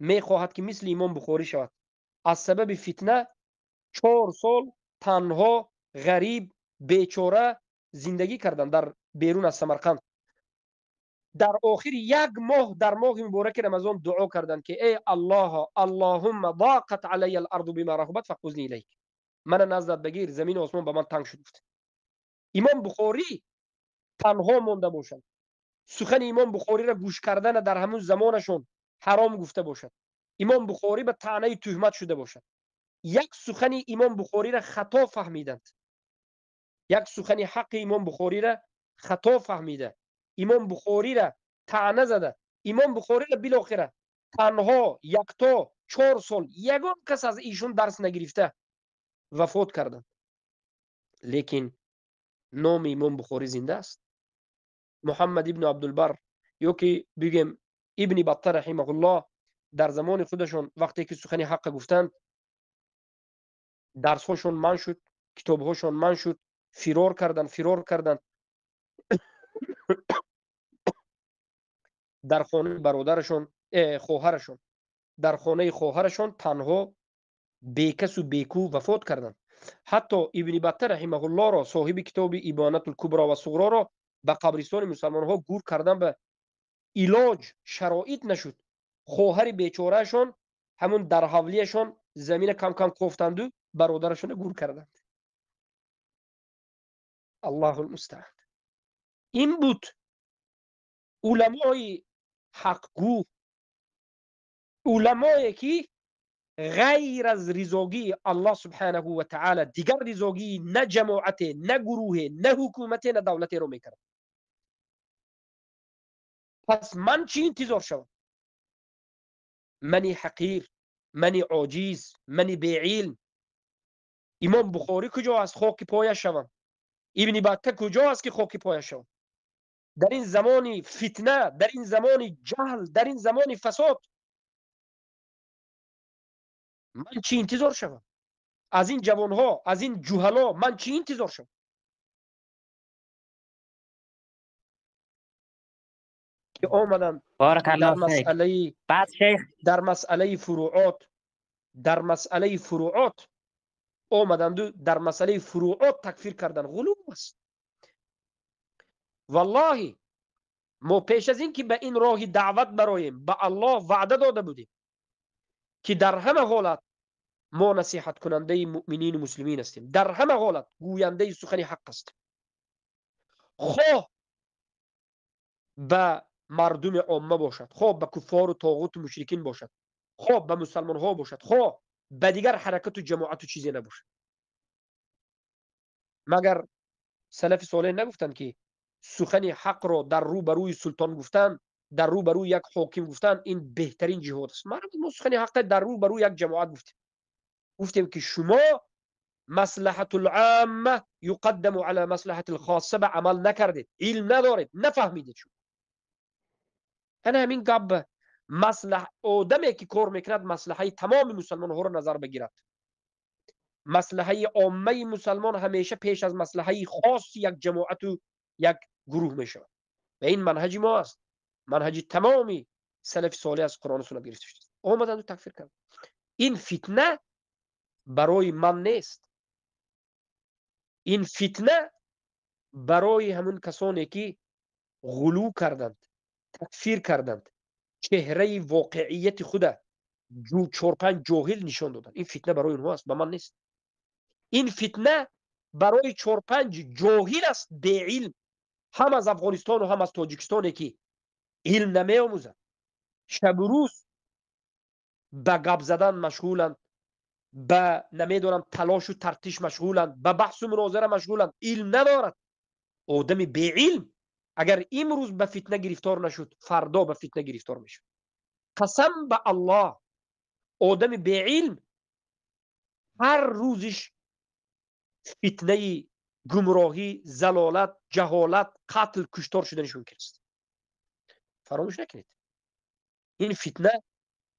мехоҳад, ки мисли имом Бухорӣ шавад, аз сабаби фитна 4 сол танҳо, ғариб, бечора зиндагӣ карданд дар берун аз Самарқанд. Дар охири як моҳ, дар моҳи мубораки Рамазон, дуо карданд, ки эй Аллоҳо, аллоҳумма доқат алайя аларду бима раҳубат фақбузни илайк, мана наздат багир, замину осмон ба ман танг шуд, гуфт. Имом Бухорӣ танҳо монда бошад, сухани имом Бухориро гӯш кардана дар ҳамун замонашон ҳаром гуфта бошад, имом Бухорӣ ба таънаи туҳмат шуда бошад, як сухани имом Бухориро хато фаҳмиданд, як сухани ҳаққи имом Бухориро хато фаҳмида, имом Бухориро таъна зада, имом Бухориро билохира танҳо, якто, 4 сол ягон кас аз ишон дарс нагирифта вафот карданд. Лекин номи имом Бухорӣ зинда аст. Муҳаммад ибну Абдулбар Ё ки бигем Ибни Батта раҳимаҳуллоҳ дар замони худашон вақте ки сухани ҳаққа гуфтанд, дарсҳошон манъ шуд, китобҳошон манъ шуд, фирор карданд, фирор карданд. Дар хонаи бародарашон, хоҳарашон, дар хонаи хоҳарашон танҳо бекасу беку вафот карданд. Ҳатто Ибни Батта раҳимаҳуллоҳро, соҳиби китоби Ибонатул Кубро ва Суғроро, ба қабристони мусалмонҳо гур кардан ба илоҷ шароит нашуд. Хоҳари бечораашон ҳамун дар ҳавлияшон замина кам-кам кофтанду бародарашонро гур карданд. Аллоҳул мустаъан. Ин буд уламои ҳақгӯ, уламое ки ғайр аз ризогии Аллоҳ субҳанаҳу ва таъала дигар ризогии на ҷамоате, на гурӯҳе, на ҳукумате, на давлатеро мекард. Пас ман чӣ интизор шавам? Мани ҳақир, мани оҷиз, мани беилм. Имом Бухорӣ куҷо аст хоки пояш шавам? Ибни Батта куҷо аст ки хоки пояш шавам? Дар ин замони фитна, дар ин замони ҷаҳл, дар ин замони фасод ман чӣ интизор шавам? Аз ин ҷавонҳо, аз ин ҷуҳало ман чӣ интизор шавам? Ки омаданд дар масъалаи фуруот, дар масъалаи фуруот омаданду дар масъалаи фуруот такфир кардан ғулув аст. Валлоҳи мо пеш аз ин ки ба ин роҳи даъват бароем, ба Аллоҳ ваъда дода будем ки дар ҳама ҳолат мо насиҳаткунандаи муъминину муслимин ҳастем, дар ҳама ҳолат гӯяндаи сухани ҳақ ҳастем, хоҳ ба мардуми омма бошад, хоҳ ба куффору тоғуту мушрикин бошад, хоҳ ба мусалмонҳо бошад, хоҳ ба дигар ҳаракату ҷамоату чизе набошад. Магар салафи солеҳ нагуфтанд ки сухани ҳақро дар рӯ ба рӯи султон гуфтан, дар рӯ ба рӯи як ҳоким гуфтан ин беҳтарин ҷиҳод аст? Мо сухани ҳаққа дар рӯ ба рӯи як ҷамоат гуфтем. Гуфтем ки шумо маслаҳатул амма юқаддаму ала маслаҳатил хосса ба амал накардед, илм надоред, нафаҳмидед шумо. Ана ҳамин гап маслаҳ одаме ки кор мекунад маслаҳаи тамоми мусалмонҳоро назар бигирад. Маслаҳаи оммаи мусалмон ҳамеша пеш аз маслаҳаи хоси як ҷамоату як гурӯҳ мешавад. Ва ин манҳаҷи мо аст, манҳаҷи тамоми салафи солеҳ аз Қуръону суннат гирифта шудааст. Омаданду такфир карданд. Ин фитна барои ман нест, ин фитна барои ҳамун касоне ки ғулӯ карданд, такфир карданд, чеҳраи воқеияти худа чор-панҷ ҷоҳил нишон доданд. Ин фитна барои онҳо аст, ба ман нест. Ин фитна барои чор-панҷ ҷоҳил аст, беилм, ҳам аз Афғонистону ҳам аз Тоҷикистоне ки илм намеомӯзанд, шабу рӯз ба гап задан машғуланд, ба намедонам талошу тартиш машғуланд, ба баҳсу мунозара машғуланд, илм надорад. Одами беилм агар имрӯз ба фитна гирифтор нашуд, фардо ба фитна гирифтор мешавад. Қасам ба Аллоҳ, одами беилм ҳар рӯзиш фитнаи гумроҳӣ, залолат, ҷаҳолат, қатл, куштор шуданиш мумкин аст. Фаромӯш накунед, ин фитна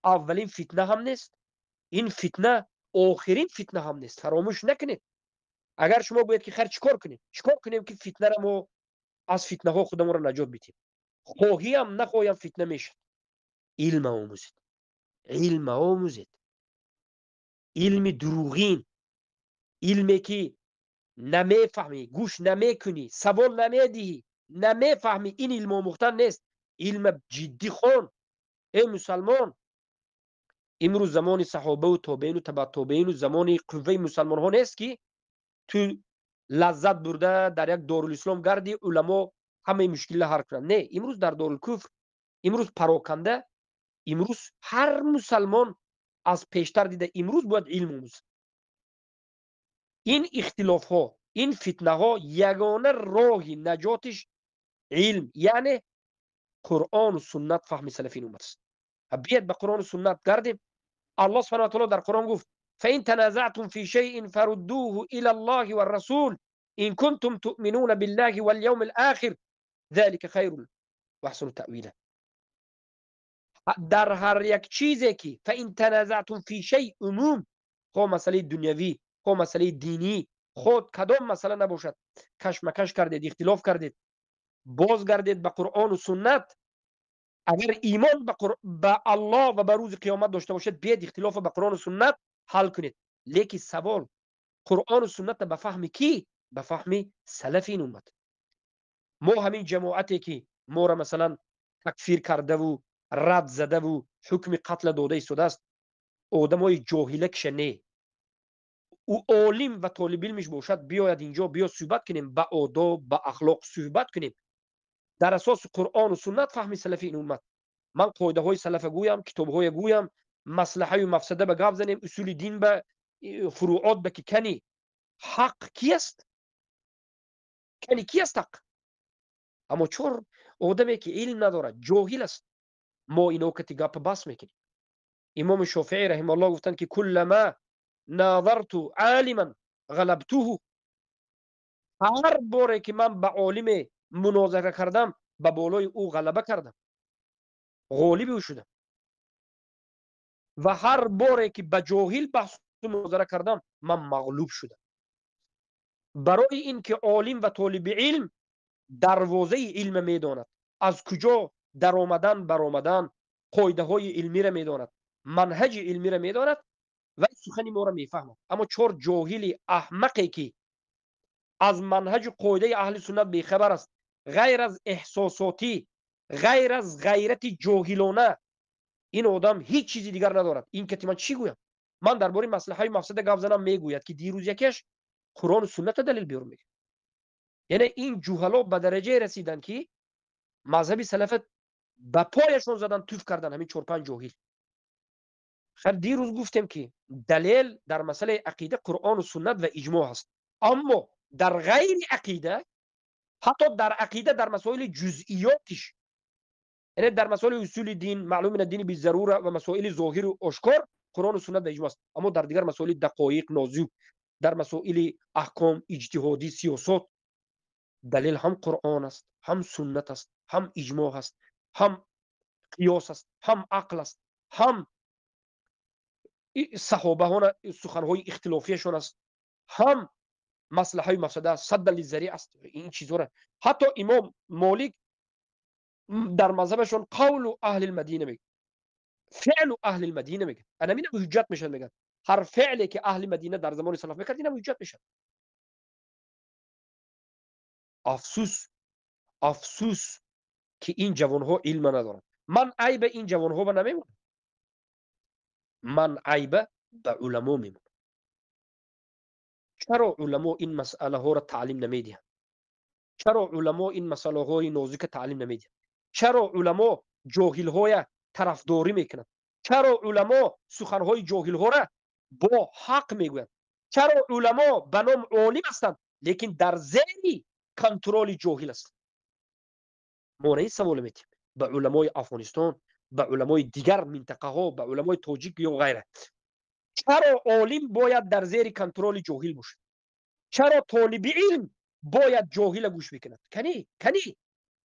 аввалин фитна ҳам нест, ин фитна охирин фитна ҳам нест. Фаромӯш накунед. Агар шумо гӯед ки хайр чӣ кор кунем, чӣ кор кунем ки фитнаро мо аз фитнаҳо худамонро наҷот бидиҳем, хоҳиам нахоҳиам фитна мешавад. Илм омӯзед, илм омӯзед, илми дурӯғин, илме ки намефаҳмӣ, гӯш намекунӣ, савол намедиҳӣ, намефаҳмӣ, ин илм омӯхтан нест. Илм ҷиддӣ хон. Эй мусалмон, имрӯз замони саҳобаву тобеину табаъ-тобеину замони қувваи мусалмонҳо нест ки ту лаззат бурда дар як дорулислом гарди, уламо ҳамаи мушкилро ҳал кунанд. Не, имрӯз дар дорулкуфр, имрӯз пароканда, имрӯз ҳар мусалмон аз пештар дида имрӯз бояд илм омӯзад. Ин ихтилофҳо, ин фитнаҳо ягона роҳи наҷотиш илм, яъне Қуръону суннат, фаҳми салафин уммат аст. Биёед ба Қуръону суннат гардем. Аллоҳ субҳанаҳу ва таъоло дар Қуръон гуфт: فإن تنازعتم في شيء فردوه إلى الله والرسول إن كنتم تؤمنون بالله واليوم الآخر ذلك خير و احسن تأویلا. در هر یک چیزی که فان تنازعتم فی شیء عموم، خو مسئله دنیوی، خو مسئله دینی، خود کدام مسئله نباشد، کشمکش کردید، اختلاف کردید، بازگردید به قرآن و سنت. اگر ایمان به الله و به روز قیامت داشته باشد، بیاید اختلاف به قرآن و سنت حل کنید. لیکن سوال، قرآن و سنت به فهم کی؟ به فهم سلف این امت. ما همین جماعتی که ما را مثلا تکفیر کرده و رد زده و حکم قتل داده ایستاده است، آدمای جاهله کشه نه، او عالم و طالب علمش باشد، بیاید اینجا، بیا صحبت کنیم، به آداب، به اخلاق صحبت کنیم، در اساس قرآن و سنت، فهم سلف این امت. من قاعده های سلف گویم، کتاب های گویم، مصلحه و مفسده به گپ زنیم، اصول دین به فروعات به که کنی حق کی است، کنی کی است حق. اما چون آدمی که علم ندارد، جاهل است، ما اینو کتی گپ بس میکنیم. امام شافعی رحمه الله گفتند که کلما ناظرت عالما غلبته، هر باره که من به عالم مناظره کردم، به بالای او غلبه کردم، غالب او شدم. و هر باره که به جاهل بحث مناظره کردم، من مغلوب شدم. برای اینکه عالم و طالب علم دروازه علم میداند، از کجا در آمدن برآمدن، قاعده های علمی را میداند، منهج علمی را میداند و سخن ما را میفهمد. اما چهار جاهل احمقی که از منهج قاعده اهل سنت بیخبر است، غیر از احساساتی، غیر از غیرت جاهلانه، این آدم هیچ چیزی دیگر ندارد. این که من چی گویم؟ من درباره مصلحه مفسده گپ زنم، میگوید که دیروز یکیش قرآن و سنت دلیل بیار میگه. یعنی این جهلا به درجه رسیدن که مذهبی سلفت به پایشون زدن، توف کردن، همین چهار پنج جاهل. خیر، دیروز گفتیم که دلیل در مسئله عقیده قرآن و سنت و اجماع هست، اما در غیر عقیده، حتی در عقیده در مسائل جزئیاتش، یعنی در مسائل اصول دین، معلوم من الدین بالضروره و مسائل ظاهر و آشکار، قرآن و سنت و اجماع است. اما در دیگر مسائل دقایق نازک، در مسائل احکام اجتهادی، سیاست، دلیل هم قرآن است، هم سنت است، هم اجماع است، هم قیاس است، هم عقل است، هم صحابه ها سخنهای اختلافیشون است، هم مصلحه مفسده است، سد للذریعه است. این چیزا را حتی امام مالک در مذهبشون قول اهل المدینه میگه، فعل اهل المدینه میگه. انا اینم حجت میشن، میگن هر فعلی که اهل مدینه در زمان سلف میکرد، اینم حجت میشن. افسوس، افسوس که این جوانها علم ندارن. من عیب این جوانها به نمیمونم، من عیب به علما میمونم. چرا علما این مسئله ها را تعلیم نمیدهند؟ چرا علما این مسئله های نازک تعلیم نمیدهند؟ چرا علما جاهل های طرفداری میکنند؟ چرا علما سخنهای جاهل ها را با حق میگویند؟ چرا علما به نام عالم هستند لیکن در زیر کنترل جاهل است؟ ما این سوال میتیم به علمای افغانستان، به علمای دیگر منطقه ها، به علمای تاجیک یا غیره. چرا عالم باید در زیر کنترل جاهل باشه؟ چرا طالب علم باید جاهل گوش بکند؟ کنی کنی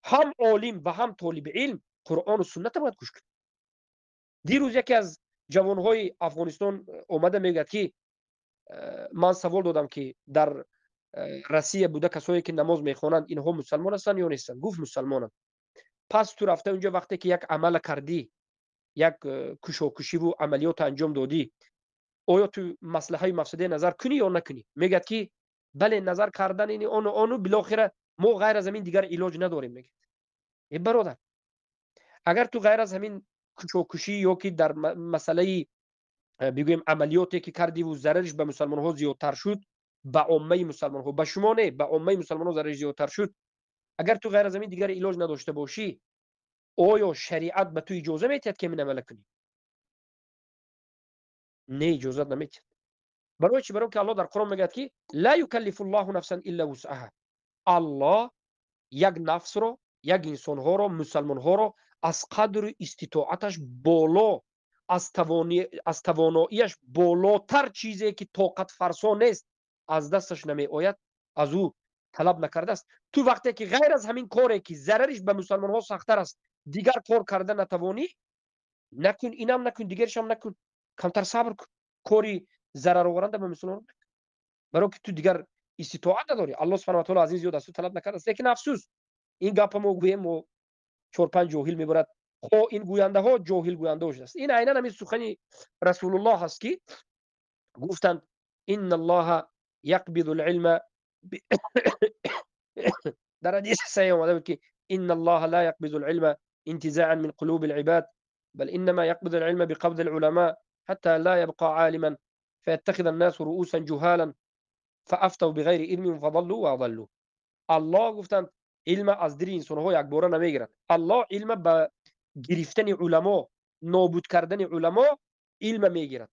هم عالم و هم طالب علم قرآن و سنت باید گوش کند. دیروز یکی از جوانهای افغانستان اومده میگه که من سوال دادم که در روسیه بوده کسایی که نماز میخوانند اینها مسلمان هستند یا نیستند؟ گفت مسلمانند. پس تو رفته اونجا وقتی که یک عمل کردی، یک کشاکشی و عملیات انجام دادی، آیا تو مصلحه مفسده نظر کنی یا نکنی؟ میگه که بله، نظر کردن این اون اونو بالاخره ما غیر از همین دیگر علاج نداریم. میگه ای برادر، اگر تو غیر از همین کشاکشی یا که در مسئله بگویم عملیاتی که کردی و ضررش به مسلمان ها زیادتر شد، به عامه مسلمان ها، به شما نه، به عامه مسلمان ها ضررش زیادتر شد، اگر تو غیر از همین دیگر علاج نداشته باشی، آیا شریعت به تو اجازه میتید که من عمل کنی؟ نه، اجازه نمیتید. برای چی؟ برای که الله در قرآن میگه که لا یکلف الله نفسا الا وسعها. الله یک نفس رو، یک انسان ها رو، مسلمان ها رو از قدر استطاعتش بالا، از تواناییش بالاتر چیزی که طاقت فرسا نیست، از دستش نمی آید، از او талаб накардааст. Ту вақте ки ғайр аз ҳамин коре ки зарариш ба мусалмонҳо сахттар аст, дигар кор карда натавонӣ, накун, инам накун, дигаришам накун, камтар сабр кун, кори зарароваранда ба мусалмонҳо накун, барои ки ту дигар иститоат надорӣ. Аллоҳ субҳанаҳу ва таоло аз ин зиёд аз ту талаб накардааст. Лекин афсӯс, ин гапа мо гӯем, мо чор-панҷ ҷоҳил мебарад, хо ин гӯяндаҳо ҷоҳил гӯяндаҳо шудааст. Ин айнан ҳамин сухани Расулуллоҳ ҳаст ки гуфтанд: инналлоҳа яқбизу лилма. Дар ҳадиси саҳеҳ омада буд ки инналлоҳа ла яқбизу лилма интизаан мин қулуби либад, бал иннама яқбизу лилма биқабзи луламо ҳатта ла ябқа олиман фаяттахиза аннасу руъусан ҷуҳалан фаафтав биғайри илмин фадаллу ва адаллу. Аллоҳ гуфтанд илма аз дили инсонҳо якбора намегирад. Аллоҳ илма ба гирифтани уламо, нобуд кардани уламо илма мегирад.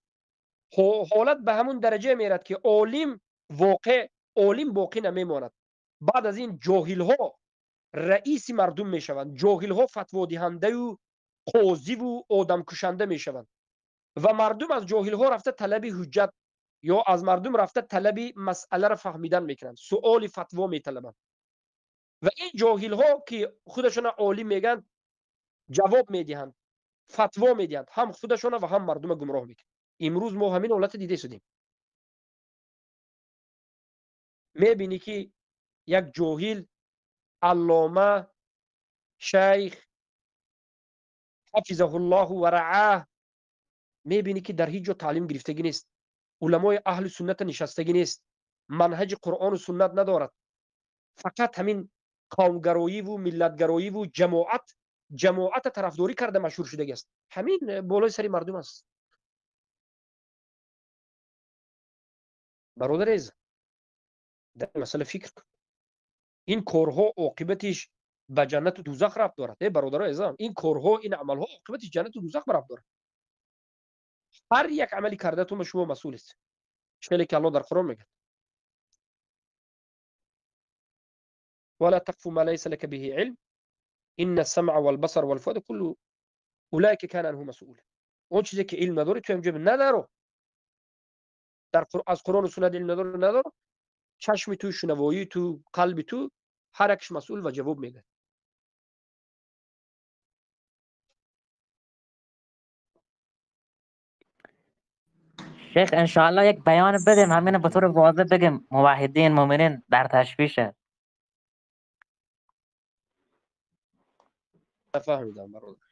Ҳолат ба ҳамун дараҷа мерад ки олим воқеъ, олим боқӣ намемонад. Баъд аз ин ҷоҳилҳо раиси мардум мешаванд, ҷоҳилҳо фатводиҳандаю қозиву одамкушанда мешаванд ва мардум аз ҷоҳилҳо рафта талаби ҳуҷҷат ё аз мардум рафта талаби масъаларо фаҳмидан мекунанд, суоли фатво металабанд. Ва ин ҷоҳилҳо ки худашона олим мегӯянд, ҷавоб медиҳанд, фатво медиҳанд, ҳам худашона ва ҳам мардума гумроҳ мекунанд. Имрӯз мо ҳамин ҳолата дида истодем. Мебинӣ ки як ҷоҳил, аллома, шайх ҳафизаҳуллоҳу ва раъаҳ, мебинӣ ки дар ҳеҷ ҷо таълим гирифтагӣ нест, уламои аҳли сунната нишастагӣ нест, манҳаҷи Қуръону суннат надорад, фақат ҳамин қавмгароиву миллатгароиву ҷамоата тарафдорӣ карда машҳур шудагӣ аст. Ҳамин болои сари мардум аст. Бародари азиз, дар ин масъала фикр кун. Ин корҳо оқибатиш ба ҷаннату дузах рабт дорад. Э бародарои азизам, ин корҳо, ин амалҳо оқибатиш ҷаннату дузах рабт дорад. Ҳар як амали кардатун ба шумо масъул аст. Хеле ки Аллоҳ дар Қуръон мегӯяд: ولا تقف ما ليس لك به علم إن السمع والبصر والفؤاد كل أولئك كان عنه مسؤولا. Он чизе ки илм надорӣ, ту ҳам ҷоби надоро. Дар аз Қуръону суннат илм надорӣ, надоро. Чашми ту, шунавоии ту, қалби ту ҳар якш масъул ва ҷавоб медиҳад. شیخ انشاءالله یک بیان بدیم، همین به طور واضح بگیم موحدین مؤمنین در تشویشه. نفهمیدم برادر.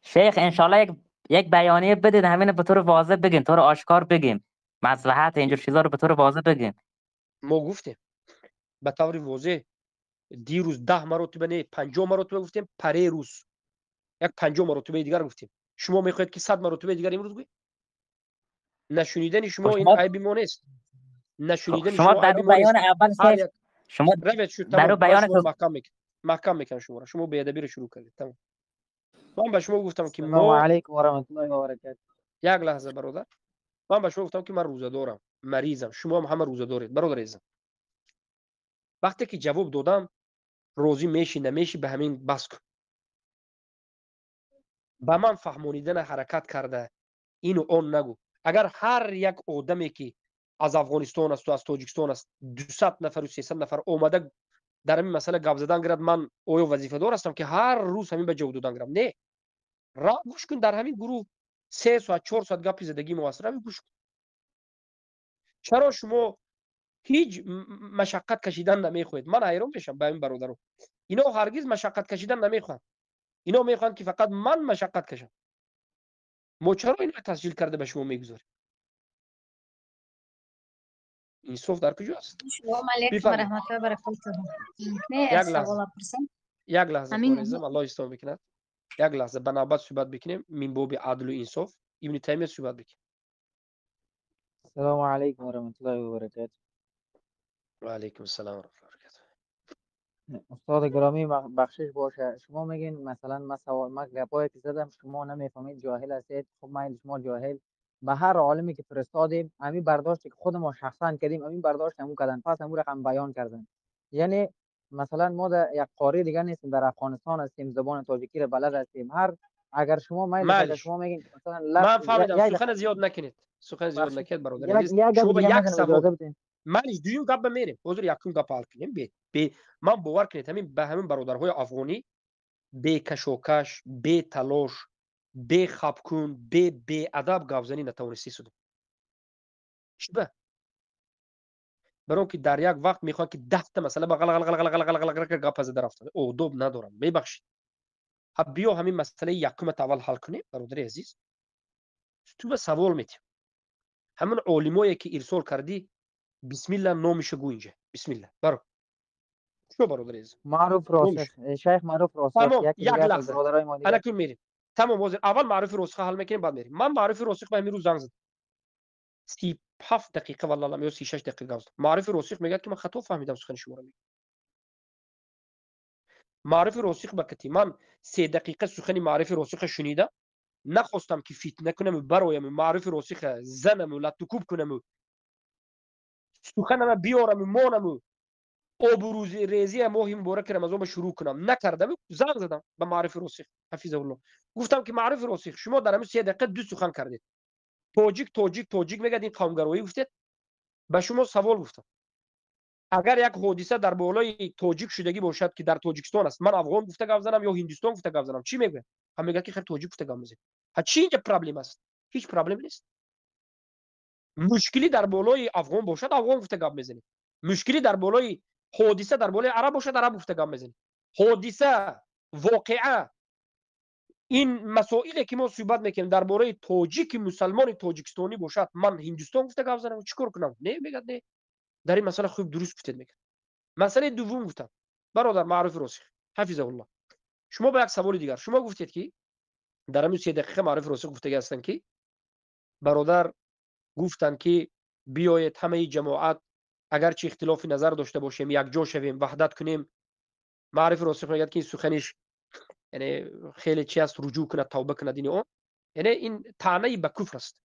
شیخ انشاءالله یک بیانیه بدید، همین به طور واضح بگیم، طور آشکار بگیم، مصلحت اینجور چیزا رو به طور واضح بگیم. ما گفتیم به طور واضح دیروز 10 مرتبه نه 50 مرتبه گفتیم، پریروز یک 50 مرتبه دیگر گفتیم. شما میخواید که 100 مرتبه دیگر امروز گویید؟ نشنیدن شما این عیب ما نیست. نشنیدن شما در بیان اول شیخ، شما روید شد در بیان محکم میکنم شما را. شما بی‌ادبی رو شروع کردید. تمام. من به شما گفتم که سلام علیکم و رحمت الله و برکاته. یک لحظه برادر، من به شما گفتم که من روزه دارم، مریضم، شما هم همه روزه دارید برادر عزیزم. وقتی که جواب دادم روزی میشی نمیشی به همین بس کن. به من فهمانیدن حرکت کرده اینو آن نگو. اگر هر یک آدمی که از افغانستان است و از تاجیکستان است 200 نفر و 300 نفر آمده در این مسئله گپ زدن گرد، من آیا وظیفه دار هستم که هر روز همین به جواب دادن گرم؟ نه. را گوش کن، در همین گروه 3 ساعت 4 ساعت گپی زدگی ما است، را گوش کن. چرا شما هیچ مشقت کشیدن نمیخواید؟ من حیران میشم به این برادرو. اینا هرگز مشقت کشیدن نمیخوان. اینا میخوان که فقط من مشقت کشم. ما چرا اینو تسجیل کرده به شما میگذاریم؟ انصاف در کجاست؟ سلام علیکم و رحمت الله و برکاته. یک لحظه، یک لحظه عزیزم، الله استون بکنه. یک لحظه به نوبت صحبت بکنیم. من باب عدل و انصاف ابن تیمیه صحبت بکنیم. السلام علیکم و رحمت الله و برکاته. و علیکم السلام و رحمت الله و برکاته. استاد گرامی بخشش باشه، شما میگین مثلا ما سوال ما گپایی که زدم شما نمیفهمید، جاهل هستید. خب من شما جاهل به هر عالمی که فرستادیم همین برداشتی که خود ما شخصا کردیم همین برداشت همون کردن، پس همون رقم بیان کردن. یعنی مثلا ما در یک قاره دیگه نیستیم، در افغانستان هستیم، زبان تاجیکی رو بلد هستیم. هر اگر شما میل شما میگین مثلا من فهمیدم، سخن زیاد نکنید، سخن زیاد نکنید برادر عزیز. شما یک سوال، Майли, дуюм гап ба мерем. Ҳозир якум гап ҳал кунем. Ман, бовар кунед, ҳамин ба ҳамин бародарҳои афғонӣ бекашокаш, беталош, бехабкун, беадаб гапзанӣ натавонистӣ судем. Чиба? Барон ки дар як вақт мехоҳанд, ки 10-та масъала ба ғалғалғалғалғалғалғал гап зада рафтанд. Одоб надоранд, мебахшед. Ҳа, биё, ҳамин масъалаи якумат аввал ҳал кунем. Бародари азиз, ту ба савол метиҳам. Ҳамин олимое ки ирсол кардӣ, бисмилла, номиша гӯ инҷа, бисмилла, баро шо, бародари азиз. Маъруф Росих, шайх Маъруф Росих. Тамом, як лаҳза, алакун мерем. Тамом, ҳозир аввал Маъруфи Росиха ҳал мекунем, баъд мерем. Ман Маъруфи Росих ба ҳамин рӯз занг задам, 37 дақиқа, валлалам, ё 36 дақиқа гап задам. Маъруфи Росих мегӯяд, ки ман хато фаҳмидам сухани шуморо. Маъруфи Росих ба кати ман 3 дақиқа сухани Маъруфи Росиха шунидам. Нахостам, ки фитна кунаму барояму Маъруфи Росиха занаму латтукуб кунаму суханама биёраму монаму обрӯрезия моҳи мубораки Рамазонба шурӯъ кунам. Накардам. Занг задам ба Маъруфи Росих ҳафизаулло, гуфтам, ки Маъруфи Росих, шумо дар ҳамин 3 дақиқа ду сухан кардед. Тоҷик, тоҷик, тоҷик мегӯяд, ин қавмгароӣ гуфтед. Ба шумо савол гуфтам: агар як ҳодиса дар болои тоҷик шудагӣ бошад, ки дар Тоҷикистон аст, ман афғон гуфта гап занам ё ҳиндустон гуфта гап занам, чӣ мегӯяд? Ҳа, мегӯяд, ки хел тоҷик гуфта гап мезанем. Ҳа, чӣ инҷа проблем аст? Ҳеҷ проблем нест. Мушкилӣ дар болои афғон бошад, афғон гуфта гап мезанем. Мушкилӣ дар болои ҳодиса дар болои араб бошад, араб гуфта гап мезанем. Ҳодиса, воқеа, ин масоиле ки мо суҳбат мекунем, дар бораи тоҷики мусалмони тоҷикистонӣ бошад, ман ҳиндустон гуфта гап занам, чӣ кор кунам? Не, мегӯяд, не, дар ин масъала хуб дуруст гуфтед, мегӯяд. Масъалаи дуввум гуфтам: бародар Маъруфи Росих ҳафизаулло, шумо ба як саволи дигар. Шумо гуфтед, ки дар ҳамин 3 дақиқа Маъруфи Росих гуфтагӣ ҳастанд, ки бародар гуфтанд, ки биёед, ҳамаи ҷамоат, агарчи ихтилофи назар дошта бошем, якҷо шавем, ваҳдат кунем. Маъруфи Росих мегӯяд, ки ин суханиш, яъне, хеле чи аст, руҷӯъ кунад, тавба кунад, ини он. Яъне ин таънаи ба куфр аст.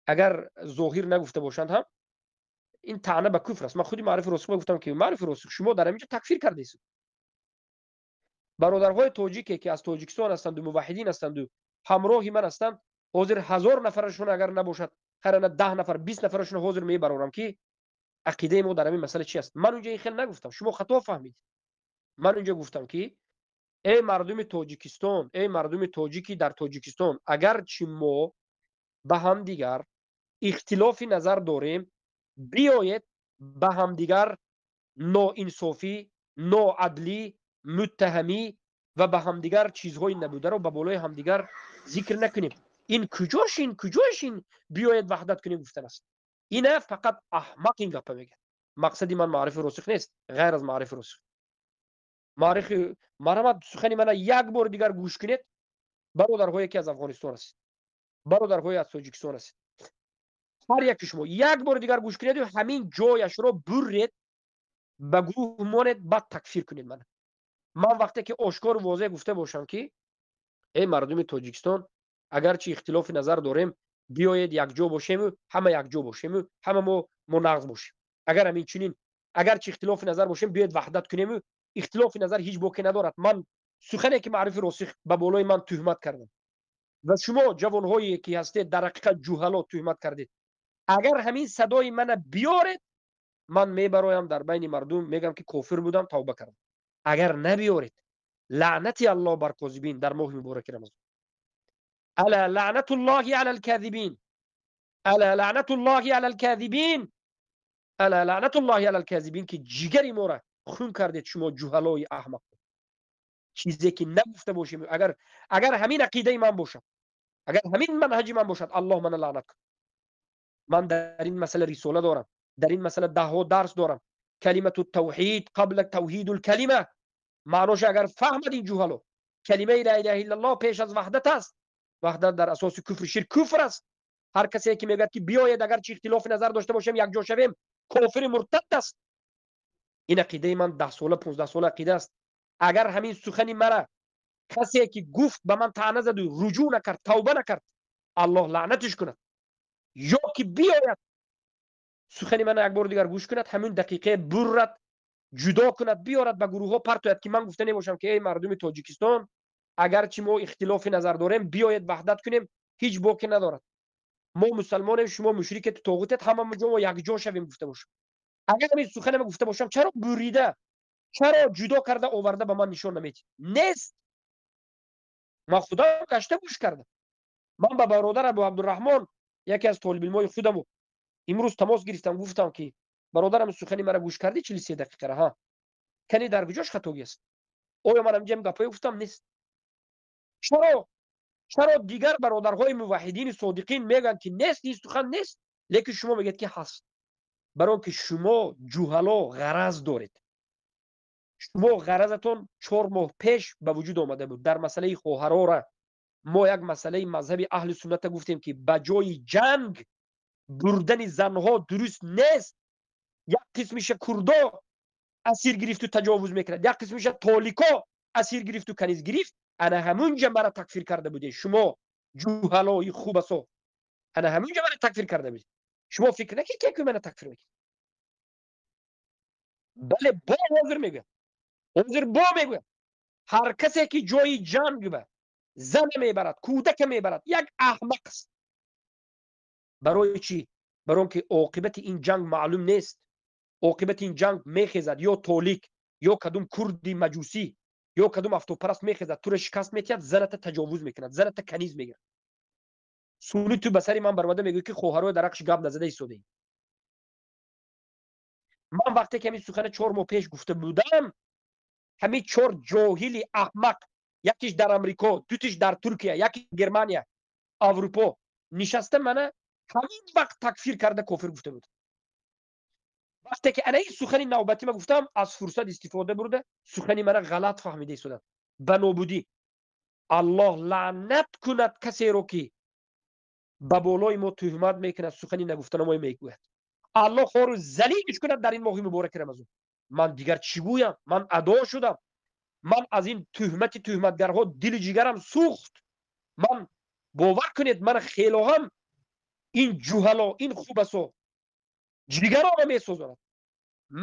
Агар зоҳир нагуфта бошанд ҳам, ин таъна ба куфр аст. Ман худи Маъруфи Росих гуфтам, ки Маъруфи Росих, шумо дар ҳаминҷо такфир кардаед бародарҳои тоҷике, ки аз Тоҷикистон ҳастанду муваҳҳидин ҳастанду ҳамроҳи ман ҳастанд. Ҳозир 1000 нафарашон агар набошад, хайрана, 10 нафар, 20 нафарашон ҳозир мебарорам, ки ақидаи мо дар ҳамин масъала чи аст. Ман унҷа ин хел нагуфтам, шумо хато фаҳмидед. Ман унҷа гуфтам, ки эй мардуми Тоҷикистон, эй мардуми тоҷики дар Тоҷикистон, агарчи мо ба ҳамдигар ихтилофи назар дорем, биёед, ба ҳамдигар ноинсофӣ, ноадлӣ, муттаҳамӣ ва ба ҳамдигар чизҳои набударо ба болои ҳамдигар зикр накунем. Ин куҷош, ин куҷош ин биёед, ваҳдат кунем гуфтан аст? Ина фақат аҳмақ ин гапа мегӯяд. Мақсади ман Маърифи Росих нест, ғайр аз Маърифи Росих. Маърифи марҳамат, сухани мана як бори дигар гӯш кунед. Бародарҳое, ки аз Афғонистон ҳастед, бародарҳое аз Тоҷикистон ҳастед, ҳар яки шумо як бори дигар гӯш кунеду ҳамин ҷояшро бурред, ба гурӯҳ монед, баъд такфир кунед мана. Ман вақте ки ошкору возеҳ гуфта бошам, ки эй мардуми Тоҷикистон, агарчи ихтилофи назар дорем, биёед, якҷо бошему ҳама якҷо бошему ҳама мо нағз бошем. Агар ҳамин чунин, агарчи ихтилофи назар бошем, биёед, ваҳдат кунему ихтилофи назар ҳеҷ боке надорад. Ман сухане ки Маърифи Росих ба болои ман туҳмат кардам ва шумо ҷавонҳое, ки ҳастед, дар ҳақиқат ҷуҳало туҳмат кардед, агар ҳамин садои мана биёред, ман мебароям, дар байни мардум мегӯям, ки кофир будам, тавба кардам. Агар набиёред, лаънати Аллоҳ бар козибин дар моҳи мубораки Рамазон. Ала лаънатуллоҳи ала алказибин, ала лаънатуллоҳи ала алказибин, ала лаънатуллоҳи ала алказибин, ки ҷигари моро хун кардед шумо ҷуҳалои аҳмақ. Чизе ки нагуфта бошем, агар ҳамин ақидаи ман бошад, агар ҳамин манҳаҷи ман бошад, Аллоҳ мана лаънат кунад. Ман дар ин масъала рисола дорам, дар ин масъала даҳҳо дарс дорам. Калимату тавҳид қабла тавҳидул калима маъноша агар фаҳмад ин ҷуҳало, калимаи ла илаҳа иллаллоҳ пеш аз ваҳдат аст. Ваҳдат дар асоси куфри ширк куфр аст. Ҳар касе ки мегӯяд, ки биёед, агарчи ихтилофи назар дошта бошем, якҷо шавем, кофири муртад аст. Ин ақидаи ман 10 сола, 15 сола ақида аст. Агар ҳамин сухани мара касе ки гуфт, ба ман таъна заду руҷӯъ накард, тавба накард, Аллоҳ лаънатиш кунад. Ё ки биёяд, сухани мана як бори дигар гӯш кунад, ҳамин дақиқае буррад, ҷудо кунад, биёрад, ба гурӯҳҳо партояд, ки ман гуфта небошам, ки эй мардуми Тоҷикистон, агарчи мо ихтилофи назар дорем, биёед, ваҳдат кунем, ҳеҷ боке надорад, мо мусалмонем, шумо мушрикету тоғутед, ҳама ҷо мо якҷо шавем гуфта бошам. Агар ҳамин сухане ма гуфта бошам, чаро бурида, чаро ҷудо карда оварда ба ман нишон намедиҳед? Нест. Ман худам гашта гӯш кардам. Ман ба бародар Абу Абдурраҳмон, яке аз толибилмои худаму, имрӯз тамос гирифтам, гуфтам ки бародарам, сухани мара гӯш кардӣ 43 дақиқара? Ҳа, кани дар куҷош хатогӣ аст? Оё ман ҳамҷам гапҳое гуфтам? Нест. Чаро дигар бародарҳои муваҳҳидини содиқин мегӯянд ки нест, ин сухан нест, лекин шумо мегӯед ки ҳаст? Барои он ки шумо ҷуҳало ғараз доред. Шумо ғаразатон 4 моҳ пеш ба вуҷуд омада буд. Дар масъалаи хоҳарора мо як масъалаи мазҳаби аҳли сунната гуфтем ки ба ҷои ҷанг бурдани занҳо дуруст нест. Як қисмиша курдо асир гирифту таҷовуз мекунад, як қисмиша толико асир гирифту каниз гирифт. Ана ҳамунҷа мара такфир карда будед шумо, ҷуҳалои хубасо. Ана ҳамунҷа мара такфир карда будед. Шумо фикр накунед ки мана такфир мекунед. Бале, бо ҳозир мегӯям, ҳозир бо мегӯям, ҳар касе ки ҷои ҷанг ба зана мебарад, кӯдака мебарад, як аҳмақ аст. Барои чӣ? Барои он ки оқибати ин ҷанг маълум нест. Оқибати ин ҷанг мехезад ё толик, ё кадом курди маҷусӣ, ё кадом афтобпараст мехезад, тура шикаст метиҳад, заната таҷовуз мекунад, заната каниз мегирад. Суни ту ба сари ман баромада мегӯӣ ки хоҳароя дар ҳаққаш гап назада истодаӣ. Ман вақте ки ҳамин сухана 4 моҳ пеш гуфта будам, ҳамин 4 ҷоҳили аҳмақ, якиш дар Амрико, дутиш дар Туркия, яки Германия, Аврупо нишаста мана ҳамин вақт такфир карда кофир гуфта буд. Вақте ки ана ин сухани навбатӣ ма гуфтам, аз фурсат истифода бурда сухани мана ғалат фаҳмида истоданд. Ба нобудӣ Аллоҳ лаънат кунад касеро ки ба болои мо туҳмат мекунад, сухани нагуфтанамои мегӯяд. Аллоҳ хору залилш кунад дар ин моҳи мубораки Рамазон. Ман дигар чӣ гӯям? Ман адо шудам. Ман аз ин туҳмати туҳматгарҳо дили ҷигарам сӯхт. Ман бовар кунед, ман хело ҳам ин ҷуҳало, ин хубасо ҷигароро месӯзонад.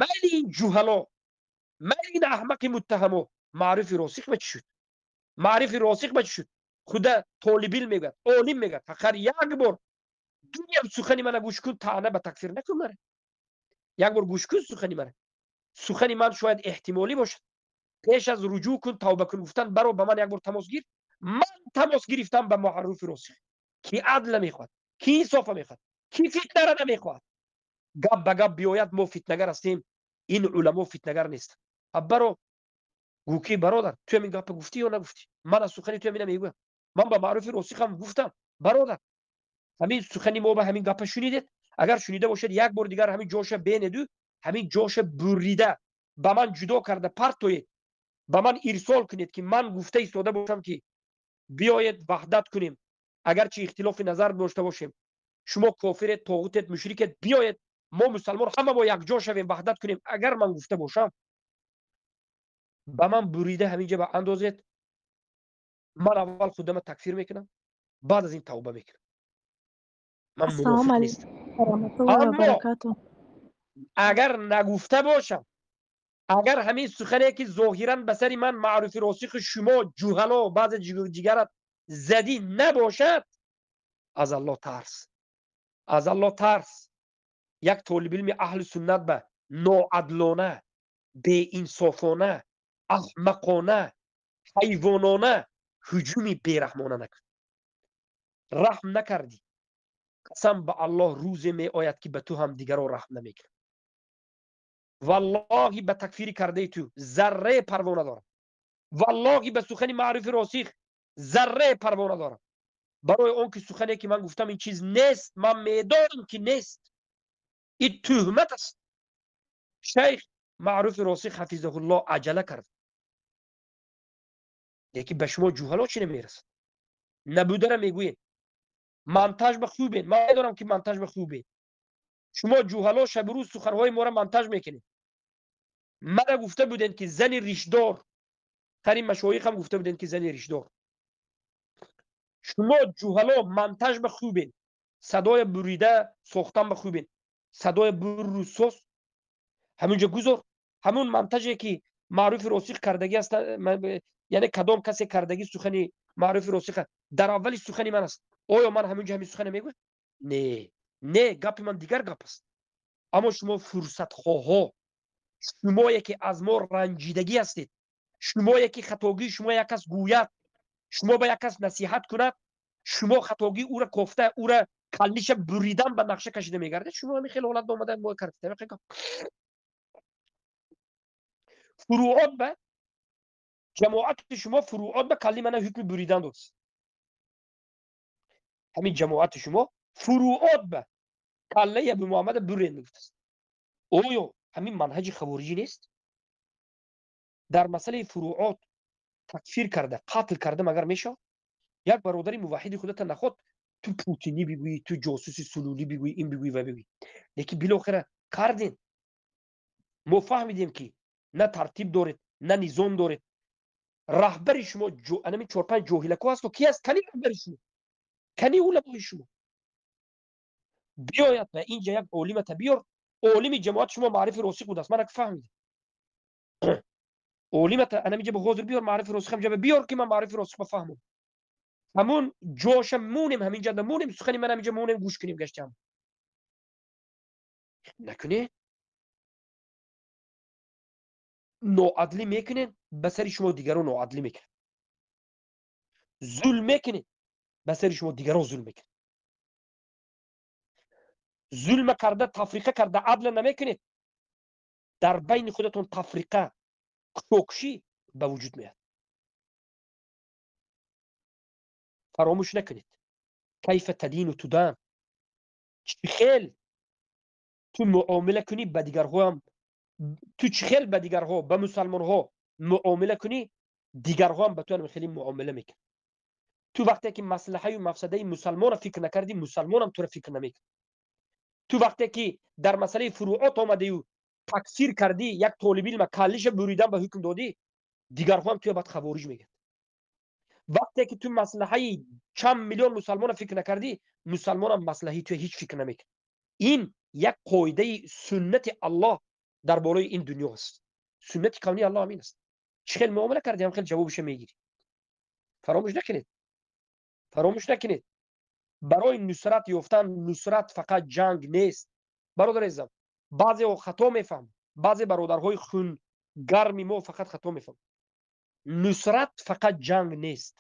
Майли ин ҷуҳало, майли ин аҳмақи муттаҳамо, маърифи росих ба чӣ шуд? Маърифи росих ба чӣ шуд? Худа толибилм мегӯяд, олим мегӯяд, фақат як бор дуням сухани мана гӯш кун, таъна ба такфир накун мара. Як бор гӯш кун сухани мара. Сухани ман шояд эҳтимолӣ бошад. Пеш аз руҷӯъ кун, тавба кун гуфтан, баро ба ман як бор тамос гир. Ман тамос гирифтам ба маъруфи росих, ки адла мехоҳад, ки инсофа мехоҳад, ки фитнара намехоҳад. Гап ба гап биёяд, мо фитнагар ҳастем, ин уламо фитнагар нестанд. Баро гӯ ки бародар, ту ҳамин гапа гуфтӣ ё нагуфтӣ? Ман аз сухани ту ҳамина мегӯям. Ман ба маъруфи росихам гуфтам, бародар, ҳамин сухани мо ба ҳамин гапа шунидед? Агар шунида бошед, як бор дигар ҳамин ҷоша бенеду, ҳамин ҷоша бурида ба ман ҷудо карда партоед, ба ман ирсол кунед ки ман гуфта истода бошам ки биёед ваҳдат кунем, агарчи ихтилофи назар дошта бошем. Шумо кофиред, тоғутед, мушрикед, биёед мо мусалмон ҳама мо якҷо шавем, ваҳдат кунем. Агар ман гуфта бошам, ба ман бурида ҳамин ҷа ба андозед. Ман аввал худама такфир мекунам, баъд аз ин тавба мекунам. Ман мунофиқ нестам. Аммо агар нагуфта бошам, агар ҳамин сухане ки зоҳиран ба сари ман маъруфи росихи шумо ҷуҳало баъзе ҷигарат задӣ набошад, аз Аллоҳ тарс, аз Аллоҳ тарс. Як толибилми аҳли суннат ба ноадлона, беинсофона, аҳмақона, ҳайвонона ҳуҷуми бераҳмона накун. Раҳм накардӣ, қасам ба Аллоҳ, рӯзе меояд ки ба ту ҳам дигаро раҳм намекунад. Валлоҳи ба такфири кардаи ту заррае парво надорам. Валлоҳи ба сухани маъруфи росих заррае парво надорам. Барои он ки сухане ки ман гуфтам ин чиз нест, ман медонам ки нест. Ин туҳмат аст. Шайх маъруфи росих ҳафизаҳуллоҳ аҷала кард, лекин ба шумо ҷуҳало чӣ намерасад? Набудара мегӯед, монтаж ба хубед. Ман медонам ки монтаж ба хубед. Шумо ҷуҳало шабу рӯз суханҳои моро монтаж мекунед. Мана гуфта будем ки зани ришдор, хари машоих ҳам гуфта будем ки зани ришдор. Шумо ҷуҳало монтаж ба хубед, садоя бурида сохтан ба хубед, садоя бурру сос ҳамунҷа гузор. Ҳамун монтаже ки маъруфи росих кардагӣ аст, яъне кадом касе кардагӣ сухани маъруфи росих дар аввали сухани ман аст. Оё ман ҳамунҷа ҳамин сухане мегӯям? Не, не, гапи ман дигар гап аст. Аммо шумо фурсатхоҳҳо, шумое ки аз мо ранҷидагӣ ҳастед, шумое ки хатогии шумо як кас гӯяд, шумо ба як кас насиҳат кунад, шумо хатогии ӯра кофта, ӯра каллиша буридан ба нақша кашида мегардед. Шумо ҳамин хел ҳолат омада мо кардед. Фуруот ба ҷамоати шумо, фуруот ба калли мана ҳукми буридан дод. Ҳамин ҷамоати шумо фуруот ба каллаи Абу Муҳаммада бурен мегуфтааст. Оё ҳамин манҳаҷи хавориҷӣ нест? Дар масъалаи фуруот такфир карда, қатл карда магар мешавад? Як бародари муваҳҳиди худата наход ту путинӣ бигӯӣ, ту ҷосуси сулулӣ бигӯӣ, ин бигӯӣ ва бигӯӣ. Лекин билохира кардем. Мо фаҳмидем ки на тартиб доред, на низом доред. Раҳбари шумо анами чор-панҷ ҷоҳилако ҳасту ки аст? Кани раҳбари шумо? Кани уламои шумо? Биёяд ба инҷа як олимата биёр. Олими ҷамоати шумо маърифи росиқ будааст. Ман фаҳмидам. Олимата анамиҷа ба ҳозир биёр, маърифи росиқ ҳамҷа биёр ки ман маърифи росиқ бафаҳмам. Ҳамун ҷоша мунем, ҳаминҷа намунем, сухани ман ҳаминҷа мунем, гӯш кунем гаштам. Накунед. Ноадлӣ мекунед, ба сари шумо дигарон ноадлӣ мекунад. Зулм мекунед, ба сари шумо дигарон зулм мекунад. Зулма карда, тафриқа карда, адла намекунед, дар байни худатон тафриқа, кушокушӣ ба вуҷуд меяд. Фаромӯш накунед. Кайфа тадину тудан. Чӣ хел ту муомила кунӣ ба дигарҳоам, ту чӣ хел ба дигарҳо, ба мусалмонҳо муомила кунӣ, дигарҳоам ба ту ҳам хеле муомила мекунад. Ту вақте ки маслиҳаю мафсадаи мусалмонро фикр накардӣ, мусалмонам туро фикр намекунад. Ту вақте ки дар масъалаи фуруот омадаю такфир кардӣ, як толибилма каллиша буридан ба ҳукм додӣ, дигарҳоам туя бад хавориҷ мегӯяд. Вақте ки ту маслиҳаи чанд миллион мусалмонро фикр накардӣ, мусалмонам маслиҳаи туя ҳеҷ фикр намекунад. Ин як қоидаи суннати Аллоҳ дар болои ин дунё аст. Суннати кавнии Аллоҳ ҳамин аст. Чӣ хел муомила кардӣ, ҳам хел ҷавобаша мегирӣ. Фаромӯш накунед. Фаромӯш накунед. Барои нусрат ёфтан, нусрат фақат ҷанг нест. Бародар азизам, баъзеҳо хато мефаҳманд, баъзе бародарҳои хунгарми мо фақат хато мефаҳманд. Нусрат фақат ҷанг нест.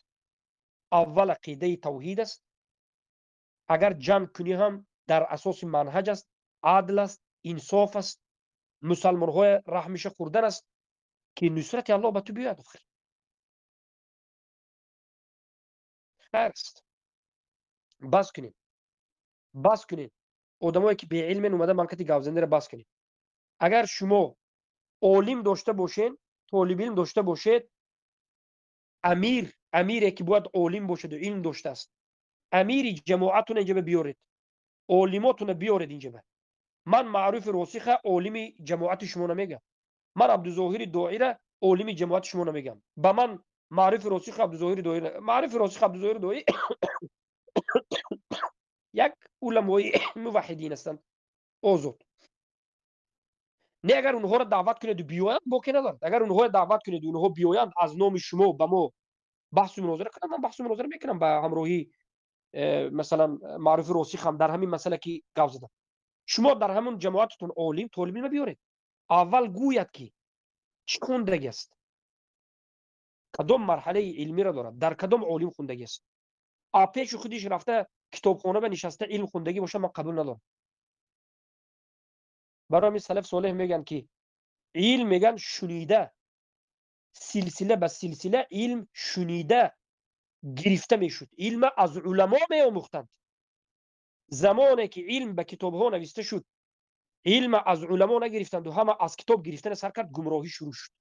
Аввал ақидаи тавҳид аст. Агар ҷанг кунӣ ҳам дар асоси манҳаҷ аст, адл аст, инсоф аст, мусалмонҳои раҳмиша хӯрдан аст ки нусрати Аллоҳ ба ту биёяд. Охир хайр аст. Бас кунем, бас кунем. Одамое ки беилмен омада манкати гавзанеро бас кунем. Агар шумо олим дошта бошед, толибилм дошта бошед, амир, амире ки бояд олим бошаду илм доштааст, амири ҷамоатуна инҷа биёред, олимотуна биёред инҷа. Ман маъруфи росиха олими ҷамоати шумо намегам. Ман Абдузоҳири доира олими ҷамоати шумо намегам. Ба ман маъруфи росиха Абдузоҳири доира, маъруфи росиха Абдузоҳири дои як уламои муваҳҳидин ҳастанд, озод. Не, агар онҳоро даъват кунеду биёянд, боке надорад. Агар онҳоро даъват кунеду онҳо биёянд, аз номи шумо ба мо баҳсу мунозира кунанд, ман баҳсу мунозира мекунам ба ҳамроҳӣ, масалан маъруфи росихам дар ҳамин масъала ки гап задам. Шумо дар ҳамон ҷамоататон олим, толибилма биёред. Аввал гӯяд ки чӣ хондаги аст, кадом марҳалаи илмиро дорад, дар кадом олим хондаги аст. А пеши худиш рафта китобхона ба нишаста илм хондагӣ бошад, ман қабул надорам. Барои ҳамин салаф солеҳ мегӯянд ки илм, мегӯянд, шунида, силсила ба силсила илм шунида гирифта мешуд. Илма аз уламо меомӯхтанд. Замоне ки илм ба китобҳо нависта шуд, илма аз уламо нагирифтанду ҳама аз китоб гирифтана сар кард, гумроҳӣ шурӯъ шуд.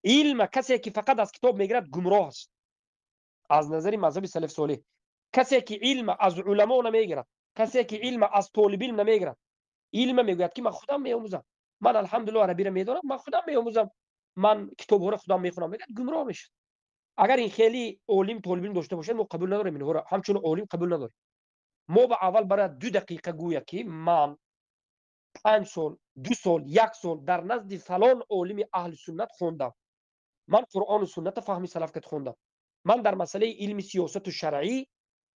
Илма касе ки фақат аз китоб мегирад, гумроҳ аст аз назари мазҳаби салаф солеҳ. Касе ки илма аз уламо намегирад, касе ки илма аз толибилм намегирад, илма мегӯяд ки ман худам меомӯзам, ман алҳамдулиллоҳ арабиро медонам, ман худам меомӯзам, ман китобҳоро худам мехонам, мегӯяд, гумроҳ мешавад. Агар ин хеле олим толибилм дошта бошад, мо қабул надорем инҳоро, ҳамчун олим қабул надорем. Мо ба аввал барои 2 дақиқа гӯяд ки ман 5 сол, 2 сол, 1 сол дар назди фалон олими аҳли суннат хондам, ман Қуръону сунната фаҳми салафкат хондам, ман дар масъалаи илми сиёсату шаръӣ,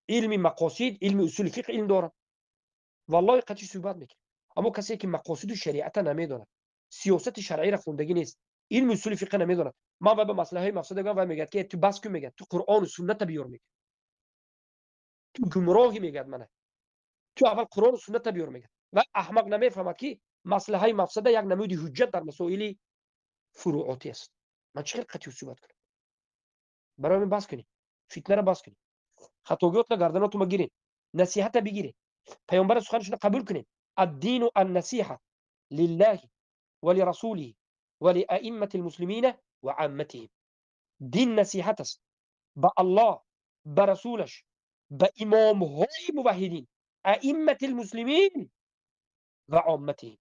илми мақосид, илми усули фиқҳ илм дорам. Валлоҳи қатъи суҳбат мекунем. Аммо касе ки мақосиди шариата намедонад, сиёсати шаръиро хондагӣ нест, илми усули фиқҳ намедонад, ман вай ба маслаҳаи мафсада гӯям, вай мегӯяд ки ту бас кун, мегӯяд, ту Қуръону сунната биёр, мегӯяд, ту гумроҳӣ, мегӯяд, мана ту аввал Қуръону сунната биёр, мегӯяд. Ва аҳмақ намефаҳмад, ки маслаҳаи мафсада як намуди ҳуҷҷат дар масоили фуруотӣ аст. Ман чӣ хел қатъи суҳбат кунам? Барои ман бас кунед, фитнаро бас кунед, хатогиётро гарданотума гиред, насиҳата бигиред, паёмбара суханашонро қабул кунед. Аддину аннасиҳа лиллаҳи ва лирасулиҳи ва лиаиммати лмуслимина ва амматиҳим. Дин насиҳат аст ба Аллоҳ, ба расулаш, ба имомҳои муваҳҳидин, аиммати лмуслимин ва омматиҳим.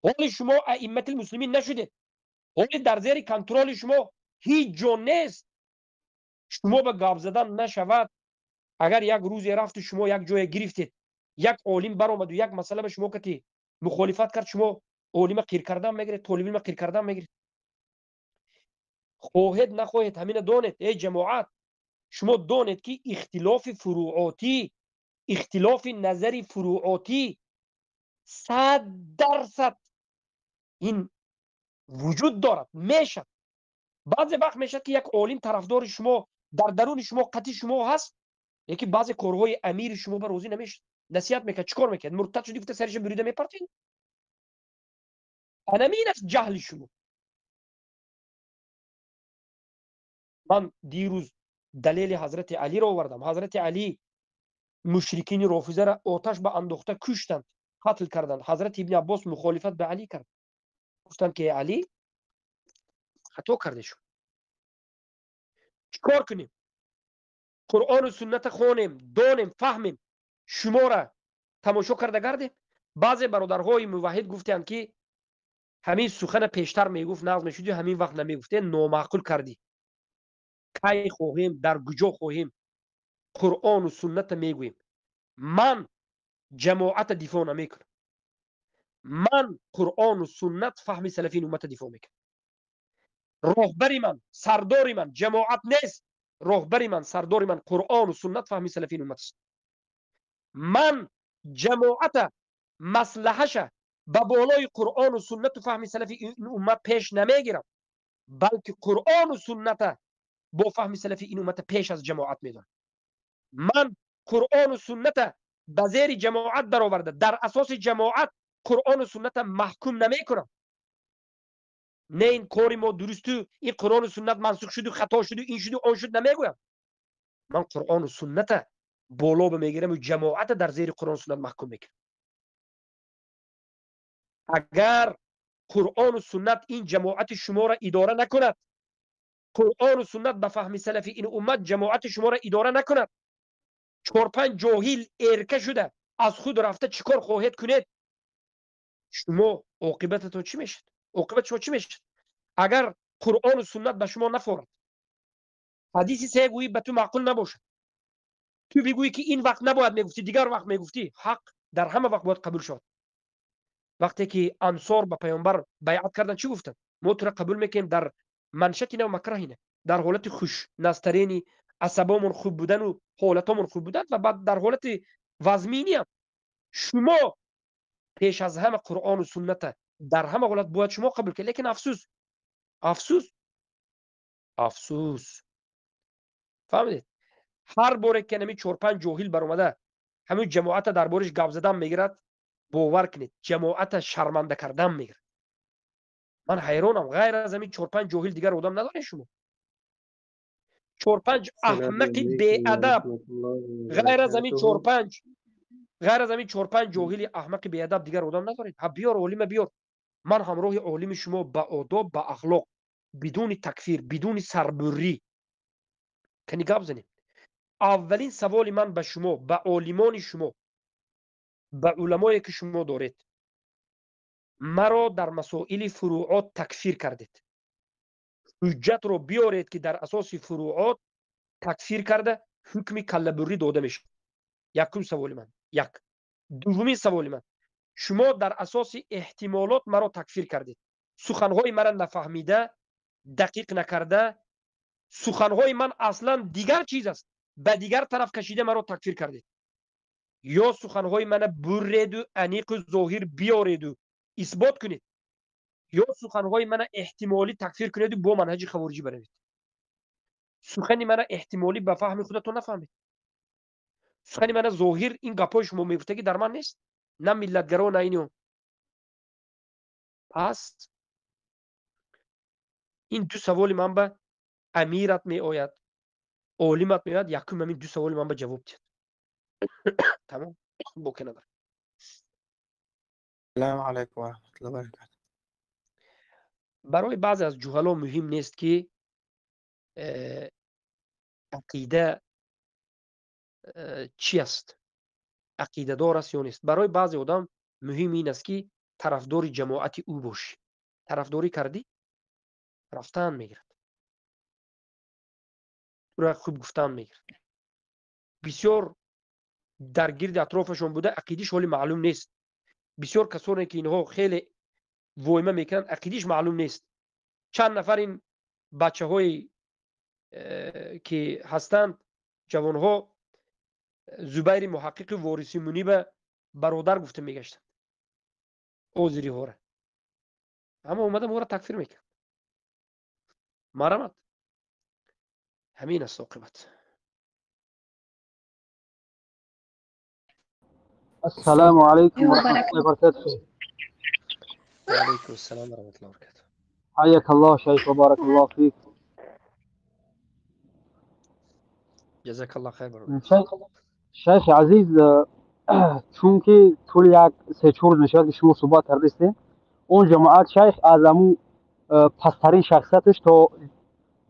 Ҳоли шумо аиммати лмуслимин нашудед, ҳоли дар зери контроли шумо ҳеҷ ҷо нест, шумо ба гап задан нашавад. Агар як рӯзе рафту шумо як ҷое гирифтед, як олим баромаду як масъала ба шумо кати мухолифат кард, шумо олима қир кардан мегиред, толибилма қир кардан мегиред. Хоҳед нахоҳед, ҳамина донед, эй ҷамоат, шумо донед, ки ихтилофи фуруотӣ, ихтилофи назари фуруотӣ 100% ин вуҷуд дорад, мешад. Баъзе вақт мешад, ки як олим тарафдори шумо, дар даруни шумо, қатъи шумо ҳаст, лекин баъзе корҳои амири шумо ба розӣ намешад, насиҳат мекард, чӣ кор мекард? Муртад шуди гуфта, сариша бурида мепартед. Анамин аст ҷаҳли шумо. Ман дирӯз далели ҳазрати Алиро овардам. Ҳазрати Али мушрикини рофизаро оташ ба андохта куштанд, қатл карданд. Ҳазрати Ибни Аббос мухолифат ба Али кард, гуфтанд ки Али, хато карде шумо. Чӣ кор кунем? Қуръону сунната хонем, донем, фаҳмем, шуморо тамошо карда гардем. Баъзе бародарҳои муваҳҳид гуфтанд, ки ҳамин сухана пештар мегуфт, нағз мешуди, ҳамин вақт намегуфте, номаъқул кардӣ. Кай хоҳем, дар куҷо хоҳем, Қуръону сунната мегӯем. Ман ҷамоата дифоъ намекунам, ман Қуръону суннат, фаҳми салафини уммата дифоъ мекунам. Роҳбари ман, сардори ман ҷамоат нест, роҳбари ман, сардори ман Қуръону суннат, фаҳми салафини уммат аст. Ман ҷамоата маслаҳаша ба болои Қуръону суннату фаҳми салафи ин уммат пеш намегирам, балки Қуръону сунната бо фаҳми салафи ин уммата пеш аз ҷамоат медонам. Ман Қуръону сунната ба зери ҷамоат дароварда, дар асоси ҷамоат Қуръону сунната маҳкум намекунам. Не, ин кори мо дурусту, ин Қуръону суннат мансух шуду, хато шуду, ин шуду, он шуд намегӯям. Ман Қуръону сунната боло мегираму ҷамоата дар зери Қуръону суннат маҳкум мекунам. Агар Қуръону суннат ин ҷамоати шуморо идора накунад, Қуръону суннат ба фаҳми салафи ин уммат ҷамоати шуморо идора накунад, чор-панҷ ҷоҳил эрка шуда аз худ рафта чӣ кор хоҳед кунед? Шумо оқибататон чӣ мешавад? Оқибати шумо чӣ мешавад, агар Қуръону суннат ба шумо нафорад, ҳадиси се гӯӣ ба ту маъқул набошад, ту бигӯӣ, ки ин вақт набояд мегуфтӣ, дигар вақт мегуфтӣ? Ҳақ дар ҳама вақт бояд қабул шавад. Вақте ки ансор ба паёмбар байъат карданд, чӣ гуфтанд? Мо тура қабул мекунем дар маншатина ва макраҳина, дар ҳолати хуш настарени, асабомон хуб будану ҳолатомон хуб будан, ва баъд дар ҳолати вазминиам. Шумо пеш аз ҳама Қуръону сунната дар ҳама ҳолат бояд шумо қабул кунед. Лекин афсӯс, афсӯс, афсӯс, фаҳмидед, ҳар боре ки ҳамин чор-панҷ ҷоҳил баромада ҳамин ҷамоата дар бориш гап задан мегирад, бовар кунед, ҷамоата шарманда кардан мегирад. Ман ҳайронам, ғайр аз ҳамин чор-панҷ ҷоҳил дигар одам надоред шумо? Чор-панҷ аҳмақи беадаб, ғайр аз ҳамин чор-панҷ, ғайр аз ҳамин чор-панҷ ҷоҳили аҳмақи беадаб дигар одам надоред? Ҳа, биёр, олима биёр, ман ҳамроҳи олими шумо ба одоб, ба ахлоқ, бидуни такфир, бидуни сарбуррӣ кани гап занем. Аввалин саволи ман ба шумо, ба олимони шумо, ба уламое ки шумо доред: маро дар масоили фуруот такфир кардед, ҳуҷҷатро биёред, ки дар асоси фуруот такфир карда ҳукми каллабуррӣ дода мешавад. Якум саволи ман як. Дуввумин саволи ман: шумо дар асоси эҳтимолот маро такфир кардед, суханҳои маро нафаҳмида, дақиқ накарда, суханҳои ман аслан дигар чиз аст, ба дигар тараф кашида маро такфир кардед. Ё суханҳои мана бурреду аниқу зоҳир биёреду исбот кунед, ё суханҳои мана эҳтимолӣ такфир кунеду бо манҳаҷи хавориҷӣ баравед. Сухани мана эҳтимолӣ ба фаҳми худатон нафаҳмед. Сухани мана зоҳир, ин гапҳои шумо мегуфтагӣ дар ман нест, на миллатгаро, на ин. Пас ин ду саволи ман ба амират меояд, олимат меояд, якум ҳамин ду саволи ман ба ҷавоб диҳад. Тамом, боке надорам. Салому алайкум ва раҳматуллоҳи ва баракатуҳ. Барои баъзе аз ҷуҳало муҳим нест, ки ақида чӣ аст, ақидадор аст ё нест. Барои баъзе одам муҳим ин аст, ки тарафдори ҷамоати ӯ бошӣ. Тарафдорӣ кардӣ, рафтан мегирад, тура хуб гуфтан мегирад. Бисёр дар гирди атрофашон буда, ақидиш ҳоли маълум нест. Бисёр касоне ки инҳо хеле войма мекунанд, ақидиш маълум нест. Чанд нафар ин бачаҳои ки ҳастанд, ҷавонҳо, Зубайри Муҳаққиқи Вориси Муниба бародар гуфта мегаштанд озириҳора, аммо омада моро такфир мекард. Марамат, ҳамин аст оқибат. السلام عليكم ورحمة الله وبركاته. وعليكم السلام ورحمة الله وبركاته. حياك الله شيخ وبارك الله فيك. جزاك الله خیر برادر. شیخ عزیز، چون که طول یک سه چهار روز میشود که شما صحبت کردید، اون جماعت شیخ از امو پسترین شخصیتش تا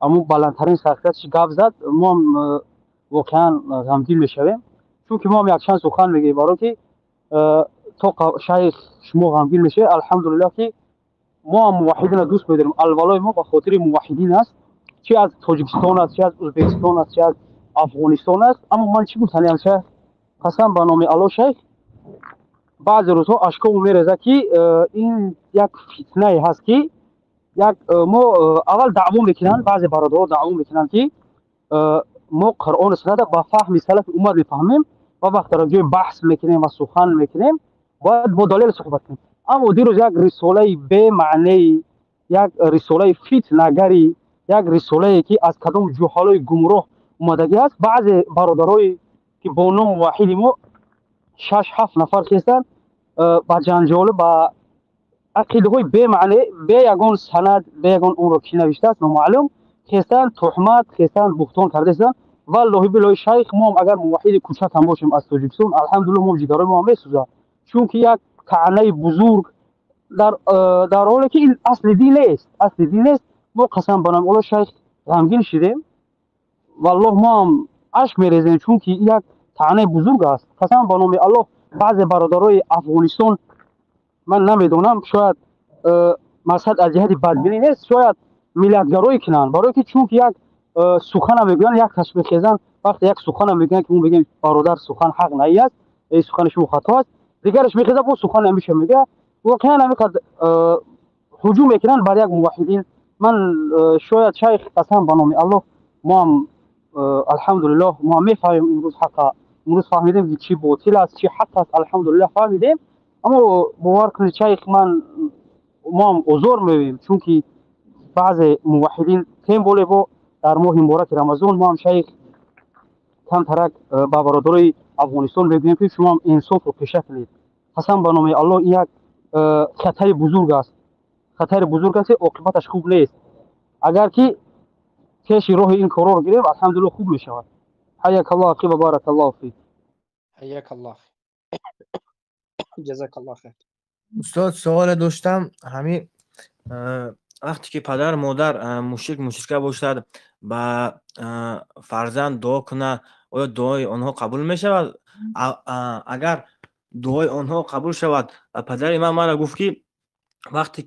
امو بلندترین شخصیتش گپ زد، ما هم واقعا غمگین میشویم، چون که ما هم یک چند سخن میگیم برای که تا شیخ شما غمگین میشه. الحمدلله که ما هم موحدین دوست میداریم، الولای ما به خاطر موحدین است، چه از تاجیکستان است، چه از ازبکستان است، چه از افغانستان است. اما من چی گفتنیم شیخ، قسم به نام الله شیخ، بعضی روزها اشکام میریزه که این یک فتنه هست که یک ما اول دعوا میکنن، بعضی برادرها دعوا میکنن که ما قرآن و سنت با فهم سلف امت میفهمیم و وقت در جای بحث میکنیم و سخن میکنیم باید با دلیل صحبت کنیم. اما دیروز یک رساله به معنی، یک رساله فتنه‌گری، یک رساله که از کدام جهالای گمراه اومدگی است، بعضی برادرای که با نام واحد ما 6-7 نفر هستند با جنجال، با عقیده های به معنی، به یگان سند، به یگان اون رو کی نوشته است نامعلوم هستند، تهمت هستند، بهتان کرده هستند. والله بالله شیخ، ما هم اگر موحد کوچک هم باشیم از تاجیکستان، الحمدلله ما جگرای ما هم میسوزه، چون که یک طعنه بزرگ در حالی که این اصل دین نیست، اصل دین نیست. ما قسم به نام الله شیخ غمگین شدیم، والله ما هم اشک میریزیم، چون که یک طعنه بزرگ است. قسم به نام الله بعضی برادرای افغانستان، من نمیدونم، شاید مقصد از جهت بدبینی نیست، شاید ملتگرایی کنن، برای که چون که یک سخن میگوین، یک کس میخیزن، وقتی یک سخن میگن که اون بگیم برادر سخن حق نه است، ای سخن شما خطا است، دیگرش میخیزه با سخن همیشه میگه، واقعا همیقدر هجوم میکنن بر یک موحدین. من شاید شیخ قسم به نام الله ما هم الحمدلله ما هم میفهمیم امروز حق، امروز فهمیدیم که چی باطل است، چی حق است، الحمدلله فهمیدیم. اما باور کنید شیخ، من ما هم عذر می‌بینیم، چون که بعض موحدین تیم بوله با در ماه مبارک رمضان ما هم شیخ کم ترک با برادرای افغانستان میگوییم که شما هم انصاف رو پیشه کنید. قسم به نام الله این یک خطر بزرگ است، خطر بزرگ است، عاقبتش خوب نیست. اگر که پیش راه این کارا رو گیریم الحمدلله خوب میشود. حیاک الله اخی و بارک الله فیک. حیاک الله جزاک الله خیر. استاد سوال داشتم، همین وقتی که پدر مادر مشرک مشرکه باشد با فرزند دعا کنه، آیا دعای آنها قبول می شود؟ اگر دعای آنها قبول شود، پدر من مرا گفت که وقتی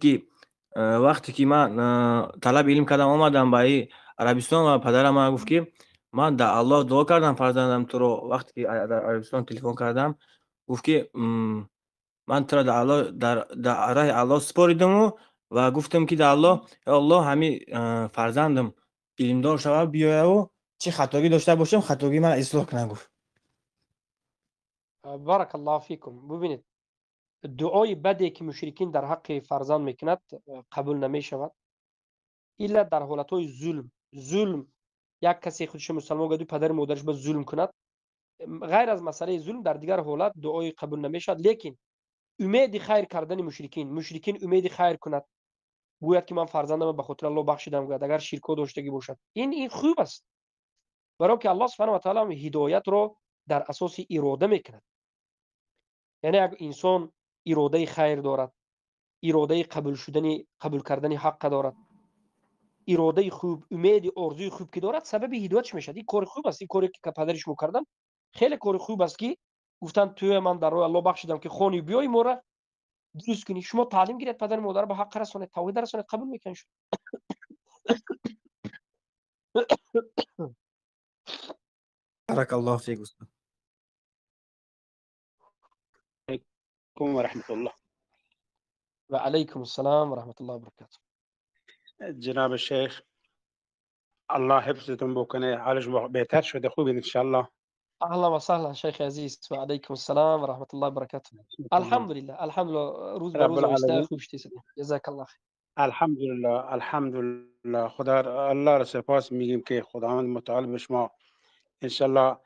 که من طلب علم کردم آمدم به عربستان و پدرم من گفت که من در الله دعا کردم فرزندم تو رو، وقتی که در عربستان تلفن کردم گفت که من تو را در الله در راه الله سپاریدم و گفتم که در الله یا الله همین فرزندم علمدار شود بیاید و چه خطاگی داشته باشم خطاگی من اصلاح کنم. گفت بارک الله فیکم. ببینید، دعای بدی که مشرکین در حق فرزند میکند قبول نمیشود الا در حالتهای ظلم. ظلم یک کسی خودش مسلمان گفت پدر مادرش به ظلم کند، غیر از مسئله ظلم در دیگر حالت دعای قبول نمیشود. لیکن امید خیر کردن مشرکین، مشرکین امید خیر کند، گوید که من فرزندم به خاطر الله بخشیدم، گوید اگر شرک داشتگی باشد، این خوب است، برای که الله سبحانه و تعالی هدایت رو در اساس اراده میکند. یعنی اگر انسان اراده خیر دارد، اراده قبول شدن، قبول کردن حق دارد، اراده خوب، امید، آرزوی خوب که دارد، سبب هدایتش میشد. این کار خوب است. این کاری که پدرش میکردن خیلی کار خوب است که گفتن توی من در راه الله بخشیدم که خونی بیای ما را درست کنی، شما تعلیم گیرید، پدر مادر به حق رسانید، توحید رسانید، قبول میکنن. بارک الله فیک استاد. علیکم و رحمت الله. و علیکم السلام و رحمت الله و برکاته. جناب شیخ الله حفظتون بکنه، حالش بهتر شده، خوب ان شاء الله. اهلا و سهلا شیخ عزیز، و علیکم السلام و رحمت الله و برکاته. الحمدلله، الحمدلله، روز به روز بیشتر خوب شدید. جزاک الله خیر. الحمدلله، الحمدلله. خدا الله را سپاس میگیم که خداوند متعال به شما ان شاء الله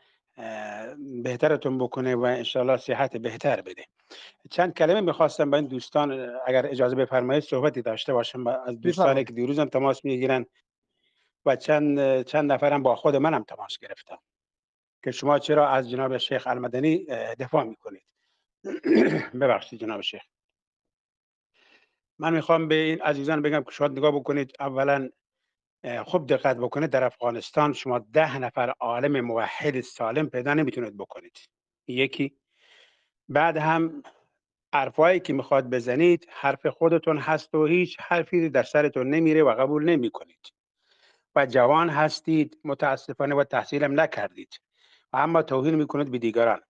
بهترتون بکنه و ان شاء الله صحت بهتر بده. چند کلمه میخواستم با این دوستان اگر اجازه بفرمایید صحبتی داشته باشم، از دوستانی که دیروزم تماس میگیرن و چند نفرم با خود منم تماس گرفتن که شما چرا از جناب شیخ المدنی دفاع میکنید. ببخشید جناب شیخ، من میخوام به این عزیزان بگم که شما نگاه بکنید، اولا خوب دقت بکنید، در افغانستان شما 10 نفر عالم موحد سالم پیدا نمیتونید بکنید. یکی. بعد هم حرفایی که میخواد بزنید حرف خودتون هست و هیچ حرفی در سرتون نمیره و قبول نمیکنید و جوان هستید متاسفانه و تحصیلم نکردید و اما توهین میکنید به دیگران.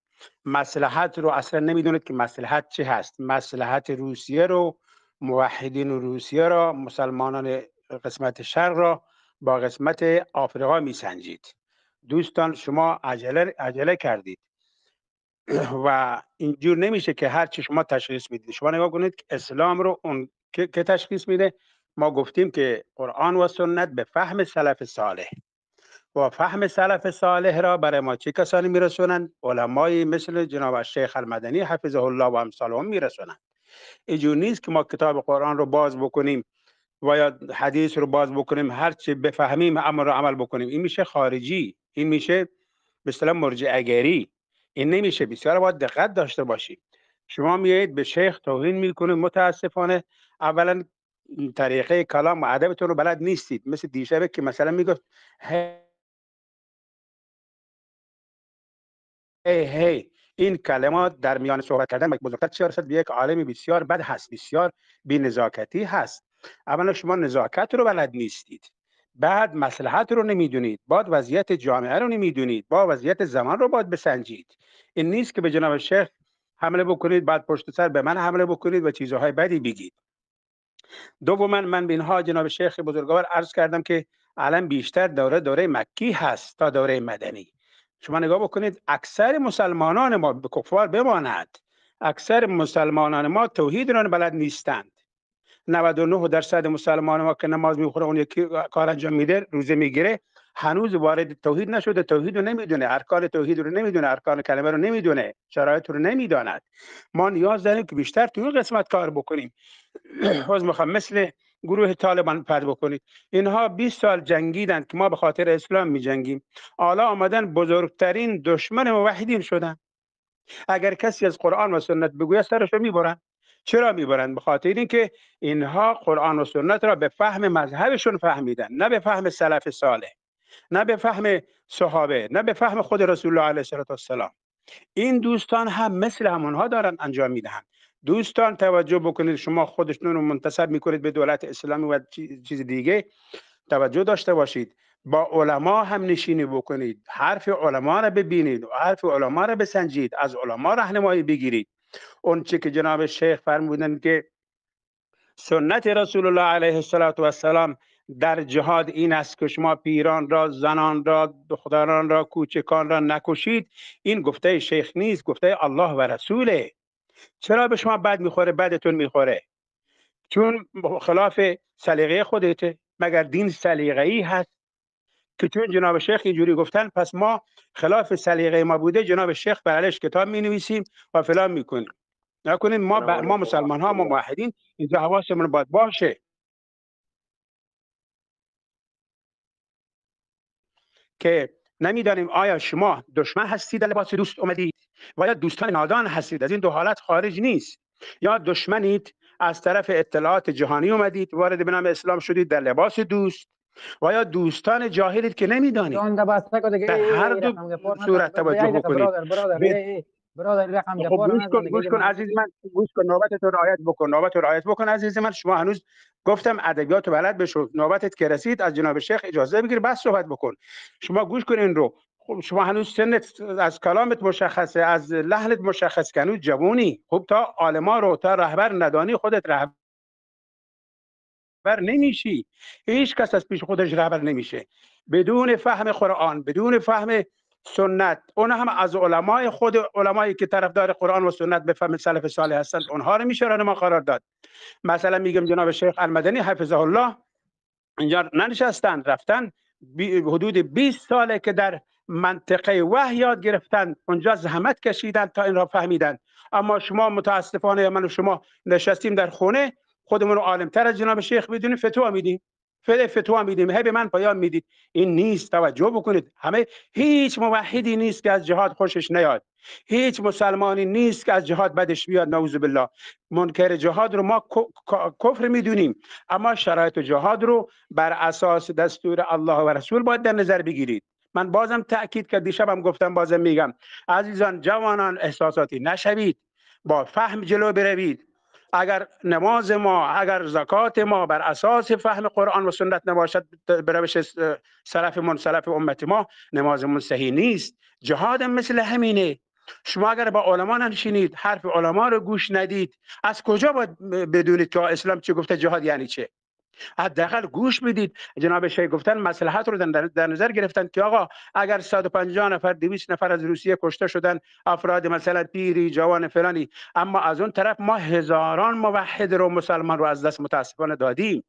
مصلحت رو اصلا نمیدونید که مصلحت چه هست. مصلحت روسیه رو، موحدین روسیه را، مسلمانان قسمت شرق را با قسمت آفریقا میسنجید. دوستان شما عجله کردید و اینجور نمیشه که هر چی شما تشخیص میدید. شما نگاه کنید که اسلام رو اون که تشخیص میده، ما گفتیم که قرآن و سنت به فهم سلف صالح و فهم سلف صالح را برای ما چه کسانی میرسونند؟ علمای مثل جناب شیخ المدنی حفظه الله و امثالهم میرسونند. اینجور نیست که ما کتاب قرآن رو باز بکنیم و یا حدیث رو باز بکنیم هر چی بفهمیم امر رو عمل بکنیم. این میشه خارجی، این میشه به اصطلاح مرجئه گری، این نمیشه. بسیار باید دقت داشته باشیم. شما میایید به شیخ توهین میکنید متاسفانه. اولا طریقه کلام و ادبتون رو بلد نیستید. مثل دیشب که مثلا میگفت هی هی، این کلمات در میان صحبت کردن بزرگتر چه رسد به یک عالم بسیار بد هست، بسیار بی‌نزاکتی هست. اولا شما نزاکت رو بلد نیستید، بعد مصلحت رو نمیدونید، بعد وضعیت جامعه رو نمیدونید، با وضعیت زمان رو باید بسنجید. این نیست که به جناب شیخ حمله بکنید بعد پشت سر به من حمله بکنید و چیزهای بدی بگید. دوما من به اینها جناب شیخ بزرگوار عرض کردم که الان بیشتر دوره مکی هست تا دوره مدنی. شما نگاه بکنید اکثر مسلمانان ما به کفار بماند، اکثر مسلمانان ما توحید را بلد نیستند. 99% مسلمان ما که نماز میخوره، اون یکی کار انجام میده، روزه میگیره، هنوز وارد توحید نشده، توحید رو نمیدونه، ارکان توحید رو نمیدونه، ارکان کلمه رو نمیدونه، شرایط رو نمیداند. ما نیاز داریم که بیشتر توی این قسمت کار بکنیم. باز میخوام مثل گروه طالبان پر بکنید. اینها 20 سال جنگیدند که ما به خاطر اسلام میجنگیم، حالا آمدن بزرگترین دشمن موحدین شدن. اگر کسی از قرآن و سنت بگوید سرش رو میبرن. چرا میبرند؟ به خاطر اینکه اینها قرآن و سنت را به فهم مذهبشون فهمیدن، نه به فهم سلف صالح، نه به فهم صحابه، نه به فهم خود رسول الله علیه الصلاة والسلام. این دوستان هم مثل همونها دارن انجام میدهند. دوستان توجه بکنید، شما خودشون رو منتسب میکنید به دولت اسلامی و چیز دیگه، توجه داشته باشید. با علما هم نشینی بکنید، حرف علما را ببینید، حرف علما را بسنجید، از علما راهنمایی بگیرید. اون چی که جناب شیخ فرمودن که سنت رسول الله علیه الصلاة والسلام در جهاد این است که شما پیران را، زنان را، دختران را، کوچکان را نکشید، این گفته شیخ نیست، گفته الله و رسوله. چرا به شما بد میخوره؟ بدتون میخوره چون خلاف سلیقه خودته. مگر دین سلیقه‌ای هست که چون جناب شیخ اینجوری گفتن پس ما خلاف سلیقه ما بوده جناب شیخ برعلیش کتاب می نویسیم و فلان میکنیم؟ نکنیم. ما مسلمان ها، ما موحدین، اینجا حواسمون باید باشه که نمیدانیم آیا شما دشمن هستید در لباس دوست اومدید و یا دوستان نادان هستید. از این دو حالت خارج نیست. یا دشمنید از طرف اطلاعات جهانی اومدید وارد به نام اسلام شدید در لباس دوست، و یا دوستان جاهلید که نمیدانید. در هر دو صورت توجه بکنید. گوش کن عزیز من، گوش کن، نوبتت رو رعایت بکن، نوبت رو رعایت بکن عزیز من. شما هنوز گفتم ادبیات رو بلد بشو، نوبتت که رسید از جناب شیخ اجازه بگیر بس صحبت بکن. شما گوش کن این رو. خب شما هنوز سنت از کلامت مشخصه، از لحنت مشخص که هنوز جوونی. خب تا عالما رو، تا رهبر ندانی خودت رهبر نمیشی. هیچ کس از پیش خودش رهبر نمیشه بدون فهم قرآن، بدون فهم سنت. اون هم از علمای خود، علمایی که طرفدار قرآن و سنت به فهم سلف صالح هستند، اونها رو میشه راهنما قرار داد. مثلا میگم جناب شیخ المدنی حفظه الله اینجا ننشستن، رفتن حدود 20 ساله که در منطقه وحی یاد گرفتن، اونجا زحمت کشیدن تا این را فهمیدن. اما شما متاسفانه من و شما نشستیم در خونه خودمون رو عالم‌تر از جناب شیخ بدونیم، فتوا میدیم، فتوا میدیم، هی به من پیام میدید. این نیست. توجه بکنید، همه هیچ موحدی نیست که از جهاد خوشش نیاد، هیچ مسلمانی نیست که از جهاد بدش بیاد، نعوذ بالله. منکر جهاد رو ما کفر میدونیم، اما شرایط جهاد رو بر اساس دستور الله و رسول باید در نظر بگیرید. من بازم تأکید که دیشبم گفتم، بازم میگم عزیزان جوانان، احساساتی نشوید، با فهم جلو بروید. اگر نماز ما، اگر زکات ما بر اساس فهم قرآن و سنت نباشد، به روش سلف سلف امت ما، نمازمون صحیح نیست. جهاد مثل همینه. شما اگر با علما ننشینید، حرف علما رو گوش ندید، از کجا باید بدونید که اسلام چه گفته، جهاد یعنی چه؟ حداقل گوش بدید. جناب شیخ گفتن مصلحت رو در نظر گرفتن که آقا اگر 150 نفر 200 نفر از روسیه کشته شدن، افراد مثلا پیری جوان فلانی، اما از اون طرف ما هزاران موحد رو، مسلمان رو از دست متاسفانه دادیم.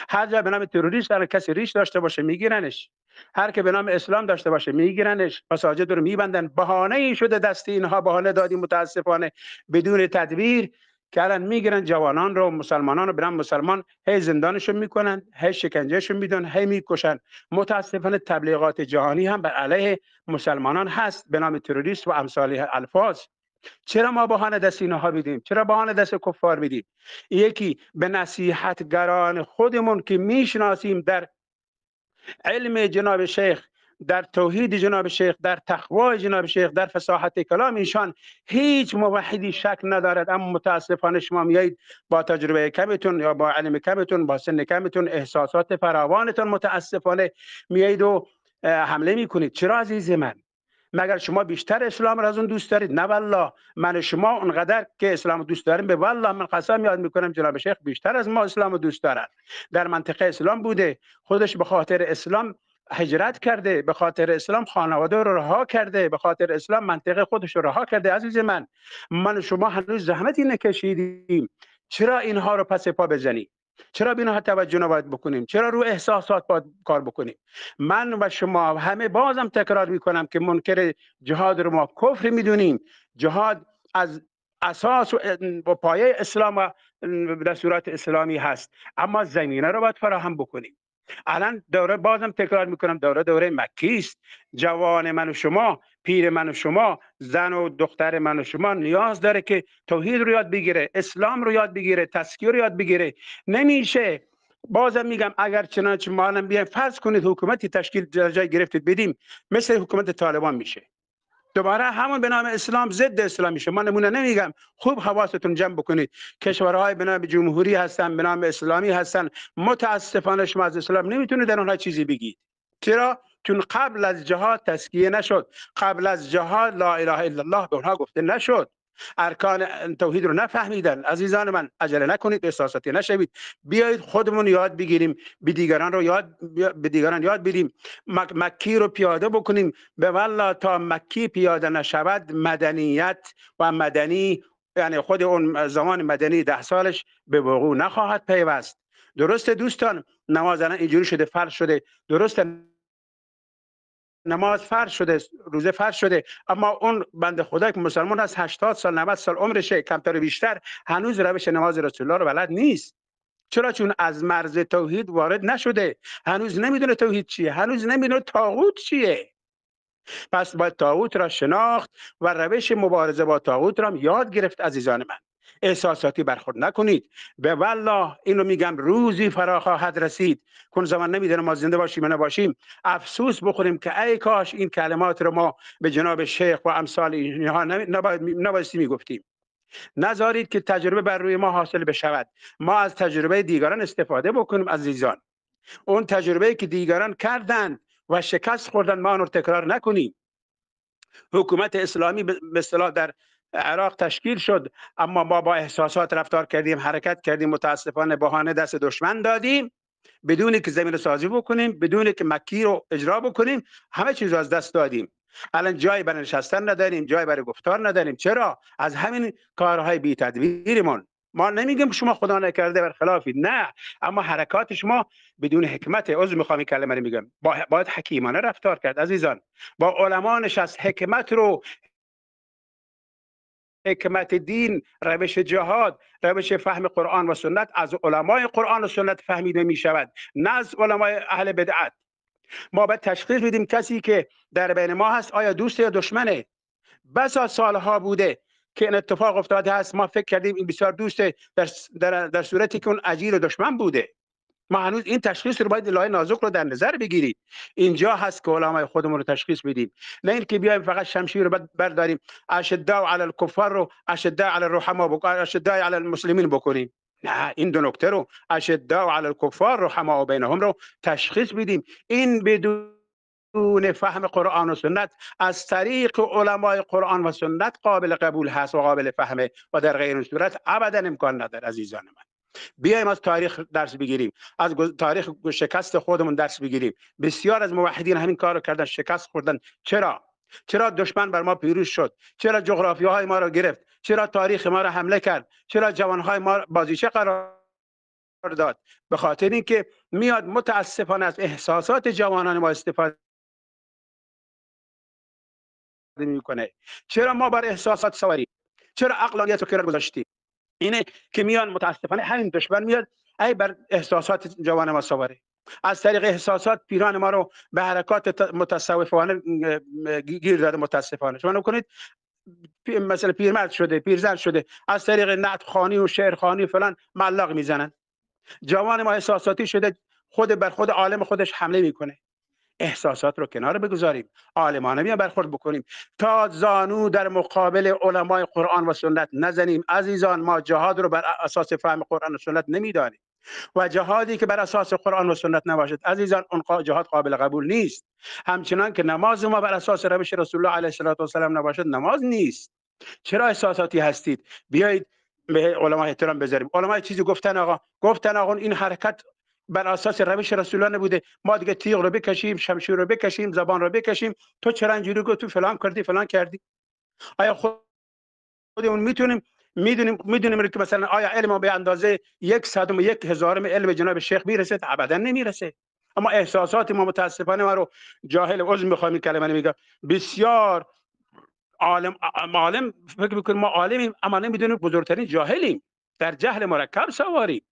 هر جا به نام تروریست هر کسی ریش داشته باشه میگیرنش، هر که به نام اسلام داشته باشه میگیرنش، مساجد رو میبندن. بهانه ای شده دست اینها، بهانه دادیم متاسفانه بدون تدبیر که الان میگیرن جوانان رو، مسلمانان رو، برن مسلمان هی زندانشون میکنن، هی شکنجهشون میدن، هی میکشن. متاسفانه تبلیغات جهانی هم بر علیه مسلمانان هست به نام تروریست و امثال الفاظ. چرا ما بهانه دست اینها میدیم؟ چرا بهانه دست کفار میدیم؟ یکی به نصیحتگران خودمون که میشناسیم در علم جناب شیخ، در توحید جناب شیخ، در تقوای جناب شیخ، در فصاحت کلام ایشان هیچ موحدی شک ندارد. اما متاسفانه شما میایید با تجربه کمتون یا با علم کمتون، با سن کمتون، احساسات فراوانتون، متاسفانه میایید و حمله میکنید. چرا عزیز من؟ مگر شما بیشتر اسلام را از اون دوست دارید؟ نه والله، من شما اونقدر که اسلام دوست داریم، به والله من قسم یاد میکنم جناب شیخ بیشتر از ما اسلام دوست دارند. در منطقه اسلام بوده، خودش به خاطر اسلام هجرت کرده، به خاطر اسلام خانواده رو رها کرده، به خاطر اسلام منطقه خودش رو رها کرده. عزیز من، من شما هنوز زحمتی نکشیدیم. چرا اینها رو پس پا بزنیم؟ چرا به اینها توجه نباید بکنیم؟ چرا رو احساسات باید کار بکنیم؟ من و شما همه بازم تکرار میکنم که منکر جهاد رو ما کفر میدونیم. جهاد از اساس و پایه اسلام و دستورات اسلامی هست، اما زمینه رو باید فراهم بکنیم. الان دوره، بازم تکرار میکنم، دوره مکی است. جوان من و شما، پیر من و شما، زن و دختر من و شما نیاز داره که توحید رو یاد بگیره، اسلام رو یاد بگیره، تزکیه رو یاد بگیره. نمیشه، بازم میگم، اگر چنانچه ما الان بیایم فرض کنید حکومتی تشکیل جای گرفتید بدیم، مثل حکومت طالبان میشه، دوباره همون به نام اسلام ضد اسلام میشه. من نمونه نمیگم، خوب حواستون جمع بکنید. کشورهای به نام جمهوری هستن، به نام اسلامی هستن، متاسفانه شما از اسلام نمیتونید در اونها چیزی بگید. چرا؟ چون قبل از جهاد تزکیه نشد، قبل از جهاد لا اله الا الله به اونها گفته نشد. ارکان توحید رو نفهمیدن. عزیزان من عجله نکنید، احساساتی نشوید، بیایید خودمون یاد بگیریم، به دیگران رو یاد به دیگران یاد بدیم، مکی رو پیاده بکنیم. به والله تا مکی پیاده نشود مدنیت و مدنی، یعنی خود اون زمان مدنی 10 سالش به وقوع نخواهد پیوست. درسته دوستان، نماز الان اینجوری شده، فرض شده، درسته نماز فرض شده، روزه فرض شده، اما اون بنده خدا که مسلمان است 80 سال 90 سال عمرشه، کمتر و بیشتر، هنوز روش نماز رسول الله رو بلد نیست. چرا؟ چون از مرز توحید وارد نشده، هنوز نمیدونه توحید چیه، هنوز نمیدونه طاغوت چیه. پس باید طاغوت را شناخت و روش مبارزه با طاغوت را یاد گرفت. عزیزان من احساساتی برخورد نکنید. به والله اینو میگم، روزی فرا خواهد رسید کن زمان نمیدونم ما زنده باشیم یا نباشیم، افسوس بخوریم که ای کاش این کلمات رو ما به جناب شیخ و امثال اینها نبایستی میگفتیم. نذارید که تجربه بر روی ما حاصل بشود، ما از تجربه دیگران استفاده بکنیم. عزیزان اون تجربه که دیگران کردند و شکست خوردن ما آن رو تکرار نکنیم. حکومت اسلامی به اصطلاح در عراق تشکیل شد، اما ما با احساسات رفتار کردیم، حرکت کردیم، متاسفانه بهانه دست دشمن دادیم، بدون که زمین سازی بکنیم، بدون که مکی رو اجرا بکنیم، همه چیز رو از دست دادیم. الان جای برای نشستن نداریم، جای برای گفتار نداریم. چرا؟ از همین کارهای بی تدبیرمون. ما نمیگیم که شما خدا نکرده بر خلافید، نه، اما حرکات شما بدون حکمت. عذر میخوام این کلمه رو میگم، باید حکیمانه رفتار کرد عزیزان. با علما نشست، حکمت رو، حکمت دین، روش جهاد، روش فهم قرآن و سنت از علمای قرآن و سنت فهمیده می شود، نه از علمای اهل بدعت. ما باید تشخیص بدیم کسی که در بین ما هست آیا دوست یا دشمنه. بسا سالها بوده که این اتفاق افتاده هست، ما فکر کردیم این بسیار دوسته، در صورتی که اون اجیر دشمن بوده. ما هنوز این تشخیص رو باید لایه نازک رو در نظر بگیریم. اینجا هست که علمای خودمون رو تشخیص بدیم، نه اینکه بیایم فقط شمشیر رو برداریم، اشداء علی الکفار رو اشداء علی الرحما بکنیم، اشداء علی المسلمین بکنیم. نه، این دو نکته رو، اشداء علی الکفار رحما بینهم رو تشخیص بدیم. این بدون فهم قرآن و سنت از طریق علمای قرآن و سنت قابل قبول هست و قابل فهمه، و در غیر این صورت ابدا امکان نداره. عزیزان من بیایم از تاریخ درس بگیریم، از تاریخ شکست خودمون درس بگیریم. بسیار از موحدین همین کارو کردن، شکست خوردن. چرا؟ چرا دشمن بر ما پیروز شد؟ چرا جغرافیاهای ما رو گرفت؟ چرا تاریخ ما رو حمله کرد؟ چرا جوانهای ما بازیچه قرار داد؟ به خاطر اینکه میاد متاسفانه از احساسات جوانان ما استفاده میکنه. چرا ما بر احساسات سواری؟ چرا عقلانیت رو کنار گذاشتیم؟ اینه که میان متاسفانه همین دشمن میاد ای بر احساسات جوان ما سواره، از طریق احساسات پیران ما رو به حرکات متصوفانه گیر داده. متاسفانه شما نکنید مثلا پیرمرد شده، پیرزن شده، از طریق نعت خوانی و شعر خوانی فلان معلق میزنن. جوان ما احساساتی شده، خود بر خود عالم خودش حمله میکنه. احساسات رو کنار بگذاریم، عالمانه بیا برخورد بکنیم، تا زانو در مقابل علمای قرآن و سنت نزنیم. عزیزان ما جهاد رو بر اساس فهم قرآن و سنت نمیدانیم، و جهادی که بر اساس قرآن و سنت نباشد عزیزان اون جهاد قابل قبول نیست. همچنان که نماز ما بر اساس روش رسول الله علیه و السلام نباشد نماز نیست. چرا احساساتی هستید؟ بیایید به علما احترام بذاریم. علما چیزی گفتن، آقا گفتن آقا این حرکت بر اساس روش رسول الله نبوده، ما دیگه تیغ رو بکشیم، شمشیر رو بکشیم، زبان رو بکشیم، تو چرا اینجوری گفتی، تو فلان کردی فلان کردی. آیا خودمون میتونیم میدونیم که مثلا آیا علم ما به اندازه 1/101 علم جناب شیخ میرسه؟ ابدا نمیرسه. اما احساسات ما متاسفانه ما رو جاهل، عذر میخوام این کلمه رو میگم، بسیار عالم فکر میکنیم ما عالمیم، اما نمیدونیم بزرگترین جاهلیم، در جهل مرکب سواریم.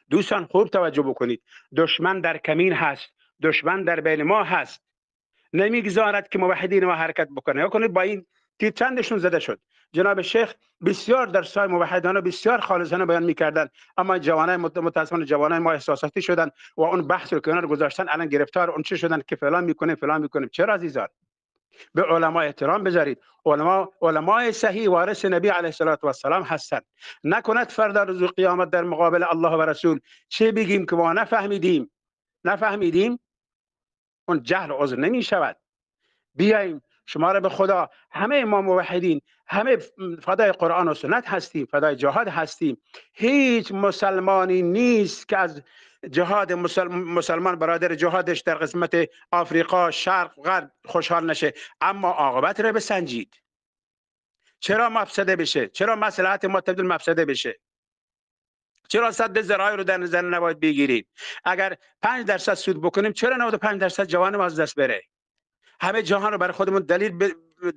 دوستان خوب توجه بکنید، دشمن در کمین هست، دشمن در بین ما هست، نمیگذارد که موحدین ما حرکت بکنه. یا کنید با این تیر چندشون زده شد. جناب شیخ بسیار در سای موحدانه بسیار خالصانه بیان میکردن، اما جوانای متاسفانه جوانای ما احساساتی شدن و اون بحث رو کنار گذاشتن، الان گرفتار اون چه شدن که فلان میکنه فلان میکنه. چرا عزیزان؟ به علما احترام بذارید. علمای صحیح وارث نبی علیه الصلاة والسلام هستند. نکند فردا روز قیامت در مقابل الله و رسول چه بگیم که ما نفهمیدیم. اون جهل عذر نمی شود. بیایم شما را به خدا، همه ما موحدین، همه فدای قرآن و سنت هستیم، فدای جهاد هستیم. هیچ مسلمانی نیست که از جهاد مسلمان برادر جهادش در قسمت آفریقا، شرق، غرب خوشحال نشه. اما عاقبت را بسنجید. چرا مفسده بشه؟ چرا مصلحت ما تبدیل مفسده بشه؟ چرا سد ذرایع رو در نظر نباید بگیریم؟ اگر 5% سود بکنیم چرا 95% جوان ما از دست بره؟ همه جهان رو برای خودمون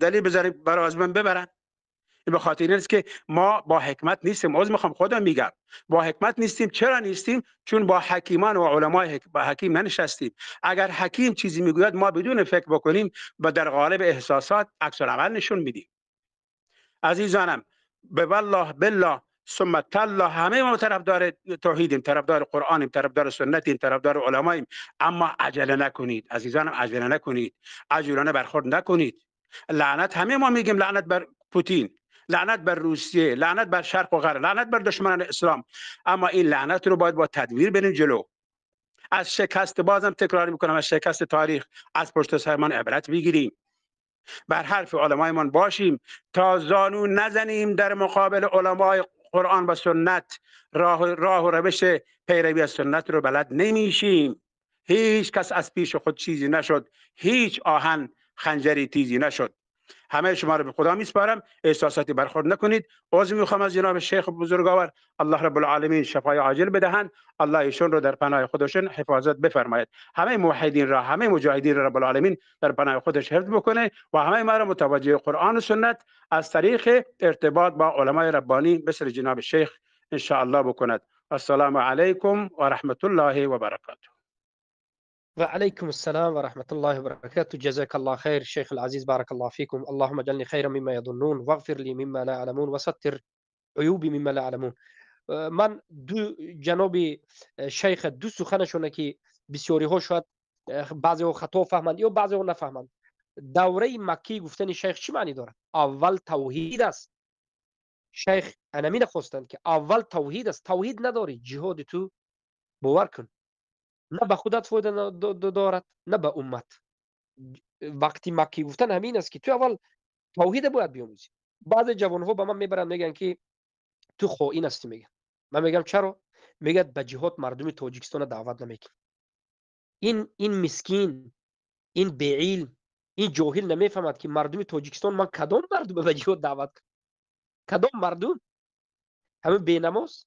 دلیل بذاریم برای از من ببرن. این به خاطر این است که ما با حکمت نیستیم. عذر میخوام، خودم میگم با حکمت نیستیم. چرا نیستیم؟ چون با حکیمان و علمای با حکیم ننشستیم. اگر حکیم چیزی میگوید ما بدون فکر بکنیم و در قالب احساسات عکس العمل نشون میدیم. عزیزانم، به والله بالله ثم تالله، همه ما طرفدار توحیدیم، طرفدار قرآنیم، طرفدار سنتیم، طرفدار علماییم. اما عجله نکنید عزیزانم، عجله نکنید، عجولانه برخورد نکنید. لعنت، همه ما میگیم لعنت بر پوتین، لعنت بر روسیه، لعنت بر شرق و غرب، لعنت بر دشمنان اسلام. اما این لعنت رو باید با تدبیر بریم جلو. از شکست، بازم تکرار میکنم، از شکست تاریخ، از پشت سرمان عبرت بگیریم، بر حرف علمایمان باشیم، تا زانو نزنیم در مقابل علمای قرآن و سنت. راه و روش پیروی از سنت رو بلد نمیشیم. هیچ کس از پیش خود چیزی نشد، هیچ آهن خنجری تیزی نشد. همه شما رو به خدا میسپارم، احساساتی برخورد نکنید. عذر میخوام از جناب شیخ بزرگوار. الله رب العالمین شفای عاجل بدهند، الله ایشون رو در پناه خودشون حفاظت بفرماید. همه موحدین را، همه مجاهدین را رب العالمین در پناه خودش حفظ بکنه و همه ما را متوجه قرآن و سنت از طریق ارتباط با علمای ربانی مثل جناب شیخ ان شاء الله بکند. السلام علیکم و رحمت الله و برکاته. وعليكم السلام ورحمة الله وبركاته. جزاك الله خير شيخ العزيز، بارك الله فيكم. اللهم اجعلني خيرا مما يظنون واغفر لي مما لا يعلمون وستر عيوبي مما لا يعلمون. من دو جناب شیخ دو سخنشونه که بسیاری ها شاید بعضی ها خطا فهمند یا بعضی ها نفهمند. دوره مکی گفتن شیخ چی معنی دارد؟ اول توحید است. شیخ انمی نخواستند که اول توحید است. توحید نداری جهاد تو باور کن نه به خودت فایده دارد نه به امت. وقتی مکی گفتن همین است که تو اول توحید باید بیاموزی. بعضی جوانها به من میبرند میگن که تو خائن هستی. میگن، من میگم چرا؟ میگه به جهاد مردم تاجیکستان دعوت نمیکنی. این مسکین، این بی‌علم، این جاهل نمیفهمد که مردم تاجیکستان من کدام مردم به جهاد دعوت کنم؟ کدام مردم؟ همون بینماز،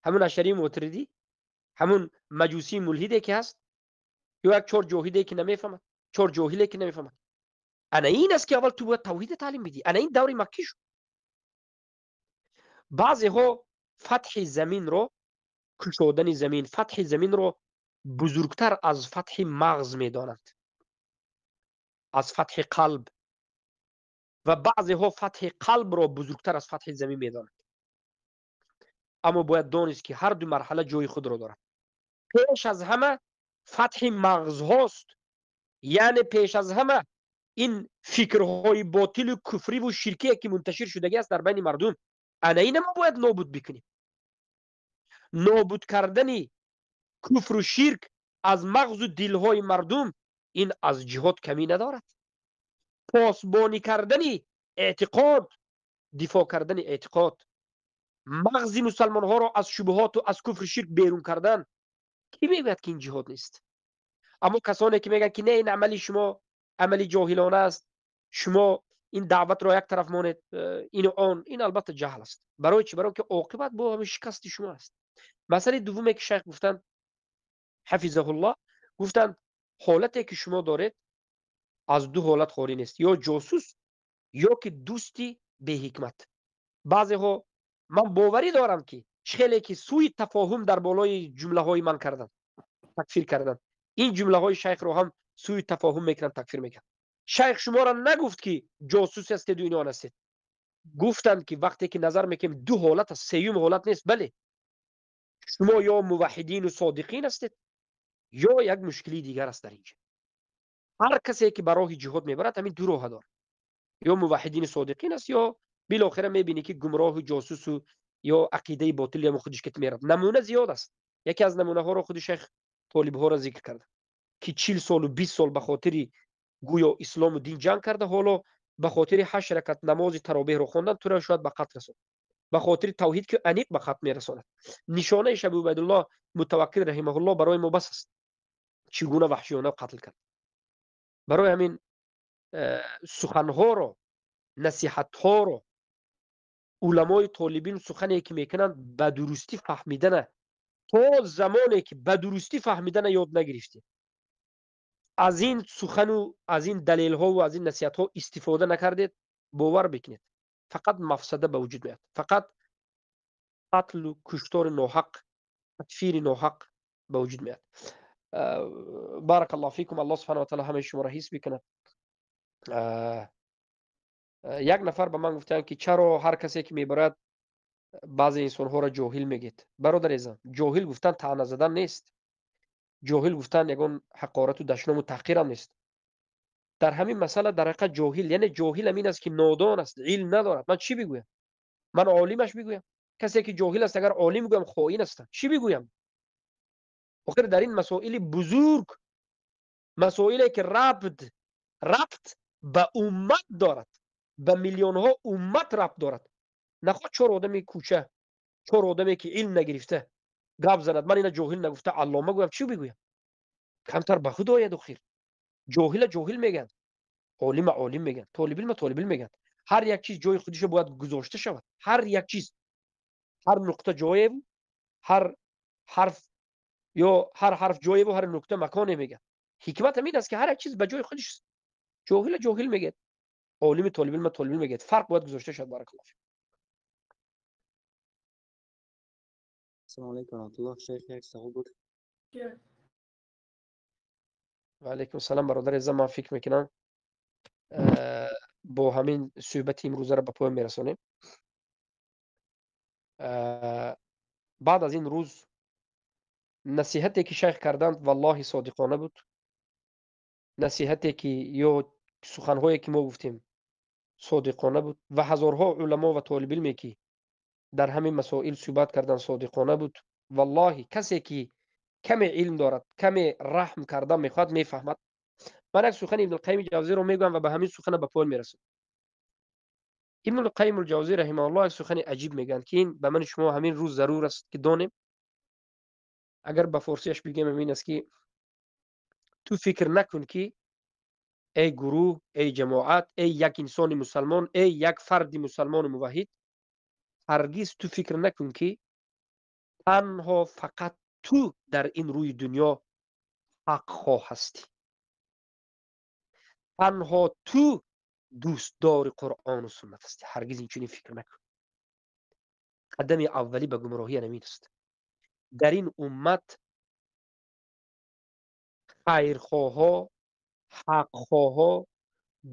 همون اشعری ماتریدی، همون مجوسی ملحده که هست، یا یک چهار جاهله که نمیفهمد، چهار جاهله که نمیفهمد. انا این است که اول تو باید توحید تعلیم بدی. انا این دور مکی شد. بعضی ها فتح زمین رو، کشادن زمین، فتح زمین رو بزرگتر از فتح مغز میدانند، از فتح قلب. و بعضی ها فتح قلب رو بزرگتر از فتح زمین میدانند. اما باید دانست که هر دو مرحله جای خود رو دارد. پیش از همه فتح مغز هاست، یعنی پیش از همه این فکرهای باطل و کفری و شرکی که منتشر شدگی است در بین مردم، انا این ما باید نابود بکنیم. نابود کردن کفر و شرک از مغز و دلهای مردم این از جهاد کمی ندارد. پاسبانی کردن اعتقاد، دفاع کردن اعتقاد، مغز مسلمان ها را از شبهات و از کفر و شرک بیرون کردن، کی میگوید که این جهاد نیست؟ اما کسانی که میگن که نه این عملی شما عملی جاهلانه است، شما این دعوت را یک طرف مانید، این و آن، این البته جهل است. برای چی؟ برای که عاقبت با همین شکست شما است. مسئله دومی که شیخ گفتند حفظه الله، گفتند حالتی که شما دارید از دو حالت خالی نیست، یا جاسوس یا که دوستی به حکمت. بعضی ها من باوری دارم که خیلی که سوی تفاهم در بالای جمله های من کردن، تکفیر کردن، این جمله های شیخ رو هم سوی تفاهم میکنن، تکفیر میکنن. شیخ شما را نگفت که جاسوس هستید و اینا هستید. گفتند که وقتی که نظر میکنیم دو حالت است، سیوم حالت نیست. بله، شما یا موحدین و صادقین هستید یا یک مشکلی دیگر است در اینجا. هر کسی که برای جهاد میبرد همین دو راه داره، یا موحدین صادقین است یا بالاخره میبینی که گمراه و جاسوس و یا عقیده باطل یا خودش که میرد. نمونه زیاد است. یکی از نمونه ها رو خود شیخ طالب ها را ذکر کرد که 40 سال و 20 سال به خاطر гӯё ислому дин ҷанг карда, ҳоло ба хотири 8 ракат намози таровеҳро хондан туро шояд ба қатл расонад, ба хотири тавҳид ки аниқ ба қатл мерасонад. Нишонаи Шаб Убайдуллоҳ Мутаваккил раҳимаҳуллоҳ барои мо бас аст, чӣ гуна ваҳшиёна қатл кард. Барои ҳамин суханҳоро, насиҳатҳоро уламои толибин сухане ки мекунанд ба дурустӣ фаҳмидана, то замоне ки ба дурустӣ фаҳмидана ёд нагирифтем, аз ин сухану аз ин далелҳову аз ин насиҳатҳо истифода накардед, бовар бикунед, фақат мафсада ба вуҷуд меояд, фақат қатлу куштори ноҳақ, такфири ноҳақ ба вуҷуд меояд. Баракаллоҳу фикум. Аллоҳ субҳанаҳу ва таъоло ҳамаи шуморо ҳис бикунад. Як нафар ба ман гуфтанд, ки чаро ҳар касе ки мебарад баъзе инсонҳоро ҷоҳил мегӯед. Бародар азизам, ҷоҳил гуфтан таъна задан нест, ҷоҳил гуфтан ягон ҳақорату дашному таҳқирам нест. Дар ҳамин масъала дар ҳақиқат ҷоҳил, яъне ҷоҳил ҳамин аст ки нодон аст, илм надорад. Ман чӣ бигӯям? Ман олимаш бигӯям? Касе ки ҷоҳил аст агар олим бигӯям хоин астам. Чӣ бигӯям? Охир дар ин масоили бузург, масоиле ки рабт ба уммат дорад, ба миллионҳо уммат рабт дорад, нахоҳ чор одами кӯча, чор одаме ки илм нагирифта гап занад, ман ина ҷоҳил нагуфта аллома гӯям, чӣ бигӯям? Камтар ба худ ояд. Охир ҷоҳила ҷоҳил мегӯянд, олима олим мегӯянд, толибилма толибилм мегӯянд. Ҳар як чиз ҷои худишо бояд гузошта шавад. Ҳар як чиз, ҳар нуқта ҷоеву, ҳар ҳарф ё ҳар ҳарф ҷоеву, ҳар нуқта маконе мегӯянд. Ҳикмат ҳамин аст ки ҳар як чиз ба ҷои худиш. Ҷоҳила ҷоҳил мегӯяд, олими толибилма толибилм мегӯяд. Фарқ бояд гузошта шавад. Баракаллоҳу фик. Ассалому алайкум ва раҳматуллоҳ. Шайх, як савол буд. Ва алайкум салом, бародари азизам. Ман фикр мекунам бо ҳамин суҳбати имрӯзаро ба поён мерасонем. Баъд аз ин рӯз насиҳате ки шайх карданд, валлоҳи содиқона буд. Насиҳате ки ё суханҳое ки мо гуфтем содиқона буд ва ҳазорҳо уламо ва толибилме ки дар ҳамин масоил суҳбат кардан содиқона буд. Валлоҳи касе ки каме илм дорад, каме раҳм кардан мехоҳад, мефаҳмад. Ман як сухани Ибнулқайими Ҷавзиро мегӯям ва ба ҳамин сухана ба поён мерасонам. Ибнулқайим Ҷавзӣ раҳимаҳуллоҳ як сухани аҷиб мегӯянд, ки ин ба мани шумо ҳамин рӯз зарур аст ки донем. Агар ба форсияш бигӯем, ҳамин аст ки ту фикр накун ки эй гурӯҳ, эй ҷамоат, эй як инсони мусалмон, эй як фарди мусалмону муваҳҳид, ҳаргиз ту фикр накун ки танҳо фақат ту дар ин рӯи дунё ҳақхоҳ ҳастӣ, танҳо ту дӯстдори Қуръону суннат ҳастӣ. Ҳаргиз инчунин фикр накун. Қадами аввалӣ ба гумроҳӣ ҳамин аст. Дар ин уммат хайрхоҳҳо, ҳақхоҳҳо,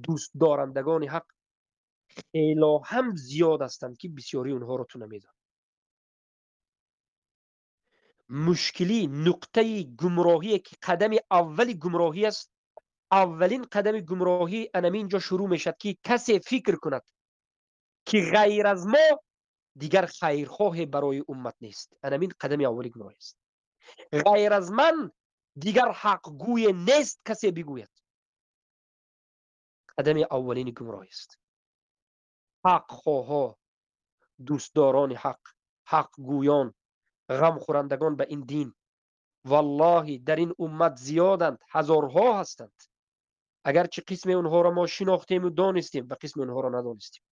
дӯстдорандагони ҳақ хело ҳам зиёд ҳастанд, ки бисёрии онҳоро ту намедонӣ. Мушкилӣ, нуқтаи гумроҳие ки қадами аввали гумроҳӣ аст, аввалин қадами гумроҳӣ анамин ҷо шурӯъ мешавад, ки касе фикр кунад ки ғайр аз мо дигар хайрхоҳе барои уммат нест. Анамин қадами аввали гумроҳӣ аст. Ғайр аз ман дигар ҳақгӯе нест, касе бигӯяд. Қадами аввалини гумроҳӣ аст. Ҳақхоҳҳо, дӯстдорони ҳақ, ҳақгӯён, ғамхӯрандагон ба ин дин, валлоҳи дар ин уммат зиёданд, ҳазорҳо ҳастанд. Агарчи қисме онҳоро мо шинохтему донистем ва қисме онҳоро надонистем.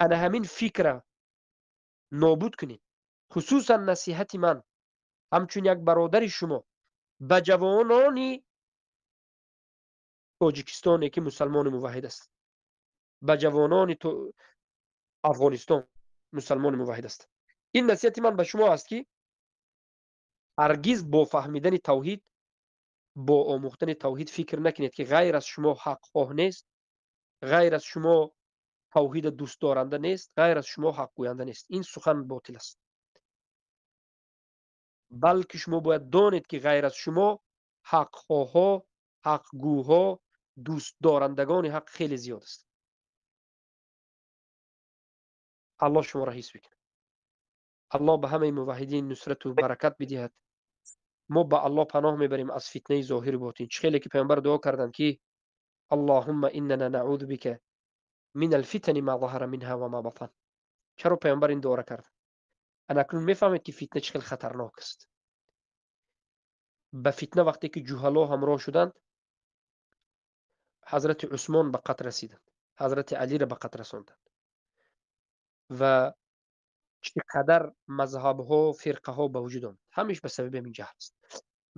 Ана ҳамин фикра нобуд кунед. Хусусан насиҳати ман ҳамчун як бародари шумо ба ҷавонони тоҷикистоне ки мусалмони муваҳҳид аст, ба ҷавонони Афғонистон мусалмони муваҳҳид аст. Ин насиҳати ман ба шумо аст ки ҳаргиз бо фаҳмидани тавҳид, бо омӯхтани тавҳид фикр накунед ки ғайр аз шумо ҳақхоҳ нест, ғайр аз шумо тавҳида дӯстдоранда нест, ғайр аз шумо ҳақгӯянда нест. Ин сухан ботил аст. Балки шумо бояд донед ки ғайр аз шумо ҳақхоҳҳо, ҳақгӯҳо, дӯстдорандагони ҳақ хеле зиёд аст. Аллоҳ шуморо ҳис бикунад. Аллоҳ ба ҳамаи муваҳҳидин нусрату баракат бидиҳад. Мо ба Аллоҳ паноҳ мебарем аз фитнаи зоҳиру ботин. Чӣ хеле ки паёмбар дуо карданд, ки аллоҳумма иннана наъузу бика мин алфитани ма заҳара минҳа ва ма батан. Чаро паёмбар ин дуоро кард? Ана акнун мефаҳмед, ки фитна чӣ хел хатарнок аст. Ба фитна вақте ки ҷуҳало ҳамроҳ шуданд, ҳазрати Усмон ба қатл расиданд, ҳазрати Алиро ба қатл расонданд ва чӣ қадар мазҳабҳо, фирқаҳо ба вуҷуд омад. Ҳамеш ба сабаби ҳамин ҷаҳл аст.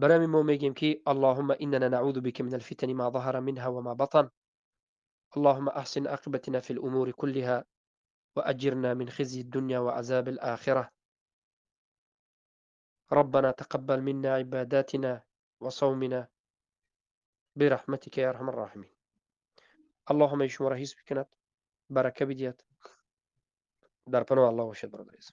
Барои ҳамин мо мегӯем, ки аллоҳумма иннана наъузу бика мин алфитани ма заҳара минҳа ва ма батан. Аллоҳумма аҳсин ақибатина фил умури куллиҳа ва аҷирна мин хизйи дунё ва азаби алохира. ربنا تقبل منا عباداتنا وصومنا برحمتك يا ارحم الراحمين. اللهم شما را حفظ بکند، برکه بدید. در پناه الله باشید برادر عزیز.